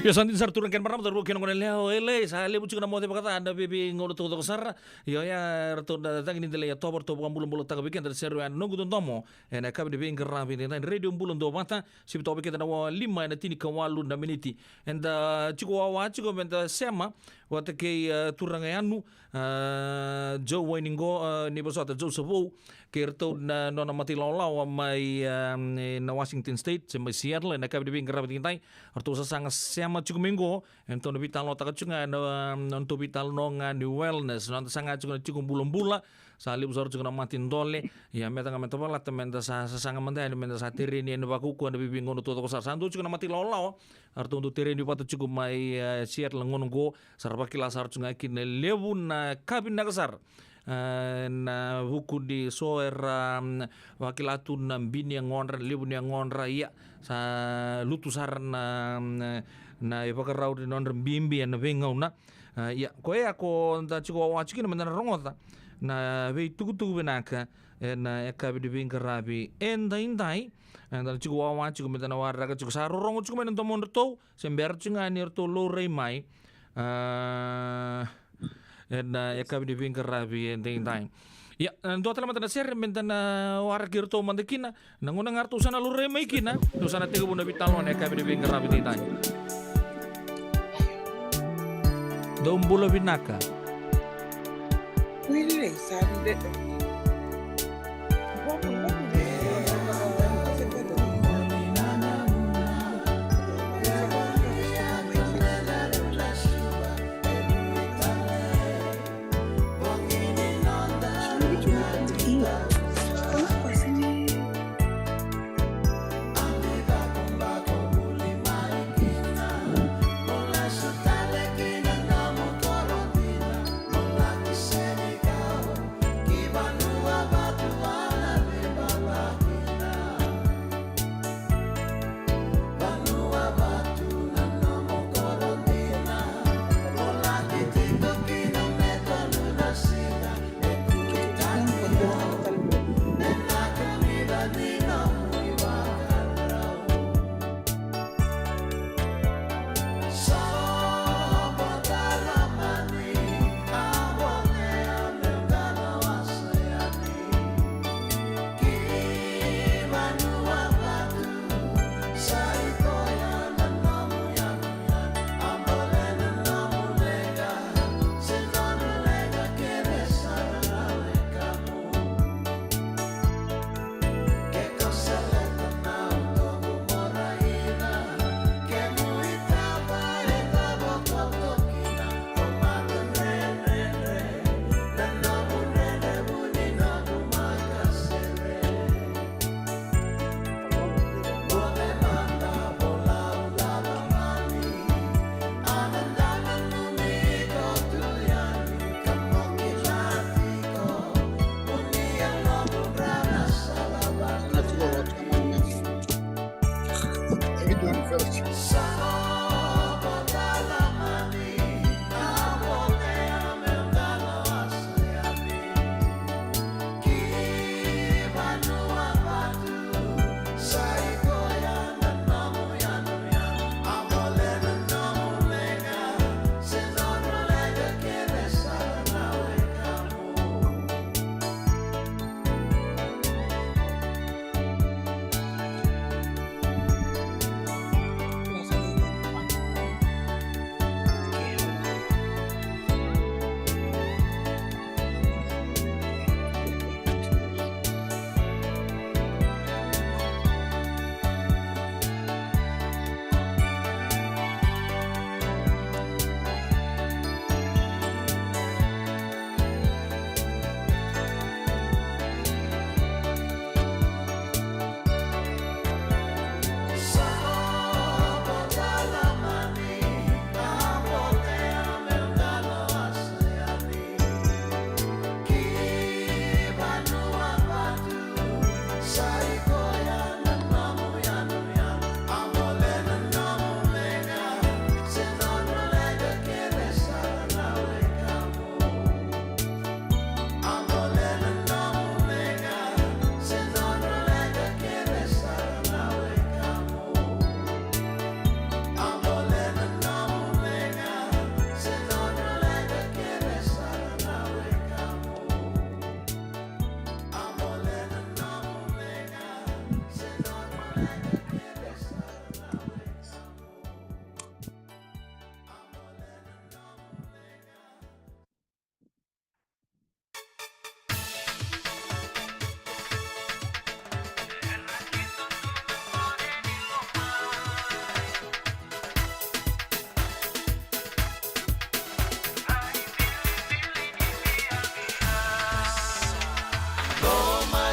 Ia sa dina sara turaga kei na marama, cauravou kei na goneyalewa, e lai sa levu tiko na moce vakaca ena veigauna taucoko sara. Io, ia, eratou na cagi ni delai, e tovo, eratou vakabulabulataka vei keda na sere oya na Noqu Dodomo ena yakavi ni veiqaravi edaidai ena Radio Bula Duavata. Sivi toka vei keda na wa lima ena tinikawalu na miniti. Eda tiko wawa tiko meda sema vata kei, e, turaga Yanu, e, Joe Wainiqo, e, ni vosota, Joe Savou, kei iratou na nona mata ilawalawa mai, e, na Washington State, se mai Seattle, ena yakavi ni veiqaravi edaidai. Eratou sasaga sema tiko mai qo, eratou na veitalanoataka tiko ga ena, e, nodratou veitalanoa ga ni wellness, noda saga tiko na tiko bulabula, sa levu sara tiko na mate dole. Ia, me da ga me da valata, me da sa, sa saga mada yani, me da sa tereni yani vakaukauwa ena veigauna taucoko sara. Sa dua tiko na mata ilawalawa, eratou dau tereni vata tiko mai, e, Seattle na gauna oqo, sa ra vakila sara tiko ga kina e levu na ka vinaka sara. E, ena vuku ni so era, mm, vakila tu na bi ni yagodra, levu ni yagodra, ia, sa lutu sara na, mm, na ivakarau ni nodra bibi ena veigauna. A, ia, koya ko da tiko wawa tiko kina me da na rogoca na veitukutuku vinaka ena yakavi ni veiqaravi edaidai. Eda na tiko wawa tiko me da na waraka tiko, sa rorogo tiko mai na domodratou, se bera tiko ga ni ratou laurai mai. A, ena yakavi ni veiqaravi edaidai. Ia, e, dua tale mada na sere me da na waraki iratou mada kina. Na gauna ga ratou sa na laurai mai kina, ratou sa na tekivu na veitalanoa ena yakavi ni veiqaravi edaidai. Dou bula vinaka.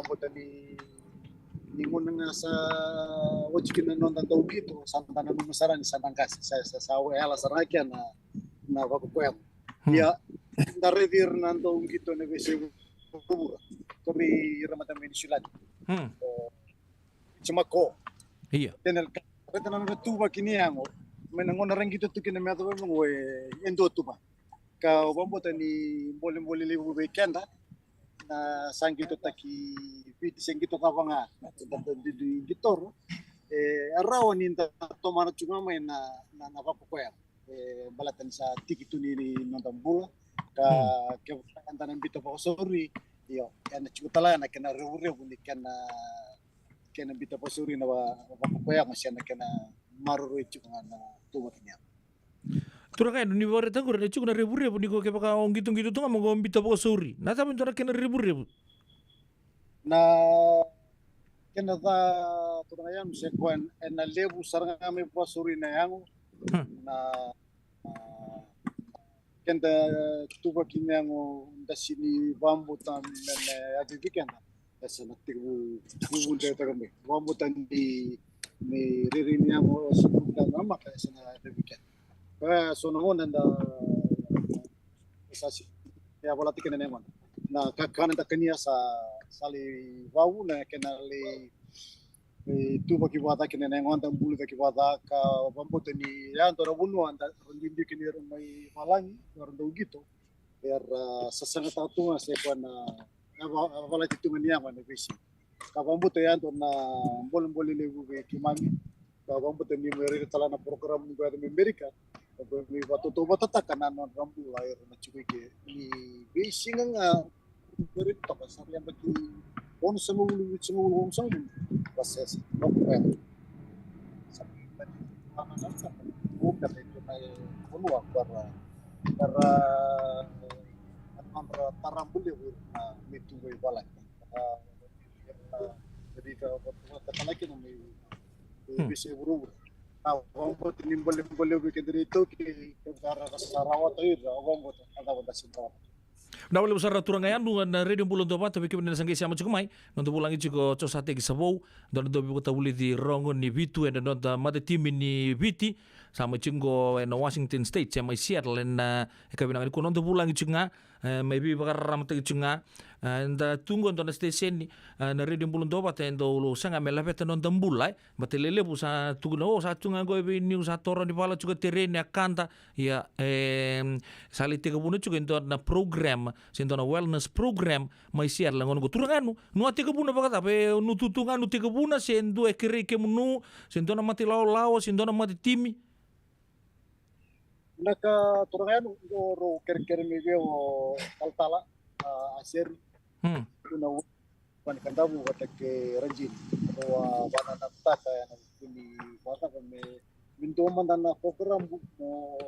vakabauta ni ni gauna ga sa oti kina na noda dau qito, sa da nanuma sara ni sa da qase, sa sa sa yala sara ga kina na na vakakoya. Ia da raici ira na dau qito na veiyasai vuravura, ka vei ira matabete ni Silati. Timako. Ia. Tenel ka reta na nona tuvaki ni yago mai na gauna ra qito tu kina me yacova me qo e dua tuva. Ka au vakabauta ni bolebole levu vei keda na sa qitotaki Viti se qito cava ga na keda da duidui qitoro. E rawa ni da tomana tu ga mai na na na vakakoya. e, baleta ni sa tiki tu ni, ni noda bula. Ka, hmm, kevaka eda na biuta vakasauri, io, ena tiko tale ga na kena revurevu ni kena, kena biuta vakasauri na va-, vakakoya yago se na kena maroroi tiko ga na tauvata ni yago. Turaga Yanu, ni vakaraitaka qori na tiko na revurevu ni ko kevaka o qitoqito tu ga mo qo biuta vakasauri. Na cava e dua na kena revurevu? Na kena ca, Turaga Yanu, se koya ena levu sara ga me vakasauri na yago. Hmm. Na, a, keda tuvaki na yago da sini vakabauta me na yaco vei keda. E sa na tekivu, vuvu de taka me vakabauta ni, ni rairai ni yago sa vuvu da na maka, e sa na yaco vei keda. Ka so na gauna da sa si, e a valati kena na yago. Na kakana da kania sa, sa lai vavu na kena lai, e, tuvaki vata kena na yago da bulu caki vata ka vakabauta ni ya dua na vanua da rau duidui kina ira mai valagi, ira dau qito. Era, a, sasagataka tu ga se koya na, na va-, na valati tu ga ni yago ena veisiga. Ka vakabauta ya dua na bolebole levu vei keimami. Ka vakabauta ni mai raica tale na program ni qo yaco mai Amerika. Ka qo mai vakatautauvatataka na nodra bula era na tiko i ke ni veisiga ga. Qori toka sa yabaki onosagavulu, vitusagavulu, onosagavulu. Vasese, no, e. Sa, sa, sa, sa, vanua, para, para, para, para, para, Hmm. Vinaka vakalevu sara na Turaga Yanu ena Radio Bula Duavata, vei kemuni na sa qai sema tiko mai. Noda vulagi tiko o Josateki Savou, dua na dauvakatavulici rogo ni vitu ena noda matatimi ni Viti. Sa mai tiko qo ena Washington State, se mai Seattle, ena, e, yakavi vinaka nikua. Noda vulagi tiko ga, e, mai veivakararamataki tiko ga. E, eda tu qo e dua na station, e, na Radio Bula Duavata, e dau saga me laveta noda bula, e. Baleta e levu sa tukuna, o, sa tu ga qo e vei niu sa toro ni vala tiko, tereni, a kada. Ia, e, sa lai tekivuna tiko e dua na program, se dua na wellness program mai Seattle na gauna qo. Turaga Yanu, nu a tekivuna vakacava? E, nu tutu ga nu tekivuna, se dua e kerei kemunu, se dua na mata ilawalawa, se dua na matatimi? Vinaka Turaga Yanu, qo rau kerekere mai vei au o talatala, a, a Seri. Hmm. Tukuna vua ni Kadavu vata kei Rajini. Rau a vakanananutaka ena vuku ni vakacava me, me dua mada na program mo, mo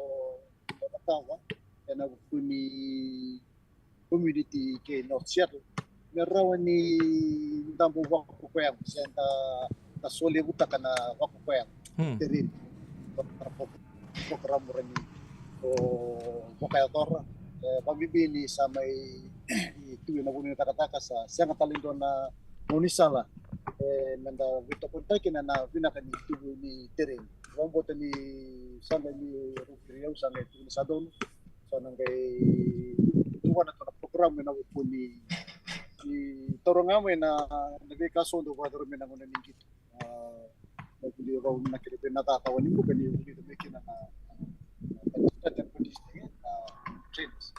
cakava ena vuku ni community kei North Seattle. Me rawa ni da bau vakakoya yago, se da, da solevutaka na vakakoya yago. Hmm. Tereni. Program rani o vakayacora. E, vakabibi ni sa mai tu ena vanua ni cakacaka sa sega tale e dua na gaunisala. E, me da veitokoni kina na vinaka ni tubu ni tereni. Vakabauta ni sa qai ni rukiri au sa qai tubu ni sa donu. Sa na qai tukuna tu na program ena vuku ni, ni taura ga mai na, na veika so dau vakayacori mai na gauna ni qito. A, na vuli rau na kere pe na tatawa ni buka ni vuli mai kina na, na, na, na trainers.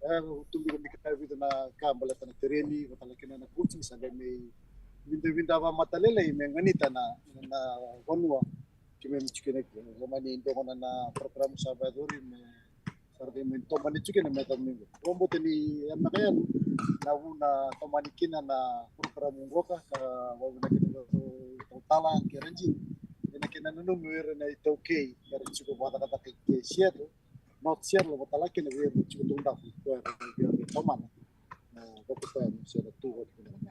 E, tubu mai kina vitu na ka baleta na tereni, vata kei na coaching, sa qai mai vidavida vakamatalailai me ganita na, na vanua. Keimami tiko kina, loma ni dua na, na program sa vakayacori me sa ra qai mai tomani tiko kina me yacova mai qo. Vakabauta ni, e, na ka yani na vuna tomani kina na program qoka, ka vakavinaka kina vei talatala kei Rajini. Ena kena nanumi o ira na iTaukei era tiko vakacakacaka i ke Seattle, North Seattle, vata kina vei ira na tiko Taudaku, ko era na via tomana. Na vakakoya yago se na tu vata kina na.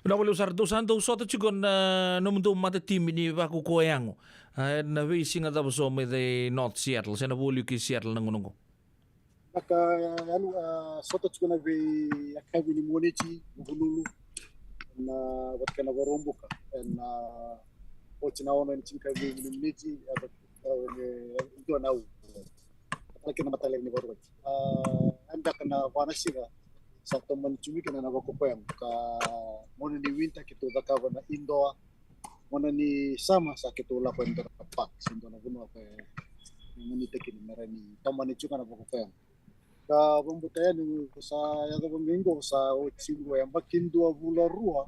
Vinaka vakalevu sara, dou sa dau sota tiko na nomudou matatimi ni vakakoya yago, a, ena veisiga cava so mai cei North Seattle se na voli ki Seattle na gauna qo? Vinaka Yanu, a, sota tiko na veiyakavi ni Moniti, Vukelulu, na vata kei na Vakaraubuka, ena oti na ono ena tinikavitu ni miniti, a, a, e, e dua na au. Vata kei na matailalai ni Vakaraubuka. A, e beka na va na siga sa tomani tiko mai kina na vakakoya yago, ka gauna ni winter keitou cakava na indoor, gauna ni summer sa keitou lako e dua na park se dua na vanua ka e ganita kina me rawa ni tomani tiko na vakakoya yago. Ka vakabauta yani sa yacova mai qo sa oti qo e yabaki dua vula rua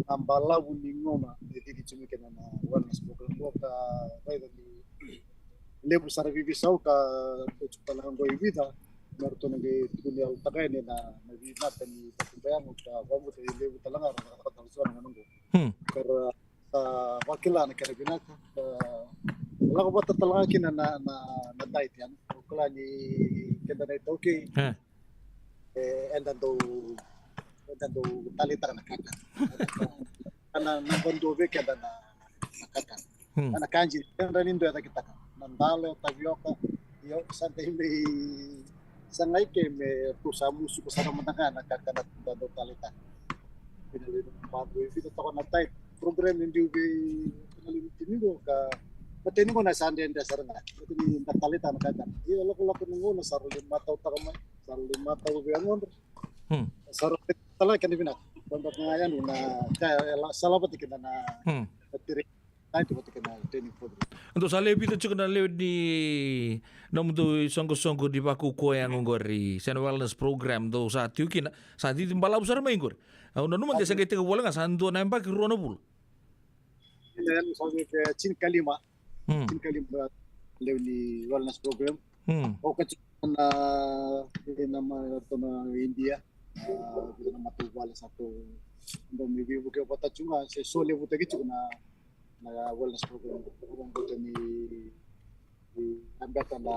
na balavu ni gauna e cici tiko mai kina na wellness program qo, ka raica ni levu sara veiveisau ka tiko tale ga qo i vica. Me ratou na qai tukuni yalotaka yani na, na vinaka ni vakubaya qo ka vabuta i levu tale ga ra vakataka tale so na gauna qo. Hmm. Ka ra sa vakila na kena vinaka. Ka lako vata tale ga kina na, na, na diet yani. O kila ni keda na iTaukei. Eh. E, eda dau, eda dau taleitaka na kakana. Ana naba dua vei keda na, na kakana. Hmm. Ana kaji, eda ni dau yaca kitaka. Na dalo, tavioka, io, sa dai me sagai ke me tu sa musu ko sa na mata ga na kakana da dau taleitaka. Ina le na bado e fita toka na tai program e diu vei na le tini go ka. Mateni go na sa dredre sara ga. Mateni da taleitaka na kakana. Io, lako lako ni go na sa roli matautaka mai. Sa roli matau vei a godra. Hmm. Sa roli tala kena vinaka. Banda ka yani na ka e la sa lava tiko na, na, hmm, na tere. Ai tu vata kena training program. Ando sa lewe vica tiko na lewe ni nomudou isoqosoqo ni vakaukauwa yago qori. Sena wellness program dou sa tiko kina. Sa cici balavu sara mai qori. Au nanuma de sa qai tekivu wale ga sa dua na yabaki rua na vula. Ina yani sa vei tinikalima. Hmm. Tinikalima lewe ni wellness program. Hmm. O ka tiko na, e, na ma, na India. A, vei na matavuvale sa tou dau mai veivuke vata tiko ga, se solevutaki tiko na, na wellness program. Program vata ni, ni a beta na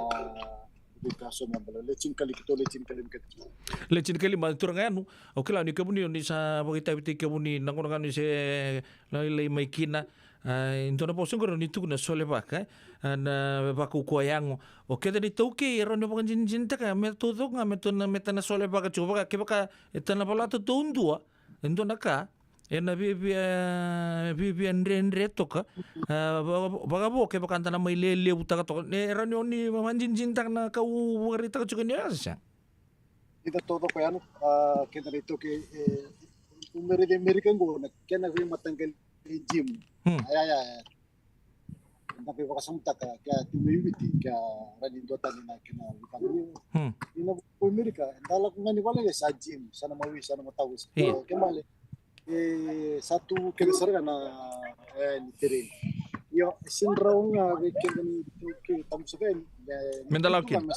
veika so me bala. Le tinikalima, keitou le tinikalima kece tiko. Le tinikalima, turaga yanu, au kila ni kemuni, ni sa vakaitavitaki kemuni, na gauna ga ni se lailai mai kina, a, e dua na vosa qori ni tukuna solevaka, e? A, na vakaukauwa yago. O keda na iTaukei, e rawa ni vakadinadinataka, me taucoko ga, me tau na, me ta na solevaka tiko, vaka, kevaka, e ta na valata taudua, e dua na ka, e na via, via, via, via dredre toka, a, va-, va-, vakavo, kevaka da na mai lelevutaka toka, e rawa ni o ni vakadinadinataka na ka au vakaraitaka tiko ni a, se? Eda taucoko yani, a, keda na iTaukei, e, o Amerika, Amerika qo, na kena veimataqali gym. Hmm. Aya, aya, aya. Da qai vakasamataka, ke a tu mai Viti, ke a rawa ni duatani na kena veitamani. Hmm. Ina o Amerika, da lako ga ni vale sa gym, sa na mawi, sa na matau. Io. Ke male, e, sa tu kece sara ga na, e, ni tereni. Io, e sega ni rawa ga vei keda ni iTaukei tabu saka yani, e, me da lako kina. Me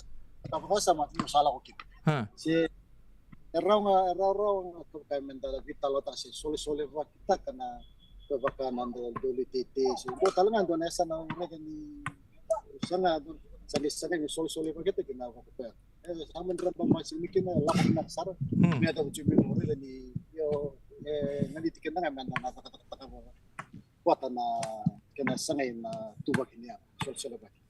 sa vakasama, io, sa lako kina. Ha. Se e rawa ga, e rawarawa ga toka me da veitalanoataka se solesolevakitaka na vaka na da dau lai teitei. Se dua tale ga dua na yasana au raica ni sa ga, sa qai, sa qai ni solesolevakitaki na vakakoya. E, sa mani raba mai sega ni kina lako vinaka sara. Hmm. Me yacova tiko me raica ni, io, e, ganiti keda ga me da na cakacakataka vata na kena sagai na tuvaki ni yago, solesolevaki.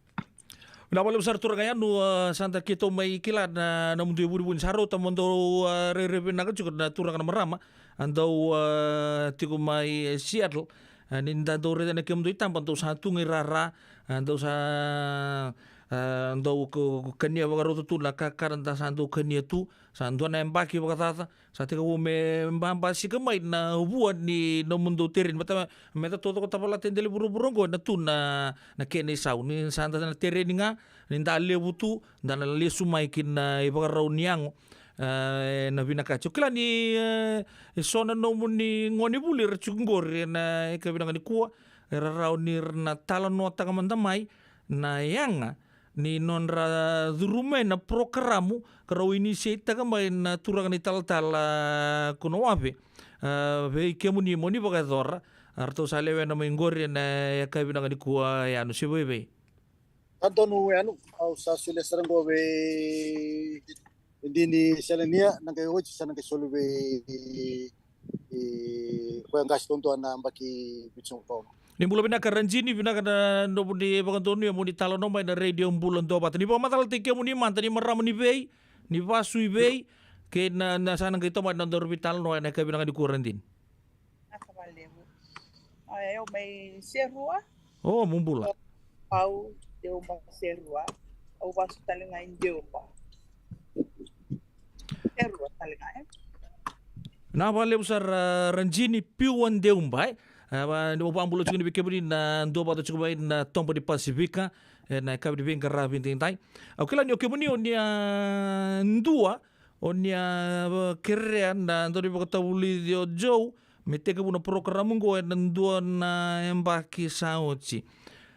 Vinaka vakalevu sara turaga yanu, a, sa da keitou mai kila na, na nomudou ivunivuni sa rauta mo dou, a, rairai vinaka tiko na turaga na marama, a dau, a, tiko mai, e, Seattle, a, ni da dau raica na kemudou itaba, dou sa tu ga i rara, a, dou sa, a, dou k-, k-, kania vakarauta tu na kakana da sa dou kania tu, sa dua na yabaki vakacaca, sa tekivu me ba-, basika mai na vua ni nomudou tereni. Mata, me da taucoko tavalata e dela i vuravura oqo na tu na, na kena isau. Ni sa da na tereni ga, ni da levu tu, da na lesu mai ki na ivakarau ni yago. E, na vinakati. O kila ni, e, e so na nomuni gonevuli era tiko qori, e na ika vinaka nikua, era rawa ni ra na talanoataka mada mai, na yaga, ni nodra curu mai na porokaramu ka rau initiate-taka mai na turaga na italatala ko na wave. A, vei kemuni mo ni vakayacora, a ratou sa lewena mai qori ena yakavi vinaka nikua, Yanu, se vaivei? Ka donu Yanu, au sa solia sara qo vei Dini Selenia, na qai oti sa na qai soli vei i koya qase duadua na yabaki vitusagavulu ka ono. Ni bula vinaka Radini, vinaka na nomuni vakadonuya mo ni talanoa mai na Radio Bula Duavata. Ni vakamacalataki kemuni mada, ni marama ni vei, ni vasu i vei, kei na, na sa na qai tomani na nodaru veitalanoa ena yakavi vinaka nikua Radini. Vinaka vakalevu. Io, au mai Serua. O, mo bula. Pau Deuba Serua. Au vasu tale ga i Deuba. Serua tale ga, e? Vinaka vakalevu sara, a, Radini Piua Deuba, e? A, va, ni vakabula tiko ni vei kemuni na duavata tiko mai na Toba ni Pasifika, e, na yakavi ni veiqaravi edaidai. Au kila ni o kemuni o ni a dua, o ni a, a, kerea na daunivakatavulici o Joe, me tekivu na porokaramu oqo ena dua na yabaki sa oti.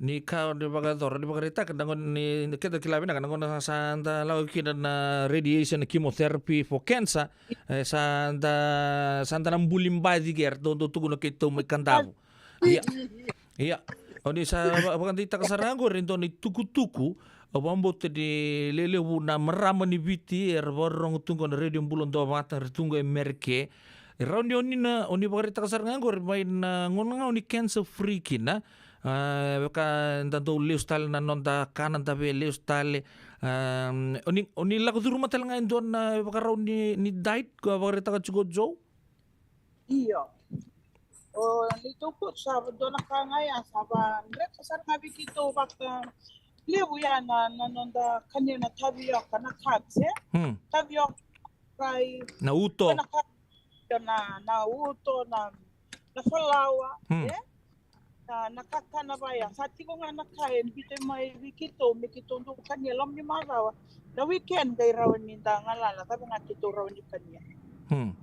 Ni ka ni vakayacora, ni vakaraitaka na gauna ni keda kila vinaka na gauna sa da lako kina na radiation chemotherapy for cancer, e, sa da, sa da na buli baci kera, dou, dou tukuna keitou mai Kadavu. Ia. Ia. O ni sa va-, vakadeitaka sara ga qori e dua na itukutuku, au vakabauta ni lelevu na marama ni Viti era vakarorogo tu qo na Radio Bula Duavata, era tu qo e Merika. E rawa ni o ni na, o ni vakaraitaka sara ga qori mai na gauna ga o ni cancer free kina. A, vaka da dau lesu tale na noda kana da via lesu tale. A, o ni, o ni lako curuma tale ga e dua na ivakarau ni, ni diet ko a vakaraitaka tiko o Joe? Io. O neitou coach sa dua na ka ga ya sa vakaraitaka sara ga vei keitou vakalevu ya na, na noda kania na tavioka na carbs, e? Hmm. Tavioka, rai, Na uto. na ka-, na, na uto, na, na falawa, Hmm. e? Na, na kakana vaya. Sa tiko ga na ka e biuta mai vei keitou me keitou dau kania loma ni macawa. Na weekend qai rawa ni da galala, cava ga keitou rawa ni kania. Hmm.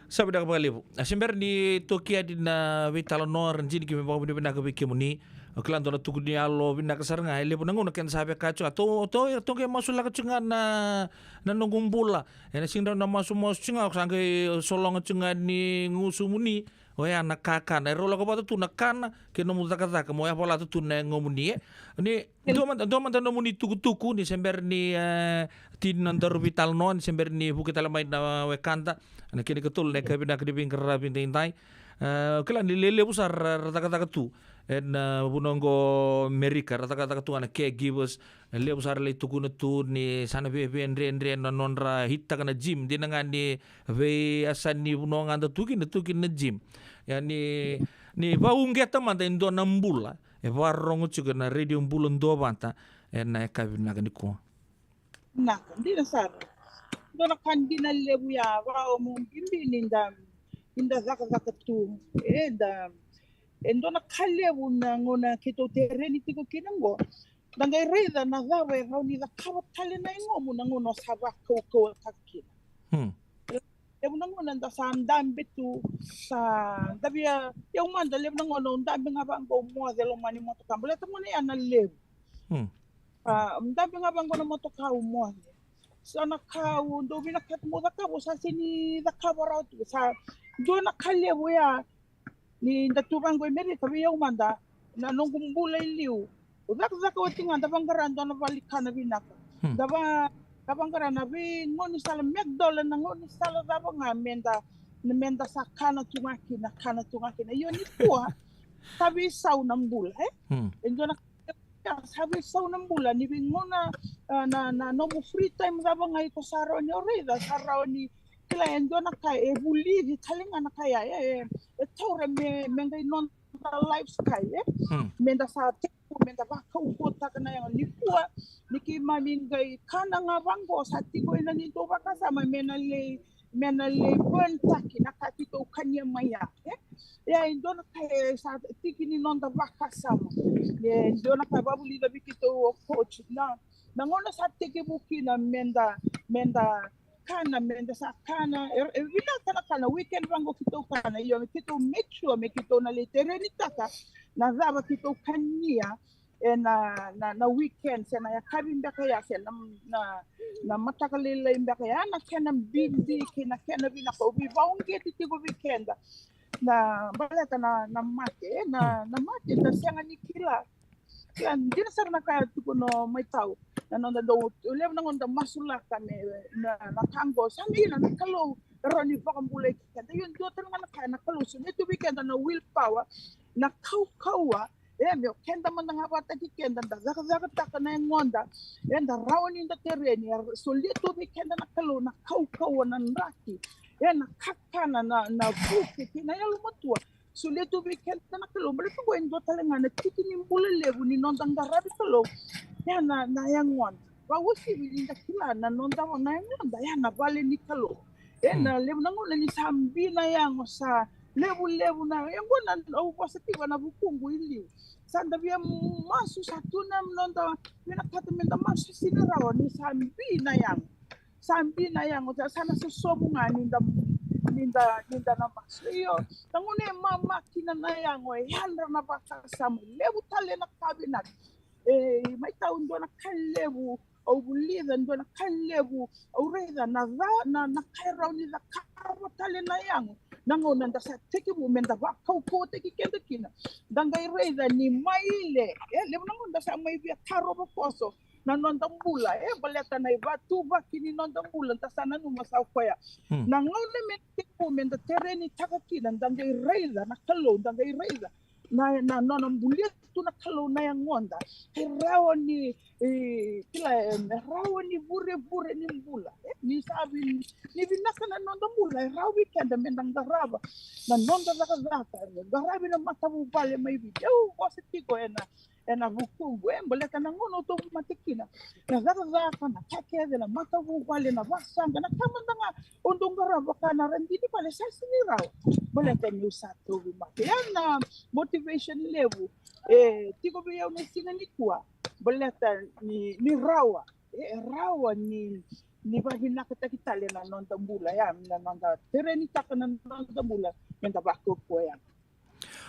Sa vinaka vakalevu. A, se bera ni toki yani na veitalanoa, ra dini ki me vakavinavinaka vei kemuni. O kila dua na tuku ni yalo vinaka sara ga, e levu na gauna keda sa via kaya tu ga, tou, tou, tou qai masulaka tu ga na, na noqu bula. Ena sega ni rawa na masumasu tu ga, au sa qai sologa tu ga ni gusumuni. Oya na kakana, e rau lako vata tu na kana kei nomu cakacaka, mo yavalata tu na yagomuni, e. Ni, dua mada, dua mada nomuni tukutuku, ni se bera ni, e, tini na daru veitalanoa, ni se bera ni vuki tale mai na wekada. Na kena ikatolu na yakavi vinaka ni veiqaravi edaidai. E, kila ni lelevu sara ra, ra cakacaka tu ena, e, vanua qo Merika, ra cakacaka tu ga na caregivers, e levu sara lai tukuna tu ni sa na via, via dredre na nodra hitaka na gym, dina ga ni veiyasa ni vanua ga da tu kina, tu kina na gym. Ia ni, ni vakauqeta mada e dua na bula e vakarorogo tiko ena Radio Bula Duavata ena yakavi vinaka nikua. Vinaka, dina sara. Dua na ka dina levu ya, vakaomo bibi ni da, ni da cakacaka tu. E da, e dua na ka levu na gauna keitou tereni tiko kina qo. Da qai raica na cava e rawa ni cakava tale na yagomu na gauna o sa vakaukauwataka kina. Hmm. Levu na gauna da sa dabe tu, sa da via, au mada levu na gauna au dabe ga vaqo, au moce e loma ni motoka. Baleta gauna ya na levu. Hmm. A, dabe ga vaqo na motoka, au moce. Sa na ka au dau vinakata meu cakava, au sa sega ni cakava rawa tu. Sa dua na ka levu ya, ni da tu vaqo e Merika, vei au mada, na noqu bula e liu. Au cakacaka oti ga, da vaqara dua na valenikana vinaka. Hmm. Da va, da vaqara na veigaunisala McDonald, na gaunisala cava ga, me da, me da sa kana tu ga kina, kana tu ga kina. Io nikua, sa veisau na bula, e? Hmm. E dua na ka, sa veisau na bula, ni veigauna, a, na, na nomu free time cava ga iko sa rawa ni o raica, sa rawa ni kila e dua na ka e vulici tale ga na ka ya, e, e, e taura me, me qai noda lifestyle, e? Hmm. Me da sa tekivu, me da vakaukauwataka na yago nikua, ni keimami qai kana ga vaqo, sa tiko ena neitou vakasama me na lai, me na lai burn taki na ka keitou kania mai ya, e? Ia, e dua na ka e sa tiki ni noda vakasama. E dua na ka e vakavulica vei keitou o coach, na, na gauna sa tekivu kina me da, me da kana, me da sa kana, e, e vinaka na kana, weekend vaqo keitou kana, io, me keitou make sure me keitou na lai terenitaka na cava keitou kania ena, na, na weekend, se na yakavi beka ya, se na, na, na mataka lailai beka ya, na kena bibi kei na kena vinaka. Au veivakauqeti tiko vei keda. Na, baleta na, na mate, na, hmm, na mate da sega ni kila. Ia, dina sara na ka e tukuna o Maitau. Na noda dau, levu na gauna da masulaka me, na, na ka qo. Sa dina na Kalou e rawa ni vakabulai keda. Io, dua tale ga na ka na Kalou solia tu vei keda na willpower, na kaukauwa, e, me o keda mada ga vakataki keda, da cakacakataka na yagoda, e, da rawa ni da tereni, e, solia tu vei keda na Kalou na kaukauwa, na draki, e, na kakana, na, na vuku kei na yalomatua. Solia tu vei keda na Kalou, baleta qo e dua tale ga na tiki ni bula levu ni noda qaravi Kalou. Ia na, na yagoda. Vakauasivi ni da kila na noda, na yagoda, ia na vale ni Kalou. E, hmm, na levu na gauna ni sa bi na yago, sa levulevu na yago, na au vosa tiko na vukuqu i liu. Sa da via masu, sa tu na noda vinakata me da masu, sega ni rawa ni sa bi na yago. Sa bi na yago, sa, sa na sosovu ga ni da, ni da, ni da na masu. Io, na gauna e mama kina na yago, e yadra na vakasama, e levu tale na ka vinaka. E, mai tau dua na ka levu, au vulica dua na ka levu, au raica na ca, na, na ka e rawa ni cakava tale na yago. Na gauna da sa tekivu me da vakaukauwataki keda kina. Da qai raica ni mai le, e, levu na gauna da sa mai via tarova koso na noda bula, e, baleta na ivakatuvaki ni noda bula, da sa nanuma sa o koya. Hmm. Na gauna me tekivu me da terenitaka kina, da qai raica na Kalou, da qai raica na, na nona bulia tu na Kalou na yagoda. E rawa ni, e, kila, e rawa ni vurevure ni bula. E, ni sa vi-, ni vinaka na noda bula, e rawa vei keda me da qarava na noda cakacaka, qaravi na matavuvale mai Viti. Au vosa tiko ena, ena vukuqu, e, baleta na gauna au tauvimate kina, na cakacaka, na ka kece, na matavuvale, na vasaqa, na ka mada ga o dau qarava, ka na radini vale sa sega ni rawa. Baleta niu sa tauvimate. Ya na motivation levu e tiko vei au na siga nikua. Baleta ni, ni rawa, e rawa ni, ni vavinakataki tale na noda bula, ya na noda terenitaka na noda bula me da vakaukauwa yani.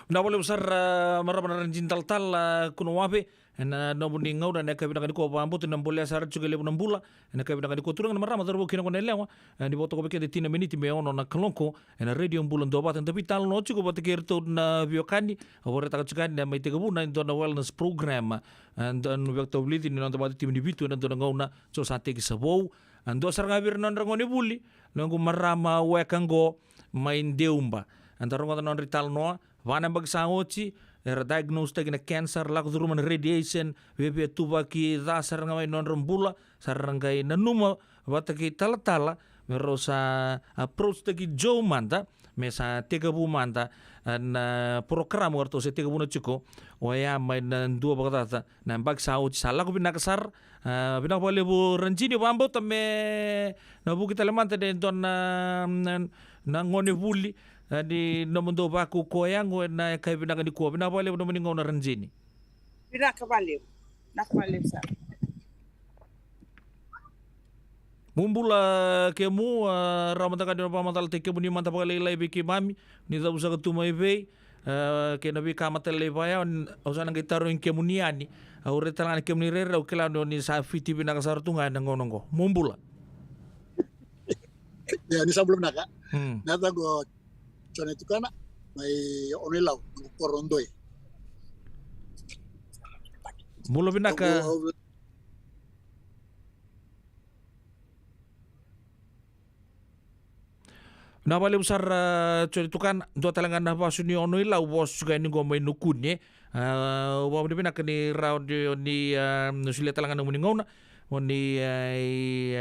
Vinaka vakalevu sara, marama na radini talatala Kunawape. Ena nomuni gauna ena yakavi vinaka nikua, vakabauta ni na bolea sara tiko e levu na bula ena yakavi vinaka nikua, turaga na marama, cauravou kei na goneyalewa. E, ni vakatoka vei keda e tini na miniti me ono na kaloko ena Radio Bula Duavata. Da veitalanoa tiko vata kei iratou na veiwekani. Au vakaraitaka tiko yani na mai tekivuna e dua na wellness program, e, da na veivakatavulici ni noda vakatikitiki ni Viti ena dua na gauna, Joe Sateki Savou. E dua sara ga vei ira na nodra gonevuli, noqu marama weka qo mai Deuba. Eda rogoca na nodra italanoa, va na yabaki sa oti era diagnose-taki na cancer, lako curuma na radiation, viavia tuvaki ca sara ga mai na nodra bula. Sa ra qai nanuma vata kei talatala me rau sa approach-taki Joe mada, me sa tekivu mada, e, na porokaramu eratou se tekivuna tiko, oya mai na dua vakacaca na yabaki sa oti, sa lako vinaka sara. E, vinaka vakalevu Radini, vakabauta me na vuki tale mada e dua na, na, na gonevuli, e, ni nomudou vakaukauwa yago ena yakavi vinaka nikua. Vinaka vakalevu nomuni gauna Radini. Vinaka vakalevu. Vinaka vakalevu sara. Mu bula kemu, e, rawa mada ga ni vakamacalataki kemuni mada vakalailai vei keimami, ni cavu saka tu mai vei, e, kei na veika matailalai vaya, au sa na qai tarogi kemuni yani. Au raica tale ga na kemuni rairai, au kila ni o ni sa fiti vinaka sara tu ga ena gauna oqo. Mu bula. Ia, ni sa bula vinaka. Hmm. Na yacaqu o Jone Tukana, mai Ono-i-Lau, noqu koro o Doi. Bula vinaka. Au, au, Vinaka vakalevu sara, e, Jone Tukana, dua tale ga na vasu ni Ono-i-Lau, vosa tiko yani qo mai Nukune. E, au vakavinavinaka ni rawa ni, ni, e, solia tale ga na nomuni gauna, o ni, e,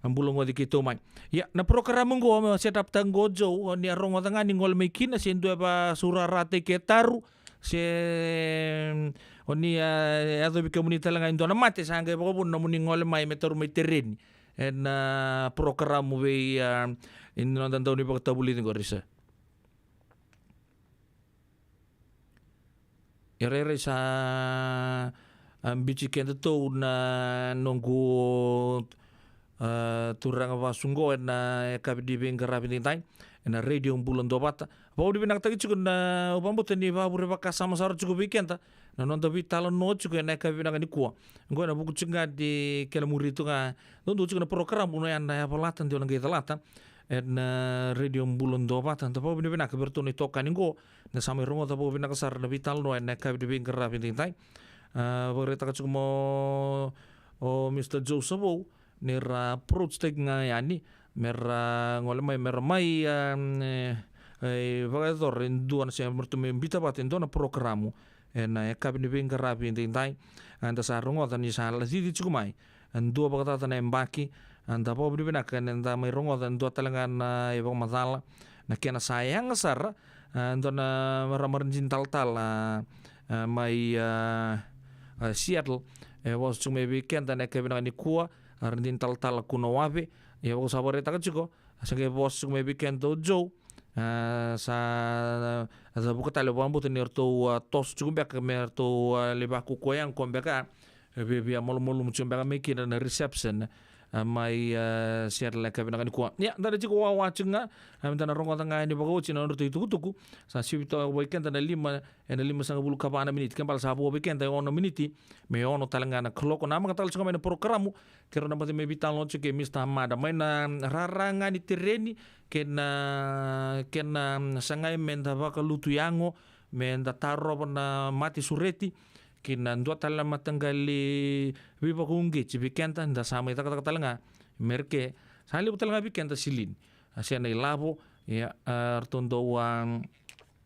e, bula goci keitou mai. Ia, na porokaramu qo, me set up-taka qo Joe, o ni a rogoca ga ni gole mai kina, se dua e vakasaurarataki ke taru, se, o ni, e, yacovi kemuni tale ga e dua na mate, sa qai vakavuna nomuni gole mai me taru mai tereni ena, e, porokaramu vei, e, e noda dau ni vakatavulici qori sa. E rairai sa, e, biuti kedatou na noqu, e, turaga vasu qo ena yakavi ni veiqaravi edaidai ena Radio Bula Duavata. Vakavinavinakataki tiko na, au vakabauta ni vakavure vakasama sara tiko vei keda na noda veitalanoa tiko ena yakavi vinaka nikua. Qo ena vuku tiko ga ni kena muri tu ga, dodonu tiko na porokaramu, na yavalata, dua na qai calata ena Radio Bula Duavata. Da vakavinavinaka vei iratou na itokani qo, na sa mai rogoca vakavinaka sara na veitalanoa ena yakavi ni veiqaravi edaidai. A, vakaraitaka tiko mai o Mister Joe Savou ni ra approach-taki ga yani me ra gole mai, me ra mai, a, e, e, vakayacora e dua na, se me ratou mai biuta vata e dua na porokaramu ena yakavi ni veiqaravi edaidai. A, da sa rogoca ni sa lacici tiko mai e dua vakacaca na yabaki. A, da vakavinavinaka ni da mai rogoca e dua tale ga na ivakamacala, na kena sa yaga sara. A, e dua na marama radini talatala, a, mai, a, a, Seattle, e vosa tiko mai vei keda ena yakavi vinaka nikua, a, radini talatala Kunawape. Ia, vaka sa vakaraitaka tiko, a, sa qai vosa tiko mai vei keda o Joe. A, sa, a, cavuka tale, vakabauta ni ratou, a, toso tiko beka me ratou, a, lai vakaukauwa yago beka, e viavia malumalumu tiko beka mai kina na reception, A, mai, a, sere na yakavi vinaka nikua. Ia, da na tiko wawa tiko ga, a, da na rogoca ga yani vakaoti na nodratou itukutuku. Sa sivi toka vei keda na lima, e na limasagavulu ka va na miniti. Ke bale sa vo vei keda e ono miniti me ono tale ga na kaloko. Na maka tale tiko mai na porokaramu, keirau na baci mai veitalanoa tiko kei Mr Hamada. Mai na rara ga ni tereni, kei na, kei na sagai me da vakalutu yago, me da tarova na mate sureti, kei na dua tale na mataqali veivakauqeti vei keda, da sa mai cakacaka tale ga, Mereke, sa levu tale ga vei keda silini. A, se na ilavo, ia, a, ratou dau, a,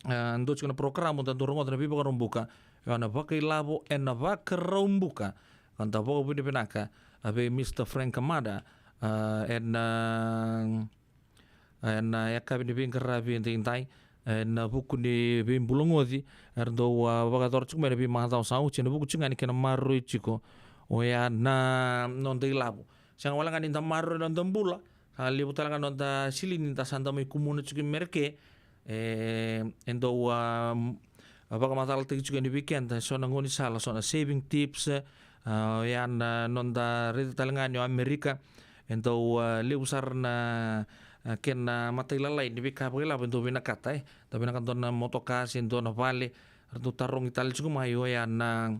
a, dau tiko na porokaramu, da dau rogoca na veivakarabuka, ia na vakailavo, e na vakaraubuka, ka da vakavinavinaka, a, vei Mr Frank Hamada, a, e na, a, e na yakavi ni veiqaravi edaidai, e na vuku ni veibulogoci, era dau, a, vakayacora tiko mai na veimacawa sa oti, e na vuku tiko ga ni kena maroroi tiko, oya na noda ilavo. Sega wale ga ni da maroroi na noda bula, sa levu tale ga na noda silini da sa da mai kumuna tiko i Mereke, e, e dau, a, vakamacalataki tiko yani vei keda, so na gaunisala, so na saving tips, a, oya na noda raica tale ga ni o Amerika, e dau, a, levu sara na, a, kena matailalai ni veika vakailavo e dau vinakata, e. Da vinakata dua na motoka se dua na vale, ra dau tarogi tale tiko mai, oya na,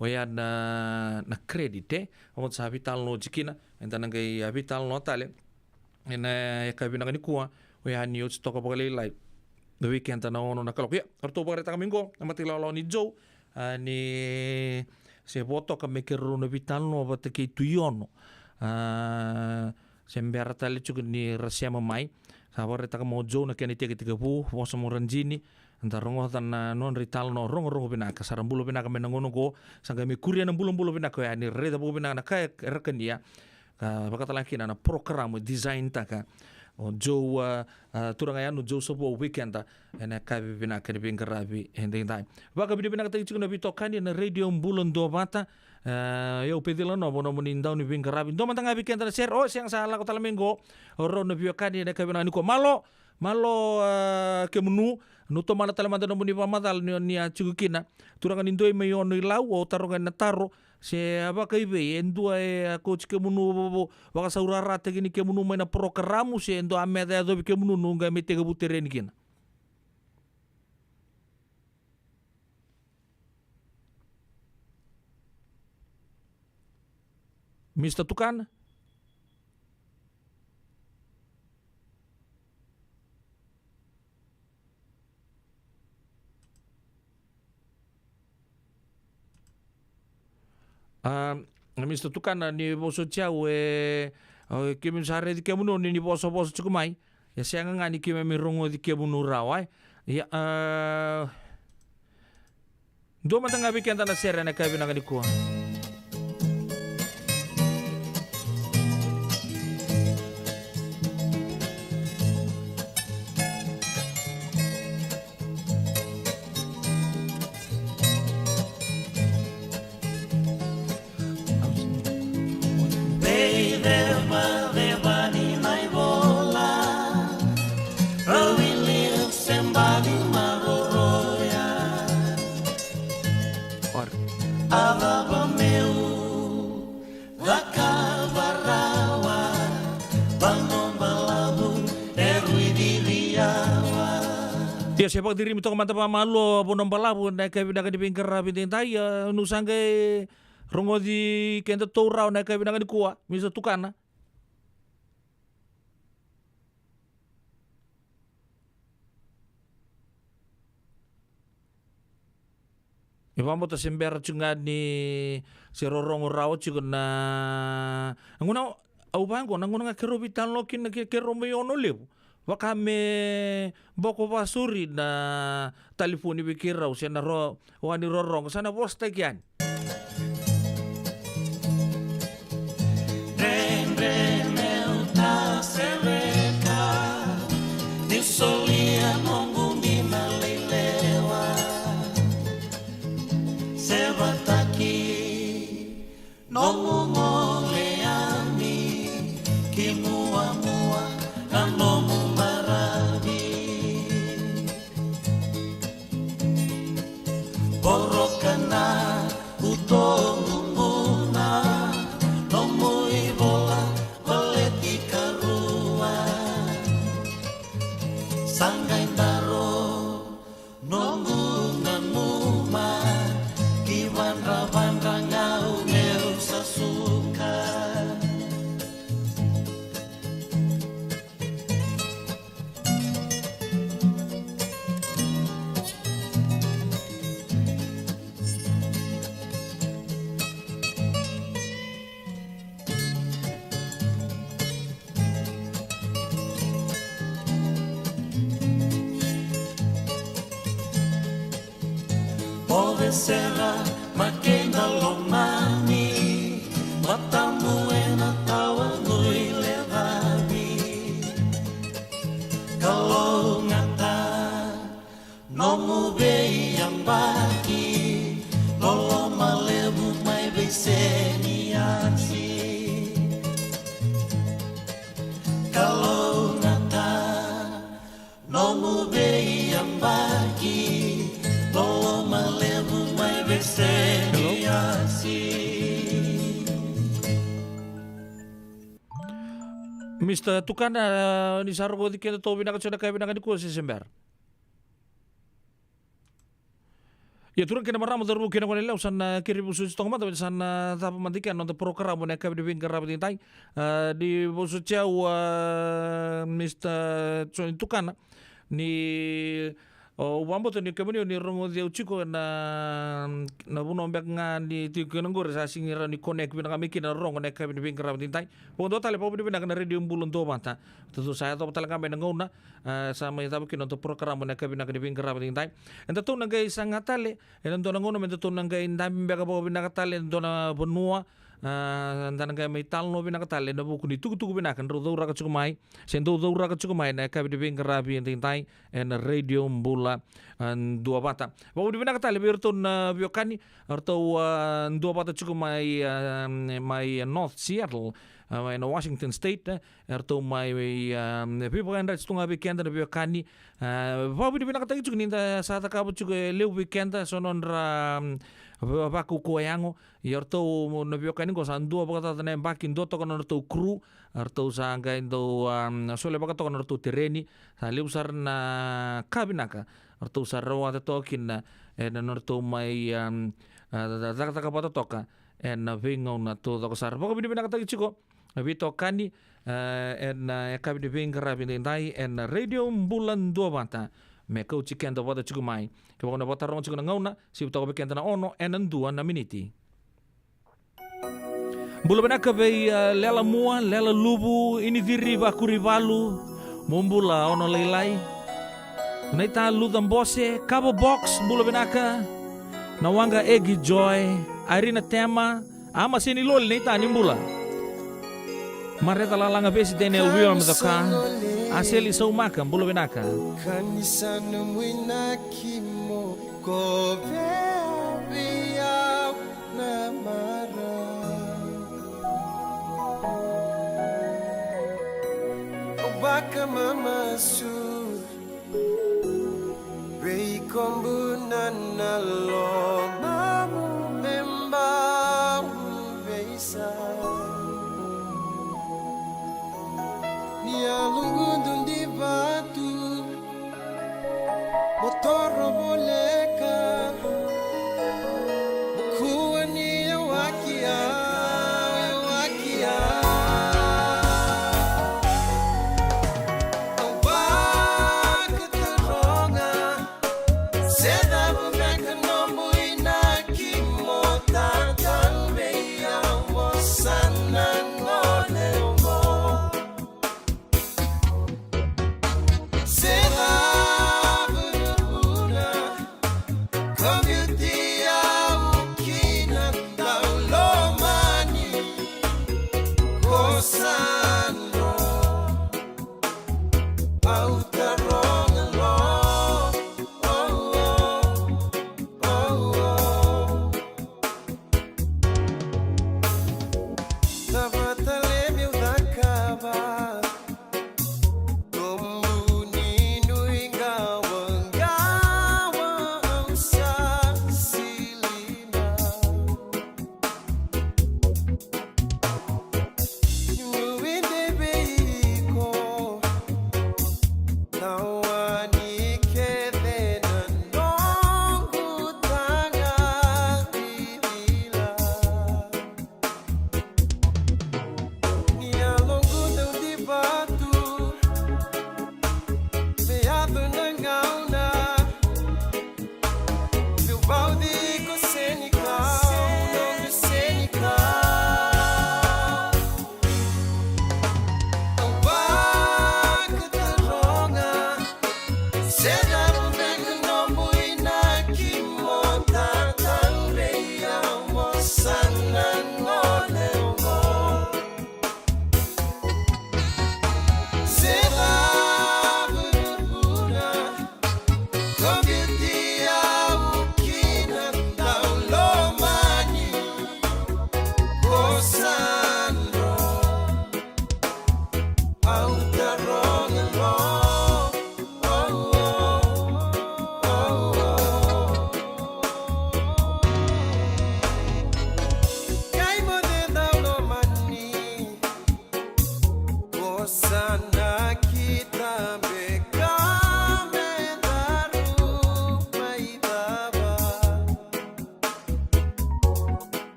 oya na, na credit, e. Au sa veitalanoa tiko kina, eda na qai, a, veitalanoa tale e na yakavi vinaka nikua, oya ni oti toka vakalailai vei keda na ono na kaloko. Ia, ratou vakaraitaka mai qo na matailawalawa ni Joe, a, ni se vo toka me keirau na veitalanoa vata kei Tui Ono. A, se bera tale tiko ni ra sema mai. Sa vakaraitaka mai o Joe na kena itekitekivu, vosa mai o Radini, da rogoca na nodra italanoa rogorogo vinaka. Sa ra bula vinaka mai na gauna oqo, sa qai mai kuria na bulabula vinaka oya ni raica vakavinaka na ka era kania. Ka vakatale ga kina na porokaramu e design taka o Joe, a, a, turaga yani o Joe Savou vei keda e na yakavi vinaka ni veiqaravi edaidai. Vakavinavinakataki tiko na veitokani e na Radio Bula Duavata. A, o yau Pecila Novo, nomuni dau ni veiqaravi. Dua mada ga vei keda na sere, o, sega, sa lako tale mai qo o rau na veiwekani e na yakavi vinaka nikua. Malo, malo, a, kemunu, ni tomana tale mada nomuni vakamacala ni, ni a tiko kina. Turaga ni Doi mai Ono-i-Lau, au taroga na taro, se a vakaivei e dua e a kauti kemunu, vakasaurarataki ni kemunu mai na porokaramu, se e dua a meca yacovi kemunu, nu qai mai tekivu tereni kina. Mr Tukana? A, Mr Tukana, ni vosoti au, e, a, keimami sa raici kemunu ni, ni vosavosa tiko mai. Ia sega ga ni keimami rogoci kemunu rawa, e. Ia, a, dua mada ga vei keda na sere e na yakavi vinaka nikua. Veicevaceva ni na ivola, rau i liu se baci maroroya. Ora. A cava meu cakava rawa, vanua balavu e rui ciriawa. Ia se vakacirimi toka mada vakamalua vanua balavu na yakavi vinaka ni veiqaravi edaidai, ia, nu sa qai rogoci kedatou rawa na yakavi vinaka nikua, Mr Tukana. E vakabauta se bera tiko ga ni se rorogo rawa tiko na, na gauna au vaqo, na gauna ga keirau veitalanoa kina kei, keirau mai Ono Levu. Vaka me boko vakasauri na talifoni vei keirau, se na ro, wani rorogo, sa na vosataki yani. Dredre meu ta sereka, ni solia noqu dina lailewa. Sevataki nomu gole yani, ki muamua na nomu maravi. Voroka na utogu buna, nomu Sera, ma keda lomani, matamu ena tawa gui lecavi. Kalougata, nomu veiyabaki, loloma levu mai vei Seniasi. Kalougata, nomu veiyabaki, loloma levu mai vei Seniasi. Mister Tukana, ni sa rogoci keda tou vinaka tiko na ka vinaka ni kua se se bera. Ia turaga kei na marama, cauravou kei na goneyalewa, sa na keri vosoti toka mada, sa na cava mada kina na noda porokaramu ena yakavi ni veiqaravi edaidai. A, ni vosoti au, a, Mister Joni Tukana, ni, o, au vakabauta ni kemuni o ni rogoci au tiko ena, na vanua beka ga ni tiko kina qori, sa sega ni rawa ni connect vinaka mai kina na rogo ena yakavi ni veiqaravi edaidai. Vakadua tale, vakavinavinaka na Radio Bula Duavata. Tou sa yacova tale ga mai na gauna, a, sa mai cava kina na noda porokaramu ena yakavi vinaka ni veiqaravi edaidai. Edatou na qai saga tale ena dua na gauna me datou na qai dabe beka vakavinaka tale ena dua na vanua, a, da na qai mai talanoa vinaka tale ena vuku ni tukutuku vinaka drau cauraka tiko mai, se dau cauraka tiko mai na yakavi ni veiqaravi edaidai ena Radio Bula, a, Duavata. Vakavinavinaka tale vei iratou na veiwekani, eratou, a, duavata tiko mai, a, mai North Seattle, a, mai na Washington State, e, eratou mai, a, veivakayadra tiko ga vei keda na veiwekani. A, vakavinavinakataki tiko ni da sa cakava tiko e levu vei keda so nodra, a, va-, vakaukauwa yago. Ia eratou na veiwekani qo sa dua vakacaca na yabaki, dua toka na nodratou crew, eratou sa qai dau, a, sole vakatoka na nodratou tereni. Sa levu sara na ka vinaka eratou sa rawata toka kina ena nodratou mai, a, a, cakacaka vata toka ena veigauna taucoko sara. Vakavinavinakataki tiko na veitokani, e, ena, e, yakavi ni veiqaravi edaidai ena Radio Bula Duavata, me kauti keda vata tiko mai. Kevaka o na vakataroga tiko na gauna, sivi toka vei keda na ono ena dua na miniti. Bula vinaka vei, e, Lela Mua, Lela Luvu, Iniciri Vakurivalu, mo bula ono lailai. Naita Luca Bose, Kava Box, bula vinaka. Na waqa Egi Joy, Irina Tema, Ama Seni Loli, naita ni bula. Mareca Lalaga Vesi, Daniel William Coka, Aseli Saumaka, bula vinaka. Ka ni sa nomu inaki mo kovea vei au na marau. Au vakamamasu. Veikobu na, na lomamu me bau veisau. Ni a lugudu di vatu, mo toro voleka. Mo kua ni yawaki au, yawaki au. Au vakataroga, se cava beka nomu inaki mo tatauvei au, mo sa na gone oqo. Se cava na vuna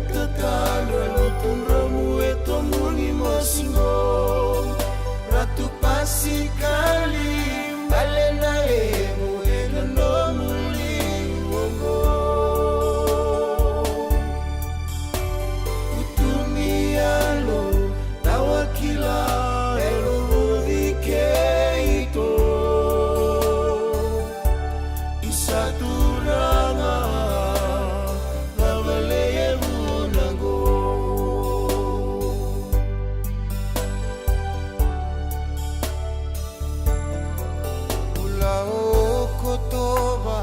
Tatadra lutudromu e tomuni mosigo. Ratu Pasikali, bale na levu e na nomu liu oqo. Utu ni yalo, tawa kila, e rogoci keitou. Isa Turaga, cava levu na qo. Bula o Okotova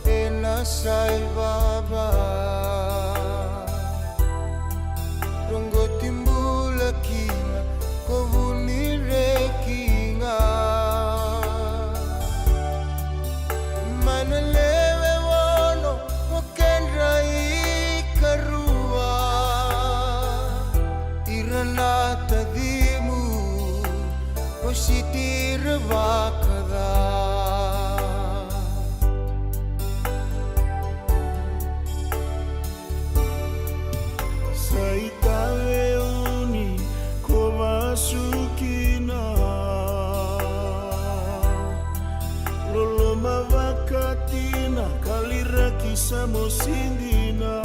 e na saivava. Roqoti bula kina ko Vunireki ga. Mai na lewe ono o kedra ikarua, ira na tacimu o Siti ira vakaca. Sa itaveuni ko vasu kina. Loloma vakatina, kaliraki sa mosi dina.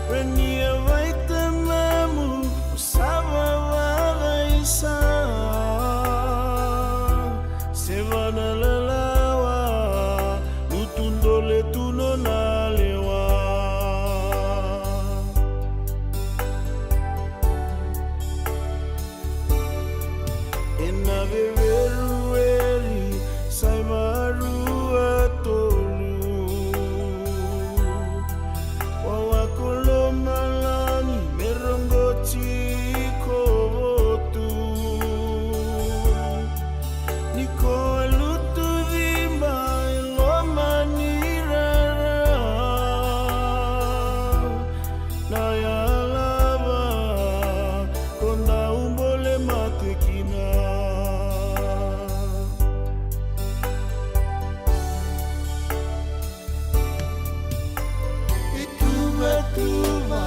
Venia vaitanamu, sa vavacaisa. Seva na lalawa, lutu dole tu nona lewa. E na veverueri sa ivarua tolu. Wawa ko lomalagi me roqoti ko votu. Ni ko a lutu ciba e loma ni rara. Na yalava ko dau bole mate kina. Ituvatuva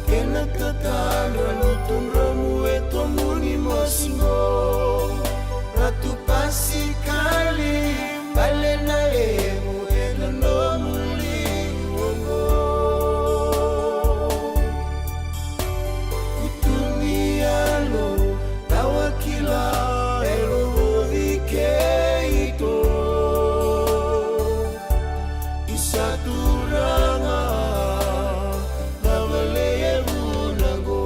kei na tatadra, lutudromu e tomuni mosigo. Ratu Pasikali, bale na levu e na nomu liu oqo. Utu ni yalo, tawa kila, e rogoci keitou. Isa Turaga, cava levu na qo.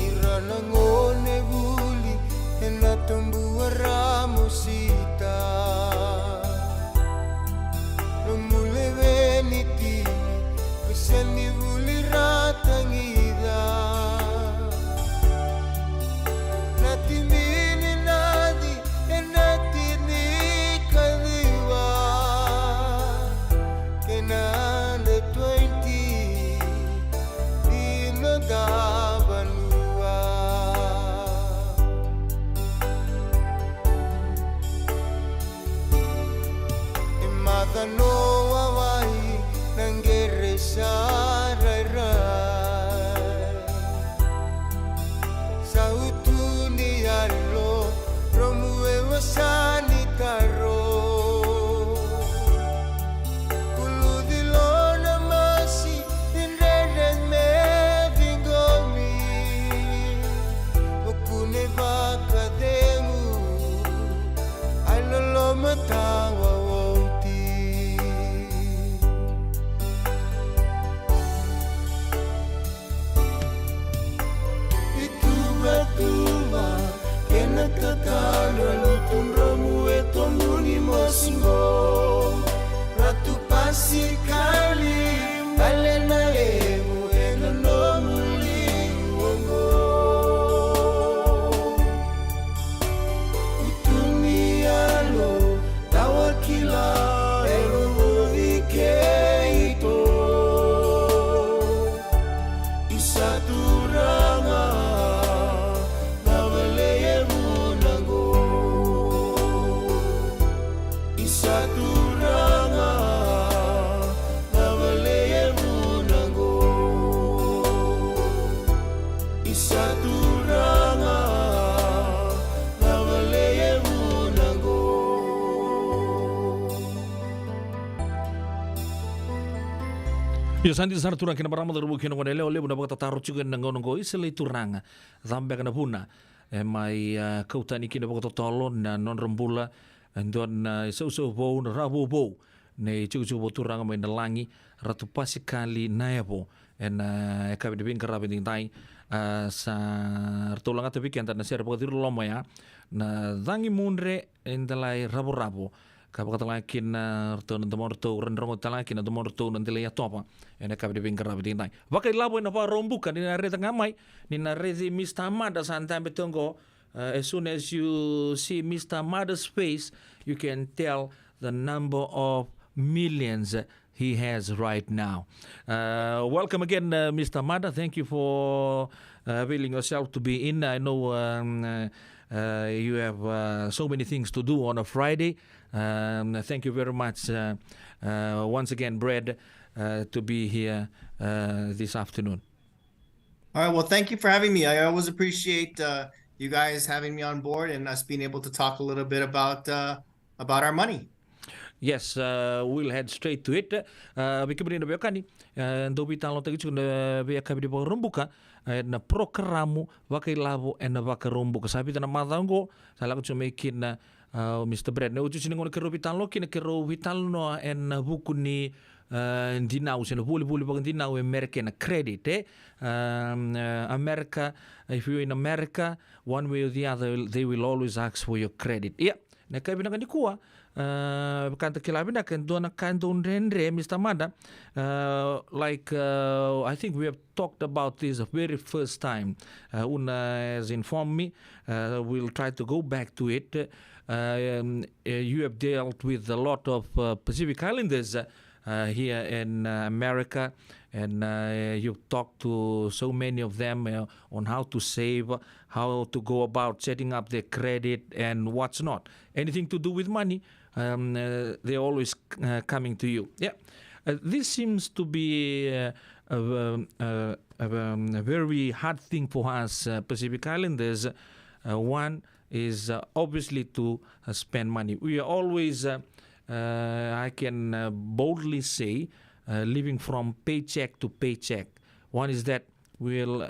Ira na gone vuli e na tabua ra mosita. Nomu lewe ni timi, ko sega ni vuli ra tagica. Na timi ni Nadi e na tini kaciwa. Kei na under twenty ni noda vanua. E maca no wawai na qere sa rairai. Sa utu ni yalo, romu e wasa ni taro. Kuluci lo na masi, ni dredre me ciqomi. O kune vakacegu, ai loloma tawa oti. Ituvatuva kei na tatadra, lutudromu e tomuni mosigo. Ratu Pasikali, bale na levu e na nomu liu oqo. Utu ni yalo, tawa Io, sa dina sara turaga kei na marama, cauravou kei na goneyalewa, levu na vakatataro tiko ena gauna oqo. Isa, lai turaga, cava beka na vuna e mai, ah, kau tani kina vakatotolo na nodra bula e dua na isausau vou, na rawa vou, na itikotiko vou, turaga mai na lagi, Ratu Pasikali Naevo, ena, ah, yakavi ni veiqaravi edaidai. Ah, sa ratou lagata vei keda na sere vakaciriloloma oya, Na Cagi Mudre e Delai Ravoravo, ka vakatalega kina ratou na domodratou, ra ni rogoca talega kina na domodratou na delai yatova ena yakavi ni veiqaravi edaidai. Vakailavo ena Vakaraubuka, ni na raica ga mai, ni na raici Mr Mada sa dabe tu oqo. Uh, as soon as you see Mr Mada's face, you can tell the number of millions he has right now. Uh, welcome again, uh, Mr Mada. Thank you for, uh, availing yourself to be in. I know, um, uh, uh, you have, uh, so many things to do on a Friday. Um, thank you very much, uh, uh, once again, Brad, uh, to be here, uh, this afternoon. All right. Well, thank you for having me. I always appreciate, uh, you guys having me on board and us being able to talk a little bit about, uh, about our money. Yes, uh, we'll head straight to it. Uh, vei kemuni na veiwekani, uh, dau veitalanoataki tiko na veiyakavi ni Vakaraubuka, uh, na porokaramu Vakailavo ena Vakaraubuka. Sa vica na macawa oqo sa lako tiko mai kina, uh, Mr Brad. Na iotioti ni gauna keirau veitalanoa kina, keirau veitalanoa ena vuku ni, uh, dinau se na volivoli vakadinau e Amerika, na credit, eh? Um, uh, America, if you're in America, one way or the other, they will always ask for your credit. Yeah. Na ka vinaka nikua, uh, ka da kila vinaka e dua na ka dau dredre, Mr Mada, uh, like, uh, I think we have talked about this the very first time. Uh, Una has informed me. Uh, we'll try to go back to it. Uh, um, uh, you have dealt with a lot of, uh, Pacific Islanders, uh, uh, here in, uh, America, and, uh, you've talked to so many of them, uh, on how to save, how to go about setting up their credit and what's not. Anything to do with money, um, uh, they're always, uh, coming to you. Yeah. Uh, this seems to be, uh, a, um, uh, a, um, a very hard thing for us, uh, Pacific Islanders. Uh, one is, uh, obviously to, uh, spend money. We are always, uh, uh, I can, uh, boldly say, uh, living from paycheck to paycheck. One is that we'll, uh,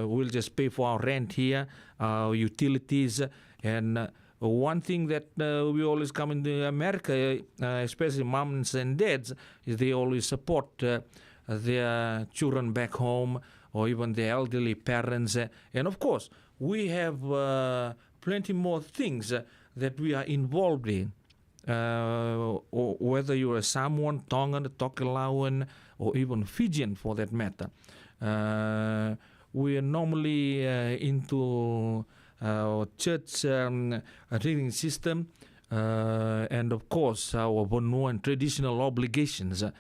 we'll just pay for our rent here, our utilities, and, uh, one thing that, uh, we always come in the America, uh, especially moms and dads, is they always support, uh, their children back home or even their elderly parents. Uh, and of course, we have, uh, plenty more things, uh, that we are involved in. Uh, or whether you're a Samoan, Tongan, Tokelauan, or even Fijian for that matter. Uh, we are normally, uh, into, uh, church, um, reading system, uh, and of course our Vanuan traditional obligations. Uh,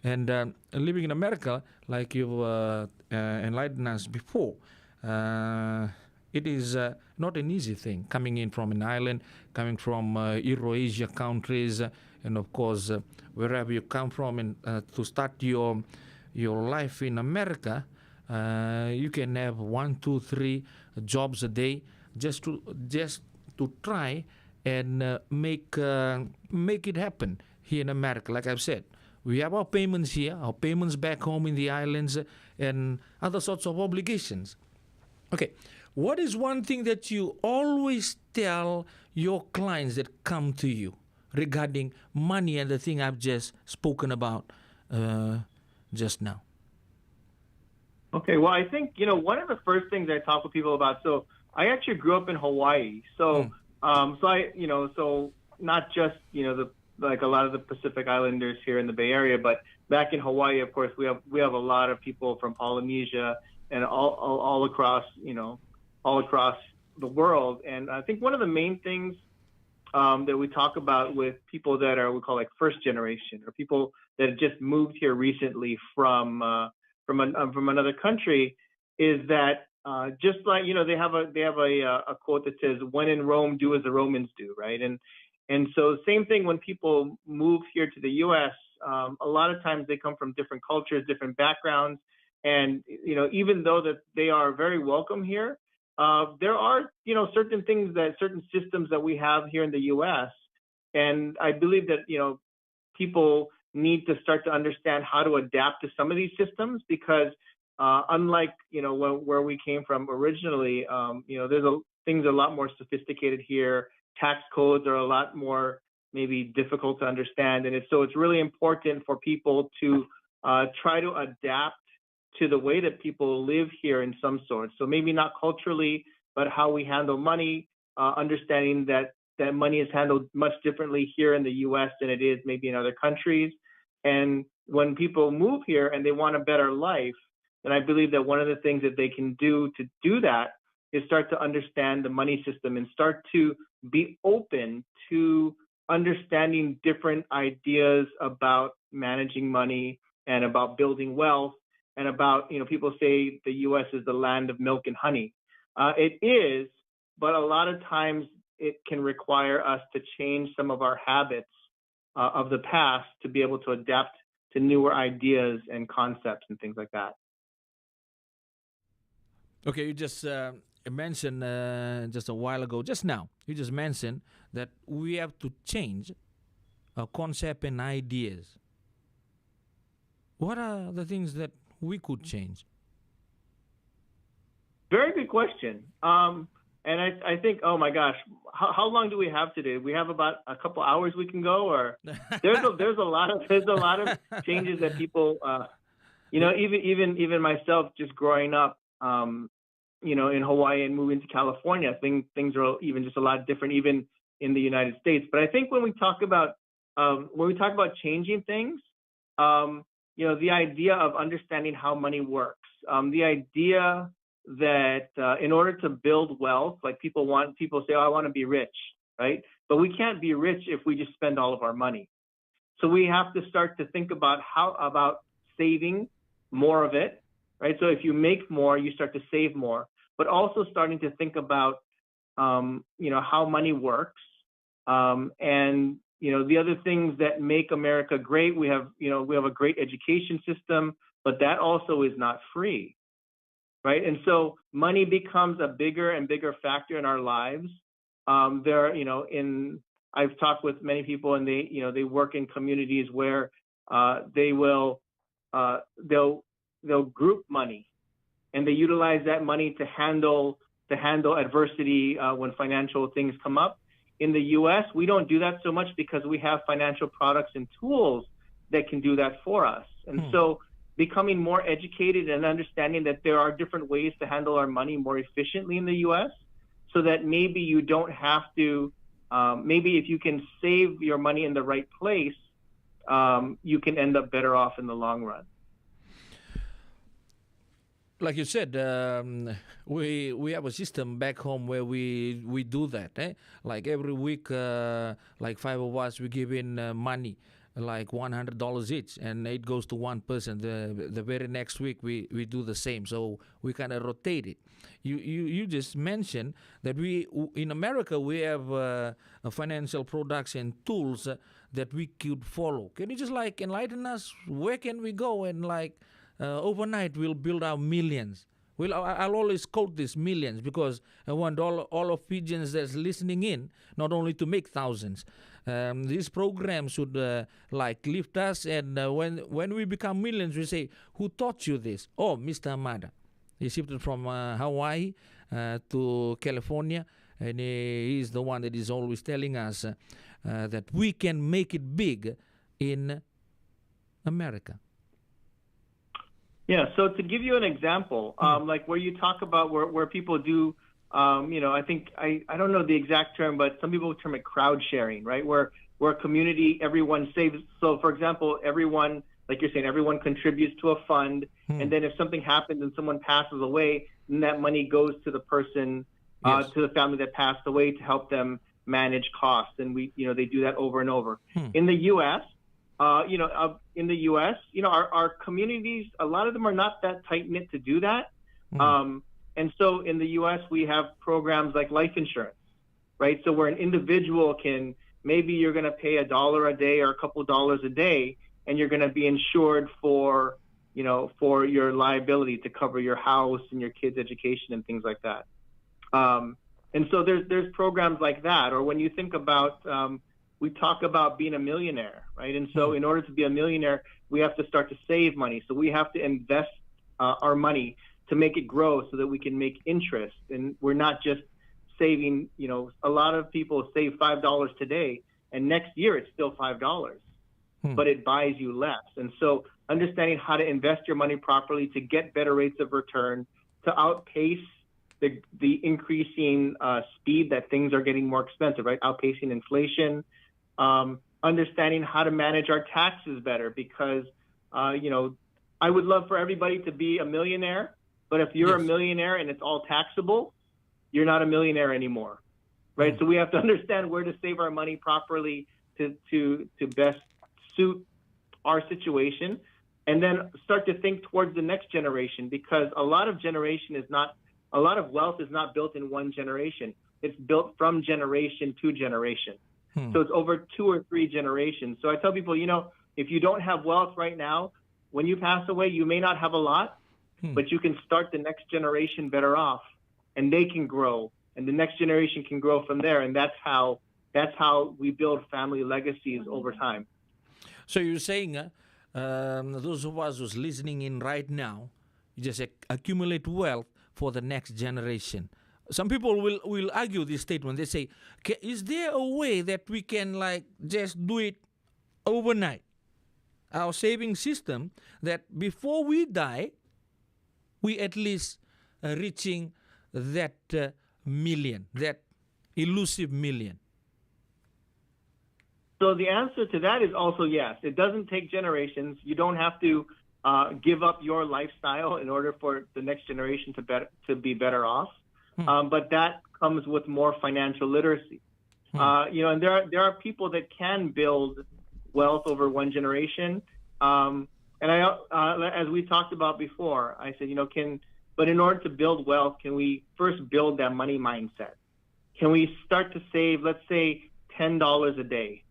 and, um, living in America, like you've, uh, uh, enlightened us before, uh, it is, uh, not an easy thing coming in from an island, coming from, uh, Euro-Asia countries, uh, and of course, uh, wherever you come from, and, uh, to start your, your life in America, uh, you can have one, two, three jobs a day just to, just to try and, uh, make, uh, make it happen here in America. Like I've said, we have our payments here, our payments back home in the islands, uh, and other sorts of obligations. Okay, what is one thing that you always tell your clients that come to you regarding money and the thing I've just spoken about, uh, just now? Okay, well, I think, you know, one of the first things I talk with people about, so I actually grew up in Hawaii. So, hmm, um, so I, you know, so not just, you know, the, like, a lot of the Pacific Islanders here in the Bay Area, but back in Hawaii, of course, we have, we have a lot of people from Polynesia and all, all, all across, you know, all across the world. And I think one of the main things, um, that we talk about with people that are, we call, like, first generation, or people that have just moved here recently from, uh, from an, um, from another country, is that, uh, just like, you know, they have a, they have a, uh, a quote that says, "When in Rome, do as the Romans do," right? And, and so same thing when people move here to the U S, um, a lot of times they come from different cultures, different backgrounds. And, you know, even though that they are very welcome here, uh, there are, you know, certain things that, certain systems that we have here in the U S. And I believe that, you know, people need to start to understand how to adapt to some of these systems because uh, unlike you know where, where we came from originally, um, you know there's a things are a lot more sophisticated here. Tax codes are a lot more maybe difficult to understand, and it's, so it's really important for people to uh, try to adapt to the way that people live here in some sort. So maybe not culturally, but how we handle money, uh, understanding that that money is handled much differently here in the U S than it is maybe in other countries. And when people move here and they want a better life, then I believe that one of the things that they can do to do that is start to understand the money system and start to be open to understanding different ideas about managing money and about building wealth and about, you know, people say the U S is the land of milk and honey. Uh, it is, but a lot of times it can require us to change some of our habits uh, of the past to be able to adapt to newer ideas and concepts and things like that. Okay, you just uh, mentioned uh, just a while ago, just now, you just mentioned that we have to change a concept and ideas. What are the things that we could change? Very good question. Um, and I, I think, oh my gosh, how, how long do we have today? We have about a couple hours we can go, or there's a, there's a lot of there's a lot of changes that people, uh, you know, even even even myself, just growing up, um, you know, in Hawaii and moving to California, things things are even just a lot different, even in the United States. But I think when we talk about um, when we talk about changing things, um, you know, the idea of understanding how money works, um, the idea that uh, in order to build wealth, like people want, people say, "Oh, I want to be rich," right? But we can't be rich if we just spend all of our money. So we have to start to think about how about saving more of it, right? So if you make more, you start to save more, but also starting to think about um, you know, how money works, um, and you know, the other things that make America great. We have, you know, we have a great education system, but that also is not free, right? And so money becomes a bigger and bigger factor in our lives. Um, there, you know, in I've talked with many people, and they, you know, they work in communities where uh, they will uh, they'll they'll group money, and they utilize that money to handle to handle adversity uh, when financial things come up. In the U S, we don't do that so much because we have financial products and tools that can do that for us. And hmm. so becoming more educated and understanding that there are different ways to handle our money more efficiently in the U S, so that maybe you don't have to, um, maybe if you can save your money in the right place, um, you can end up better off in the long run. Like you said, um, we we have a system back home where we we do that. Eh? Like every week, uh, like five of us, we give in uh, money, like one hundred dollars each, and it goes to one person. The the very next week, we we do the same. So we kind of rotate it. You you you just mentioned that we in America we have uh, financial products and tools uh, that we could follow. Can you just like enlighten us? Where can we go and like uh, overnight we'll build our millions? Well, I- I'll always quote this millions because I want all, all of Fijians that's listening in not only to make thousands. Um, this program should uh, like lift us, and uh, when when we become millions, we say, "Who taught you this?" Oh, Mister Amada. He shifted from uh, Hawaii uh, to California, and he is the one that is always telling us uh, uh, that we can make it big in America. Yeah, so to give you an example, um, like where you talk about where, where people do, um, you know, I think, I, I don't know the exact term, but some people term it crowd sharing, right? Where, where community, everyone saves. So for example, everyone, like you're saying, everyone contributes to a fund. And then if something happens and someone passes away, then that money goes to the person, uh, Yes. to the family that passed away to help them manage costs. And we, you know, they do that over and over. In the U S, uh, you know, uh, in the U S, you know, our, our communities, a lot of them are not that tight knit to do that. Um, and so in the U S, we have programs like life insurance, right? So where an individual can, maybe you're going to pay a dollar a day or a couple dollars a day, and you're going to be insured for, you know, for your liability to cover your house and your kids' education and things like that. Um, and so there's there's programs like that. Or when you think about um, we talk about being a millionaire, right? And so, in order to be a millionaire, we have to start to save money. So we have to invest uh, our money to make it grow so that we can make interest. And we're not just saving, you know, a lot of people save five dollars today, and next year it's still five dollars, but it buys you less. And so, understanding how to invest your money properly to get better rates of return, to outpace the, the increasing uh, speed that things are getting more expensive, right? Outpacing inflation, um, understanding how to manage our taxes better because, uh, you know, I would love for everybody to be a millionaire, but if you're a millionaire and it's all taxable, you're not a millionaire anymore, right? So we have to understand where to save our money properly to, to, to best suit our situation, and then start to think towards the next generation, because a lot of generation is not, a lot of wealth is not built in one generation. It's built from generation to generation. So it's over two or three generations. So I tell people, you know, if you don't have wealth right now, when you pass away, you may not have a lot, but you can start the next generation better off, and they can grow, and the next generation can grow from there. And that's how, that's how we build family legacies over time. So you're saying uh, um, those of us who's listening in right now, you just ac- accumulate wealth for the next generation. Some people will, will argue this statement. They say, "Ca- is there a way that we can, like, just do it overnight? Our saving system, that before we die, we at least uh, reaching that uh, million, that elusive million." So the answer to that is also yes. It doesn't take generations. You don't have to uh, give up your lifestyle in order for the next generation to better, to be better off. Um, but that comes with more financial literacy. Uh, you know, and there are, there are people that can build wealth over one generation. Um, and I, uh, as we talked about before, I said, you know, can, but in order to build wealth, can we first build that money mindset? Can we start to save, let's say, ten dollars a day,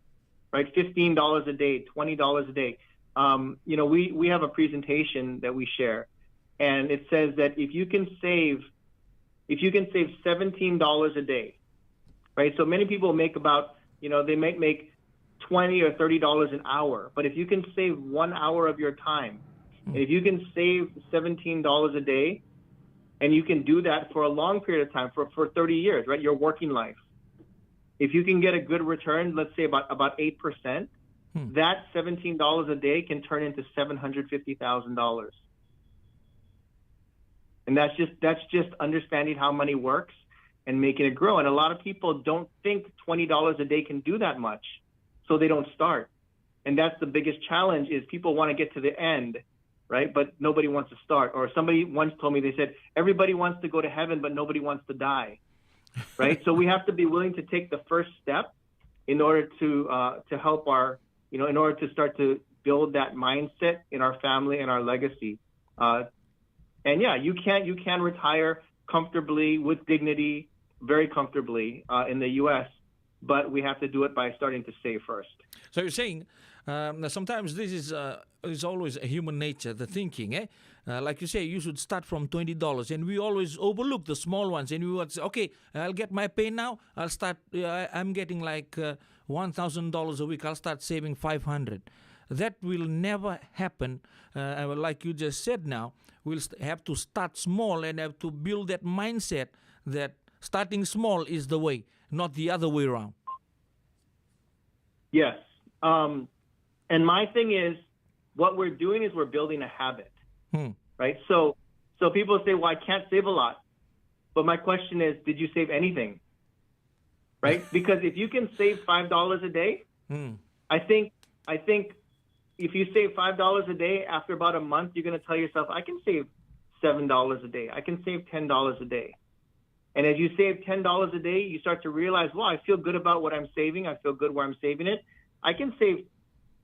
right? Fifteen dollars a day, twenty dollars a day. Um, you know, we, we have a presentation that we share, and it says that if you can save, if you can save seventeen dollars a day, right? So many people make about, you know, they might make twenty or thirty dollars an hour, but if you can save one hour of your time, and if you can save seventeen dollars a day, and you can do that for a long period of time, for, for thirty years, right? Your working life. If you can get a good return, let's say about, about eight percent, that seventeen dollars a day can turn into seven hundred fifty thousand dollars. And that's just, that's just understanding how money works and making it grow. And a lot of people don't think twenty dollars a day can do that much, so they don't start. And that's the biggest challenge, is people want to get to the end, right? But nobody wants to start. Or somebody once told me, they said, "Everybody wants to go to heaven, but nobody wants to die," right? So we have to be willing to take the first step in order to, uh, to help our, you know, in order to start to build that mindset in our family and our legacy. Uh, and yeah, you can, you can retire comfortably, with dignity, very comfortably, uh, in the U S, but we have to do it by starting to save first. So you're saying um, that sometimes this is uh, is always a human nature, the thinking, eh? Uh, like you say, you should start from twenty dollars, and we always overlook the small ones, and we would say, "Okay, I'll get my pay now. I'll start. Uh, I- I'm getting like uh, one thousand dollars a week. I'll start saving five hundred." That will never happen. Uh, like you just said now, we'll st- have to start small and have to build that mindset that starting small is the way, not the other way around. Yes. Um, and my thing is, what we're doing is we're building a habit, right? So, so people say, "Well, I can't save a lot." But my question is, did you save anything? Right? Because if you can save five dollars a day, I think, I think if you save five dollars a day, after about a month, you're going to tell yourself, "I can save seven dollars a day. I can save ten dollars a day." And as you save ten dollars a day, you start to realize, "Well, I feel good about what I'm saving. I feel good where I'm saving it. I can save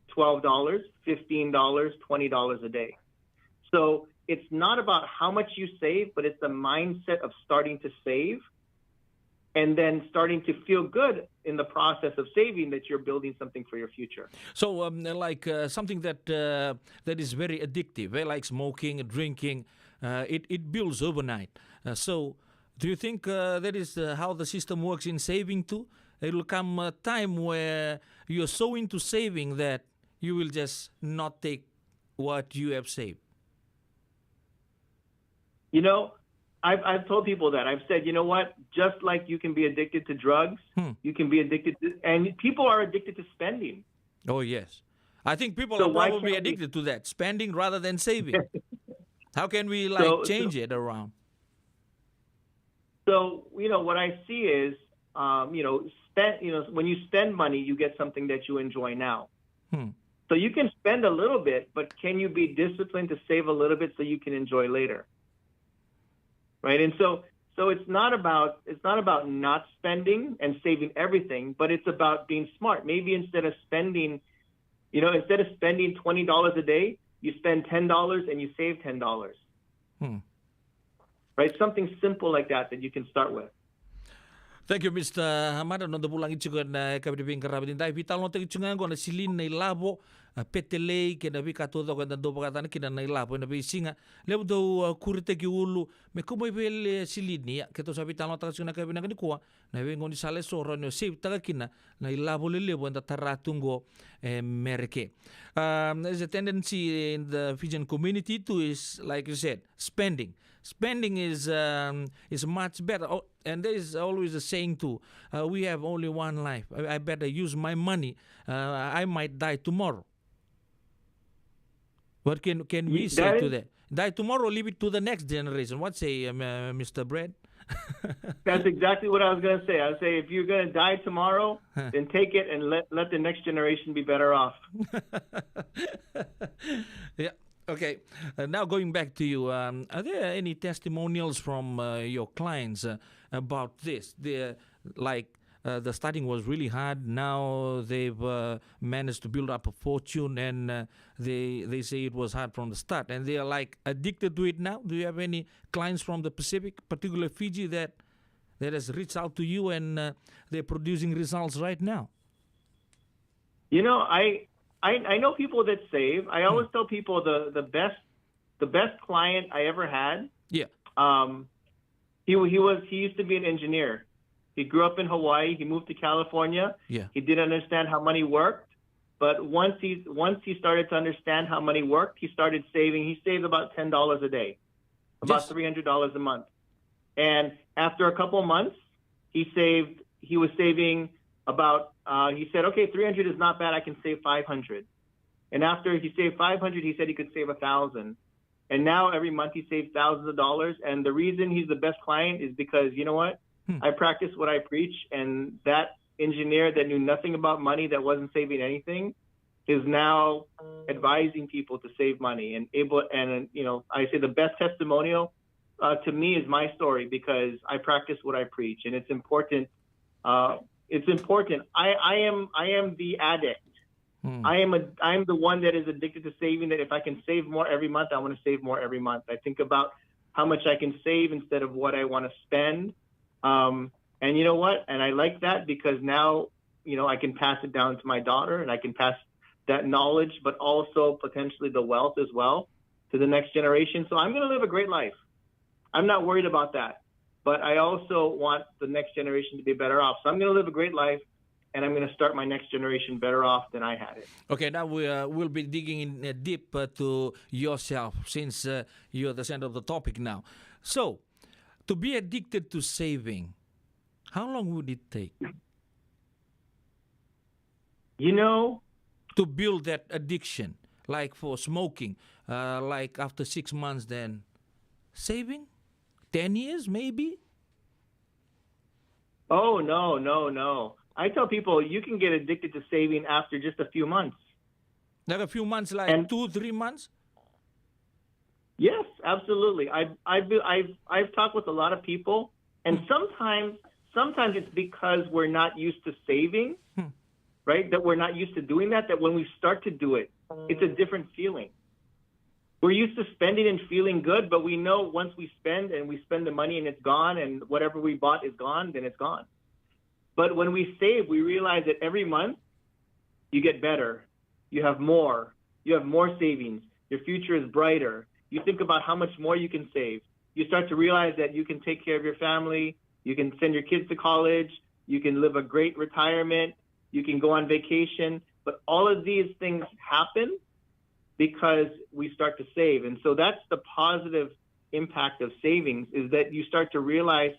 twelve dollars, fifteen dollars, twenty dollars a day." So it's not about how much you save, but it's the mindset of starting to save and then starting to feel good in the process of saving, that you're building something for your future. So, um, like uh, something that uh, that is very addictive, eh? Like smoking, drinking, uh, it it builds overnight. Uh, so, do you think uh, that is uh, how the system works in saving too? It will come a time where you're so into saving that you will just not take what you have saved. You know, I've, I've told people that. I've said, you know what? Just like you can be addicted to drugs, Hmm. you can be addicted to, and people are addicted to spending. Oh, yes. I think people So are why probably can't we- addicted to that, spending rather than saving. How can we, like, So- change so- it around? So, you know, what I see is, um, you know, spend, you know, when you spend money, you get something that you enjoy now. Hmm. So you can spend a little bit, but can you be disciplined to save a little bit so you can enjoy later? Right? And so, so it's not about, it's not about not spending and saving everything, but it's about being smart. Maybe instead of spending, you know, instead of spending twenty dollars a day, you spend ten dollars and you save ten dollars. Hmm. Right? Something simple like that that you can start with. Thank you, Mister Hamada, noda vulagi tiko ena, e, ka veiqaravi ni dai. Veitalanoataki tiko ga qo na silini, na ilavo, a, petelei kei na veika taucoko eda dau vakayacana kina na ilavo ena veisiga. Levu dau, a, kuretaki ulu me kau mai vei le silini. Ia, keitou sa veitalanoataka tiko na ka vinaka nikua, na veigaunisala eso rawa ni o save-taka kina na ilavo lelevu eda tara tu qo e Merika. Um, there's a tendency in the Fijian community too, is like you said, spending. Spending is, um, is much better. Oh, and there is always a saying too, uh, we have only one life. I, I better use my money. Uh, I might die tomorrow. What can, can we Ye- say that to is- that? Die tomorrow, leave it to the next generation. What say, um, uh, Mister Brad? That's exactly what I was going to say. I would say if you're going to die tomorrow, Huh. then take it and let, let the next generation be better off. Yeah. Okay. Uh, now going back to you, um, are there any testimonials from, uh, your clients, uh, about this? The, like, uh, the starting was really hard. Now they've, uh, managed to build up a fortune, and, uh, they they say it was hard from the start, and they are, like, addicted to it now. Do you have any clients from the Pacific, particularly Fiji, that that has reached out to you and, uh, they're producing results right now? You know, I, I I know people that save. I always tell people the the best the best client I ever had. Yeah. Um, he wa- he was he used to be an engineer. He grew up in Hawaii. He moved to California. Yeah. He didn't understand how money worked, but once he once he started to understand how money worked, he started saving. He saved about ten dollars a day, about Just- three hundred dollars a month. And after a couple of months, he saved. He was saving about. Uh, he said, "Okay, three hundred is not bad. I can save five hundred." And after he saved five hundred, he said he could save a thousand. And now every month he saves thousands of dollars. And the reason he's the best client is because, you know what? Hmm. I practice what I preach, and that engineer that knew nothing about money, that wasn't saving anything, is now advising people to save money and able. And, you know, I say the best testimonial, uh, to me is my story, because I practice what I preach, and it's important. Uh, it's important. I, I am I am the addict. Hmm. I am a I am the one that is addicted to saving. That if I can save more every month, I want to save more every month. I think about how much I can save instead of what I want to spend. Um, and you know what? And I like that because now, you know, I can pass it down to my daughter, and I can pass that knowledge, but also potentially the wealth as well, to the next generation. So I'm going to live a great life. I'm not worried about that. But I also want the next generation to be better off. So I'm going to live a great life, and I'm going to start my next generation better off than I had it. Okay, now we, uh, will be digging in, uh, deep, uh, to yourself, since, uh, you're the center of the topic now. So, to be addicted to saving, how long would it take You know, to build that addiction? Like for smoking, uh, like, after six months, then saving? Ten years, maybe? Oh, no, no, no. I tell people you can get addicted to saving after just a few months. Like a few months, like And- two, three months? Yes, absolutely. I've I've been, I've I've talked with a lot of people, and sometimes sometimes it's because we're not used to saving, Hmm. right? That we're not used to doing that. That when we start to do it, it's a different feeling. We're used to spending and feeling good, but we know once we spend and we spend the money and it's gone, and whatever we bought is gone, then it's gone. But when we save, we realize that every month you get better. You have more. You have more savings. Your future is brighter. You think about how much more you can save. You start to realize that you can take care of your family. You can send your kids to college. You can live a great retirement. You can go on vacation. But all of these things happen because we start to save. And so that's the positive impact of savings, is that you start to realize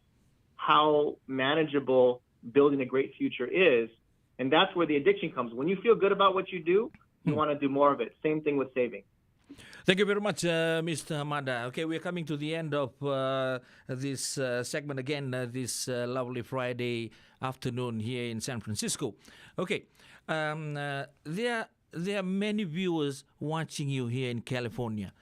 how manageable building a great future is. And that's where the addiction comes. When you feel good about what you do, you want to do more of it. Same thing with saving. Thank you very much, uh, Mister Hamada. Okay, we're coming to the end of uh, this uh, segment again, uh, this uh, lovely Friday afternoon here in San Francisco. Okay, um, uh, there, there are many viewers watching you here in California.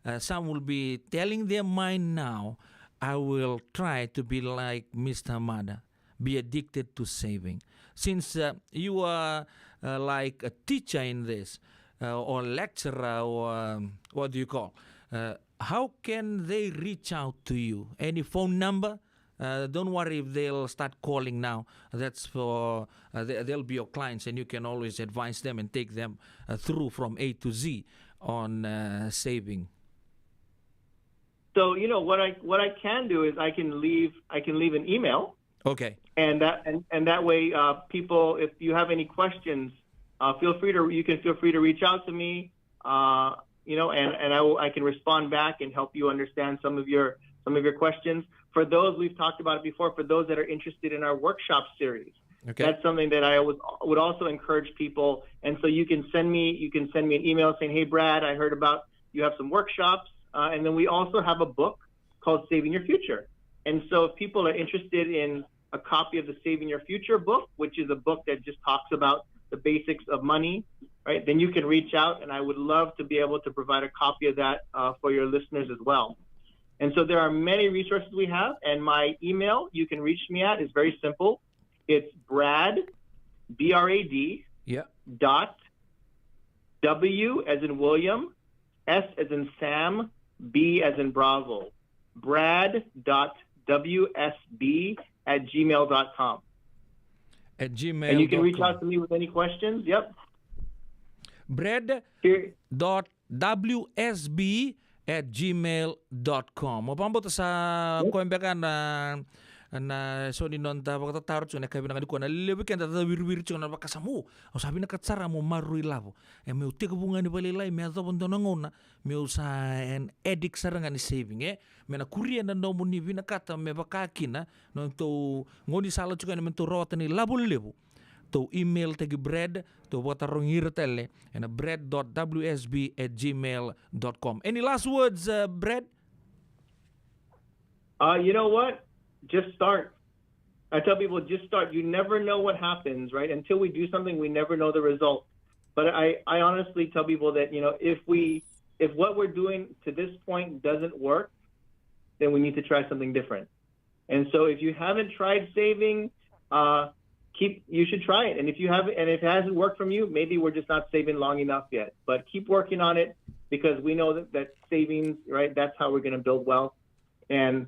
Uh, some will be telling their mind now, "I will try to be like Mister Hamada, be addicted to saving." Since uh, you are uh, like a teacher in this, uh, or lecturer, or um, what do you call? Uh, how can they reach out to you? Any phone number? Uh, don't worry if they'll start calling now. That's for uh, they, they'll be your clients, and you can always advise them and take them uh, through from A to Z on uh, saving. So you know what I what I can do is I can leave I can leave an email. Okay. And that and, and that way, uh, people, if you have any questions, uh, feel free to you can feel free to reach out to me. Uh, you know, and and I will, I can respond back and help you understand some of your some of your questions. For those, we've talked about it before. For those that are interested in our workshop series, Okay. That's something that I would would also encourage people. And so you can send me you can send me an email saying, "Hey, Brad, I heard about you have some workshops," uh, and then we also have a book called Saving Your Future. And so if people are interested in a copy of the Saving Your Future book, which is a book that just talks about the basics of money, right? Then you can reach out, and I would love to be able to provide a copy of that uh, for your listeners as well. And so there are many resources we have, and my email you can reach me at is very simple. It's Brad, B R A D, Yeah. dot W as in William, S as in Sam, B as in Bravo. Brad dot W S B at gmail dot com. At gmail. And you can reach out to me with any questions. Yep. Brad Here. dot W S B at gmail dot com. Mo vakabauta sa koya beka na na so ni noda vakatataro tiko na ka vinaka ni koya na levu keda da wiriwiri tiko na vakasamu. Au sa vinakata sara mo maroroi lavo. E meu tekivu ga ni valailai me yacova dua na gauna meu sa an addict sara ga ni saving, e me na kuria na nomu ni vinakata me vaka kina na tou gaunisala tiko yani me tou rawata na ilavo levu. Tou email taki Brad, tou vakatarogi ira tale ena brad dot W S B at gmail dot com. Any last words, uh, Brad? Uh, you know what? Just start. I tell people, just start. You never know what happens, right? Until we do something, we never know the result. But I, I honestly tell people that, you know, if we, if what we're doing to this point doesn't work, then we need to try something different. And so if you haven't tried saving, uh, keep, you should try it. And if you haven't, and if it hasn't worked from you, maybe we're just not saving long enough yet. But keep working on it, because we know that, that savings, right, that's how we're going to build wealth. And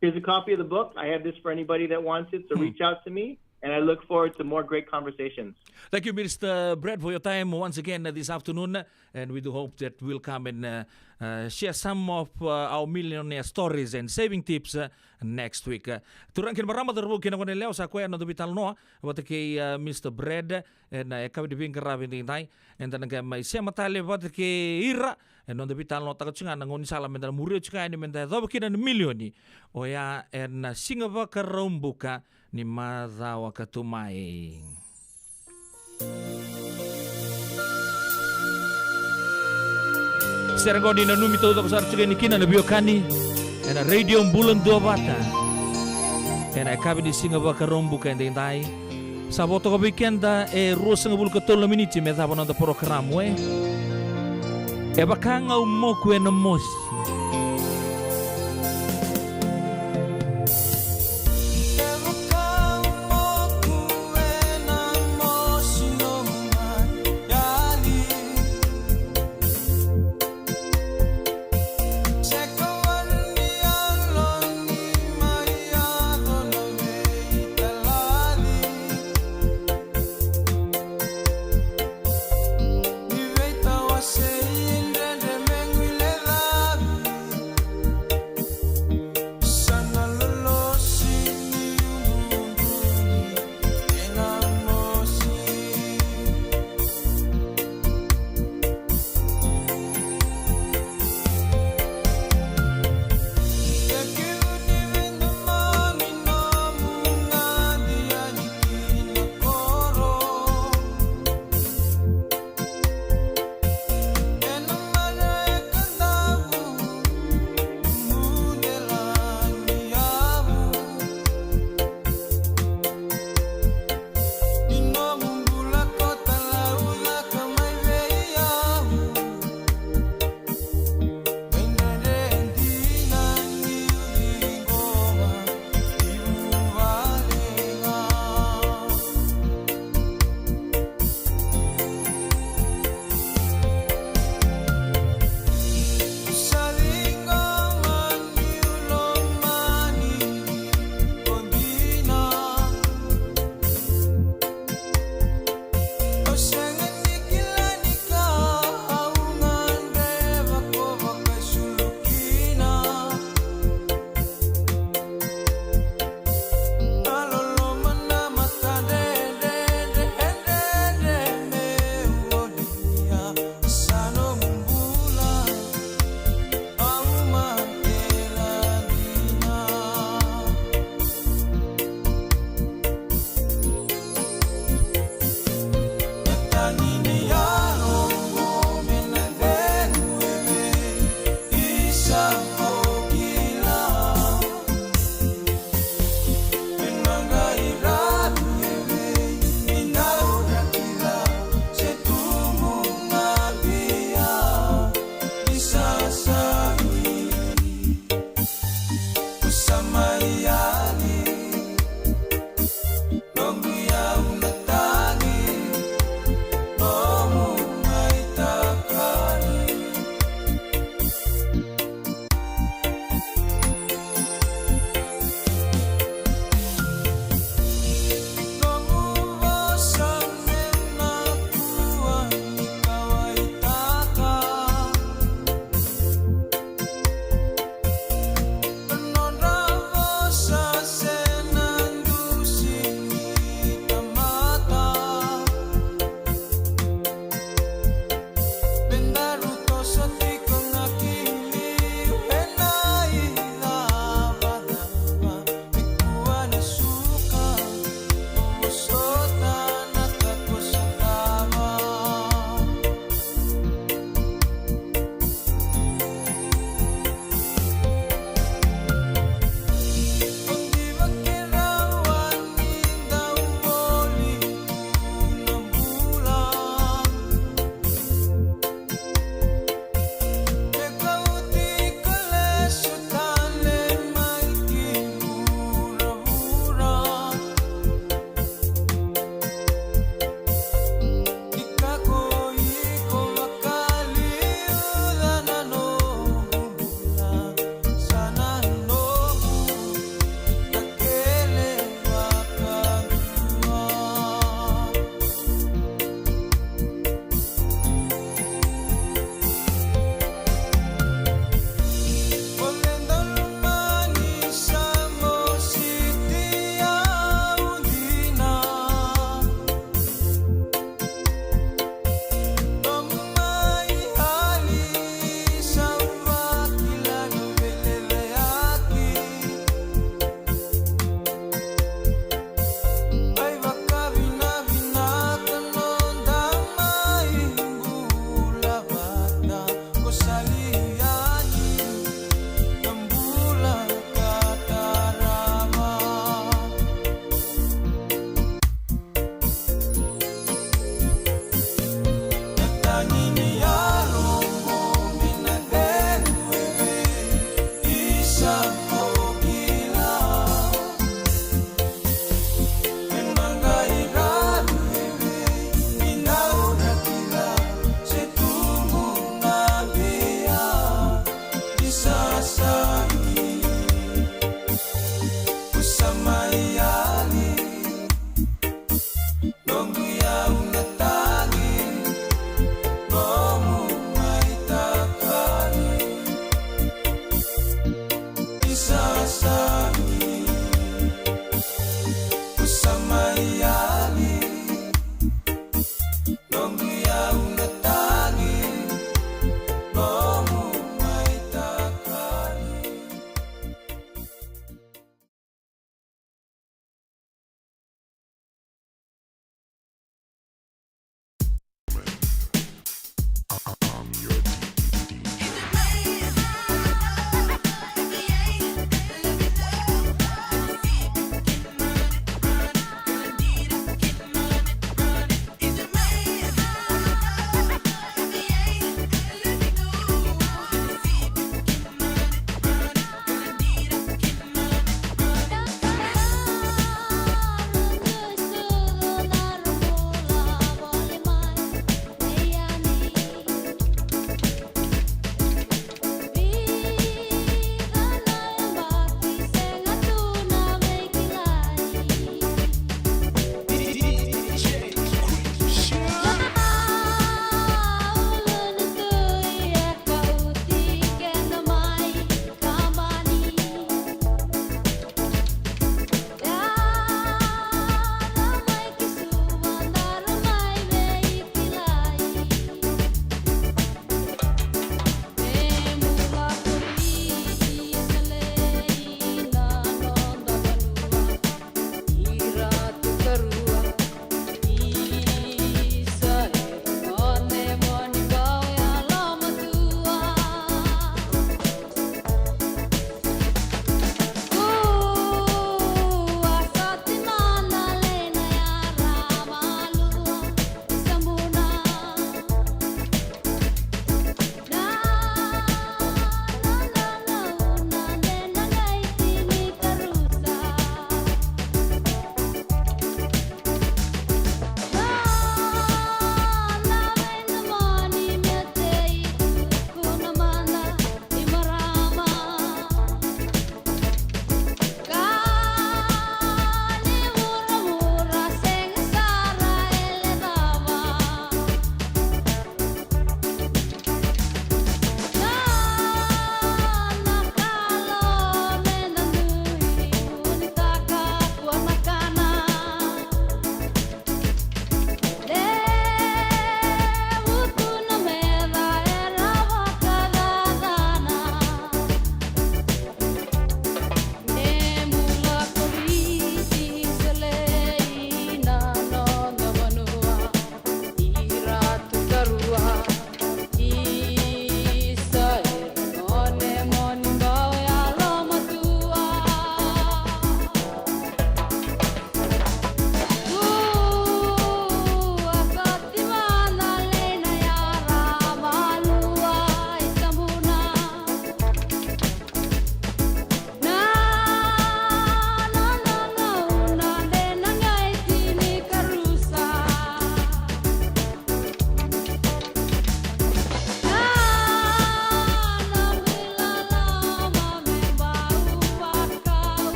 here's a copy of the book. I have this for anybody that wants it, so reach out to me, and I look forward to more great conversations. Thank you, Mister Brad, for your time once again uh, this afternoon, uh, and we do hope that we'll come and uh, uh, share some of uh, our millionaire stories and saving tips uh, next week. Uh, turaga kei na marama, cauravou kei na goneyalewa, sa koya na noda veitalanoa vata kei uh, Mister Brad ena yakavi ni veiqaravi edaidai. Eda na qai mai sema tale vata kei ira ena noda veitalanoataka tiko ga na gaunisala meda na muria tiko yani meda yacova kina na milioni, oya ena Siga Vakaraubuka ni macawa ka tu mai. Sere qo ni nanumi taucoko sara tiko yani kina na veiwekani ena Radio Bula Duavata ena yakavi ni Siga Vakaraubuka edaidai. Sa vo toka vei keda e ruasagavulu ka tolu na miniti me cava na noda porokaramu, e. E vaka ga au moku ena mosi.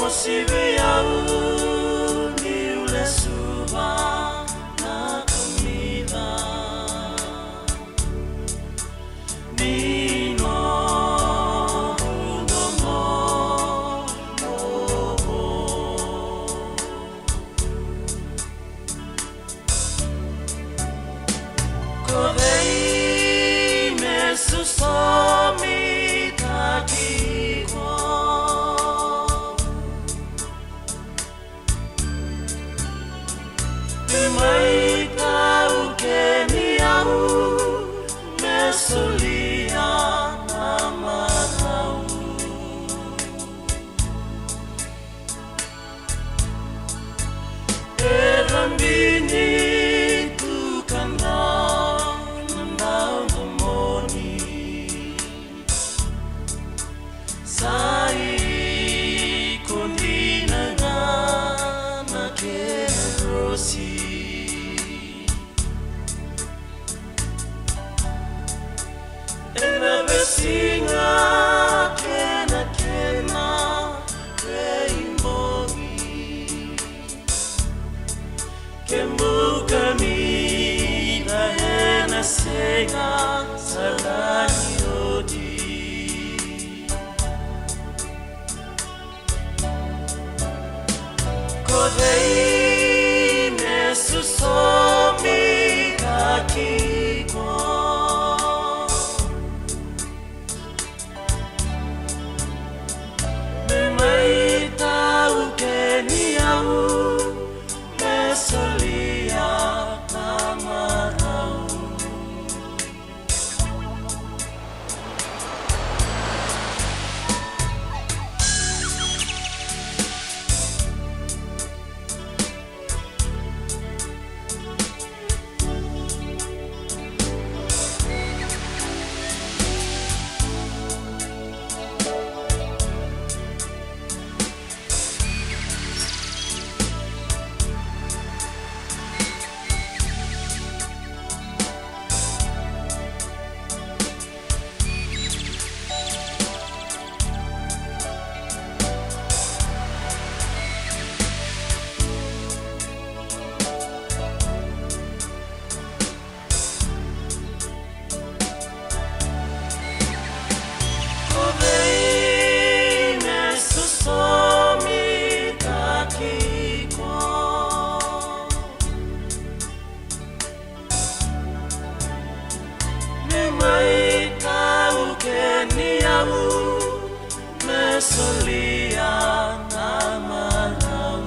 Sivi au niu lesu va na kamica. Ni noqu domo noqu. Ko cei me susomi taki iko? Me mai taukeni au, me solia na marau. E cabini tu ka dau na dau domoni. Sa iko dina ga na kena rosi. Ena veisiga kena kena veibogi. Ke buka ni na ena sega sara ni oti. Ko cei me susomi taki iko? Me mai taukeni au, me solia na marau. Ko cei me susomi taki iko? Me mai taukeni au, me solia na marau.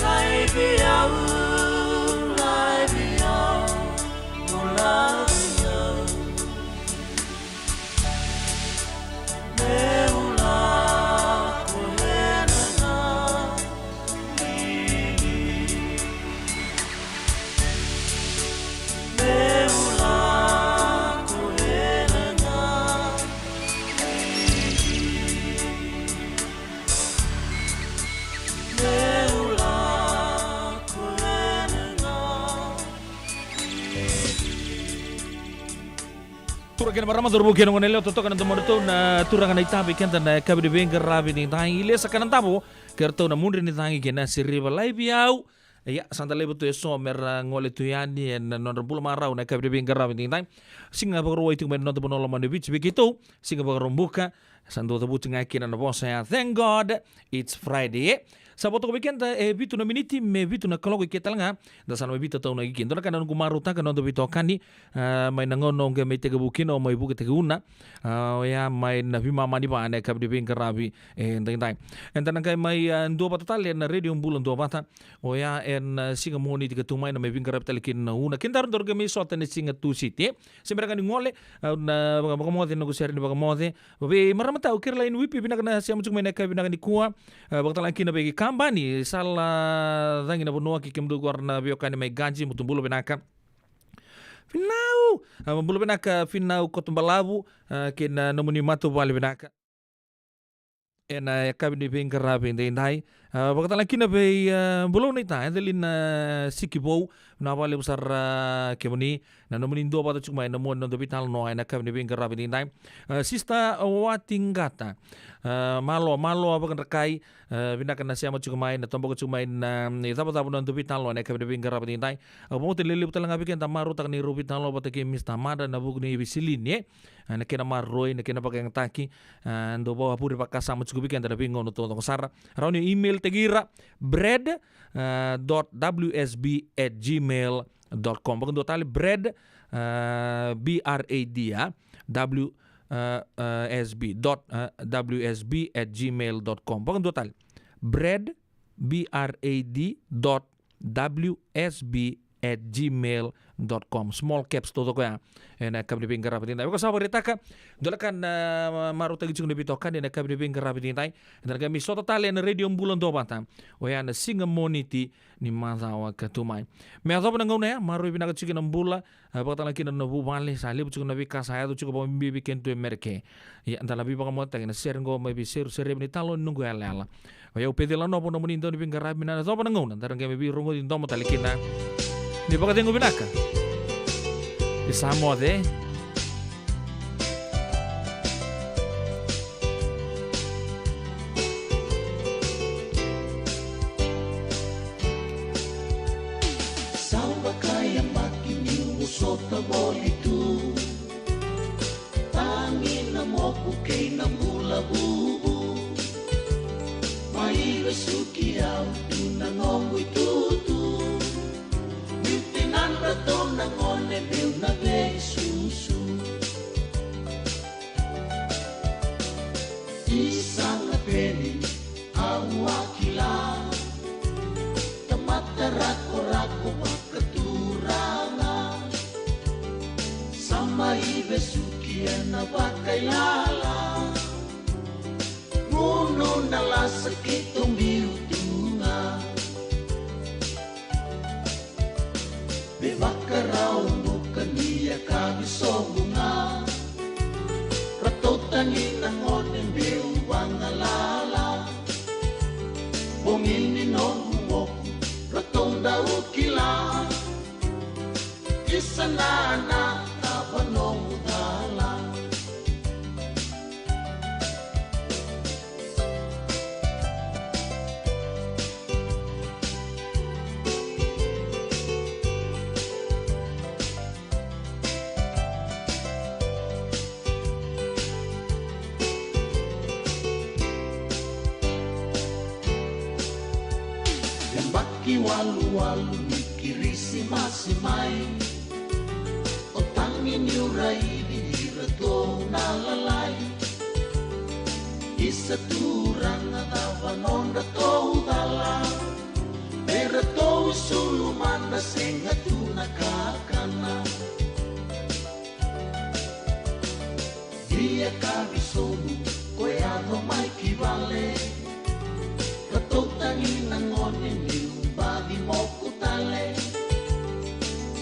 Laivi au, laivi au, mo laivi au. Meu lako ena na lili. Meu lako ena na lili. Turaga kei na marama, cauravou kei na goneyalewa, totoka na domodratou na turaga na itavi keda na yakavi ni veiqaravi ni dai. Ilesa ka na davo kei ratou na mudre ni cagi kei na siriva. Laivi au. Ia, sa da laiva tu eso me ra gole tu yani ena nodra bula marau na yakavi ni veiqaravi ni dai. Siga Vakarauwai tiko mai na noda vanua lomani o Viti vei keitou. Siga Vakaraubuka. Sa dau cavuti ga kina na vosa ya, thank God it's Friday, e? Sa vo toka vei keda e vitu na miniti me vitu na kaloko i ke tale ga. Da sa na mai veitataunaki kina. Dua na ka na noqu marautaka na noda veitokani, a, mai na gauna o qai mai tekivu kina, o mai Vuketekiuna, a, oya mai na veimama ni va ena yakavi ni veiqaravi edaidai. Eda na qai mai, a, duavata tale ena Radio Bula Duavata. Oya ena, a, siga Moniti ka tu mai na mai veiqaravi tale kina na Una. Kedaru daru qai mai sota ena siga Tusiti, e? Se bera ga ni gole, au na vaka, vakamoce na noqu sere ni vakamoce. Vei marama tau, Caroline Wipi, vinaka na sema tiko mai na yakavi vinaka nikua. A, vakatalega kina vei Kabani, Sala Cagi na vanua, kei kemudou qori na veiwekani mai Gadji, mo tu bula vinaka. Finau, a, bula vinaka Finau Kotobalavu, a, kei na nomuni matavuvale vinaka. ena yakavi ni veiqaravi edaidai. A, vakatale kina vei, a, Bulou Naita, Edelina Sikivou, na vakalevu sara, a, kemuni, na nomuni dua vata tiko mai na mua ni noda veitalanoa ena yakavi ni veiqaravi edaidai. A, Sister Watigata, a, malo, malo a vakadrakai, a, vinaka na sema tiko mai, na toboka tiko mai na, mm, icavacava na noda veitalanoa ena yakavi ni veiqaravi edaidai. A, vakabauta ni levu tale ga vei keda marautaka ni rau veitalanoa vata kei Mister Mada ena vuku ni veisiga, e. A, na kena maroroi, na kena vakayagataki, a, dau vakavure vakasama tiko vei keda na veigauna taucoko sara. Rawa ni email taki ira, bread, a, dot W S B at gmail dot com. Vakadua tale, bread, a, B R A D, a, W, a, a, S B, dot, a, W S B at gmail dot com. Vakadua tale, bread, B R A D dot W S B at gmail dot com. Small caps taucoko ya. Ena yakavi ni veiqaravi edaidai. Vaka sa vakaraitaka, dua na ka na, a, marautaki tiko na veitokani ena yakavi ni veiqaravi edaidai. Eda na qai mai sota tale ena Radio Bula Duavata. Oya na siga Moniti ni macawa ka tu mai. Me yacova na gauna ya, maroroi vinaka tiko na bula, a, vakatale kina na vuvale, sa levu tiko na veika sa yaco tiko vakabibi vei kedatou e Merika. Ia, da na veivakamoataki na sere qo mai vei Seru Sereveni, Talo ni Noqu Yalayala. O yau Peceli Lanovo, nomuni dau ni veiqaravi, me na yacova na gauna da na qai mai veirogoci domo tale kina. Ni vakacegu vinaka. Ni sa moce. Sa vakayabaki niu sota voli tu, tagi na moku kei na bula vuvu. Mai vesuki au tu na noqu itutu, niu tinadratou na gone meu na veisusu. Isa na peni au a kila, tamata rakorako vakaturaga. Sa mai vesuki ena vakailala, gunu na lasa keitou biu tu ga. Me vakarau buka ni yakavi sobu ga, ratou tagi na gone meu vagalala. Bogi ni noqu moku ratou dau kila, isa na na cava noqu cala. Yabaki waluwalu ni Kirisimasi mai, o tagi niu raici iratou na lalai. Isa turaga cava nodratou cala, me ratou isulu mada sega tu na kakana. Via ka visobu ko yaco mai ki vale, ratou tagi na gone niu baci moku tale.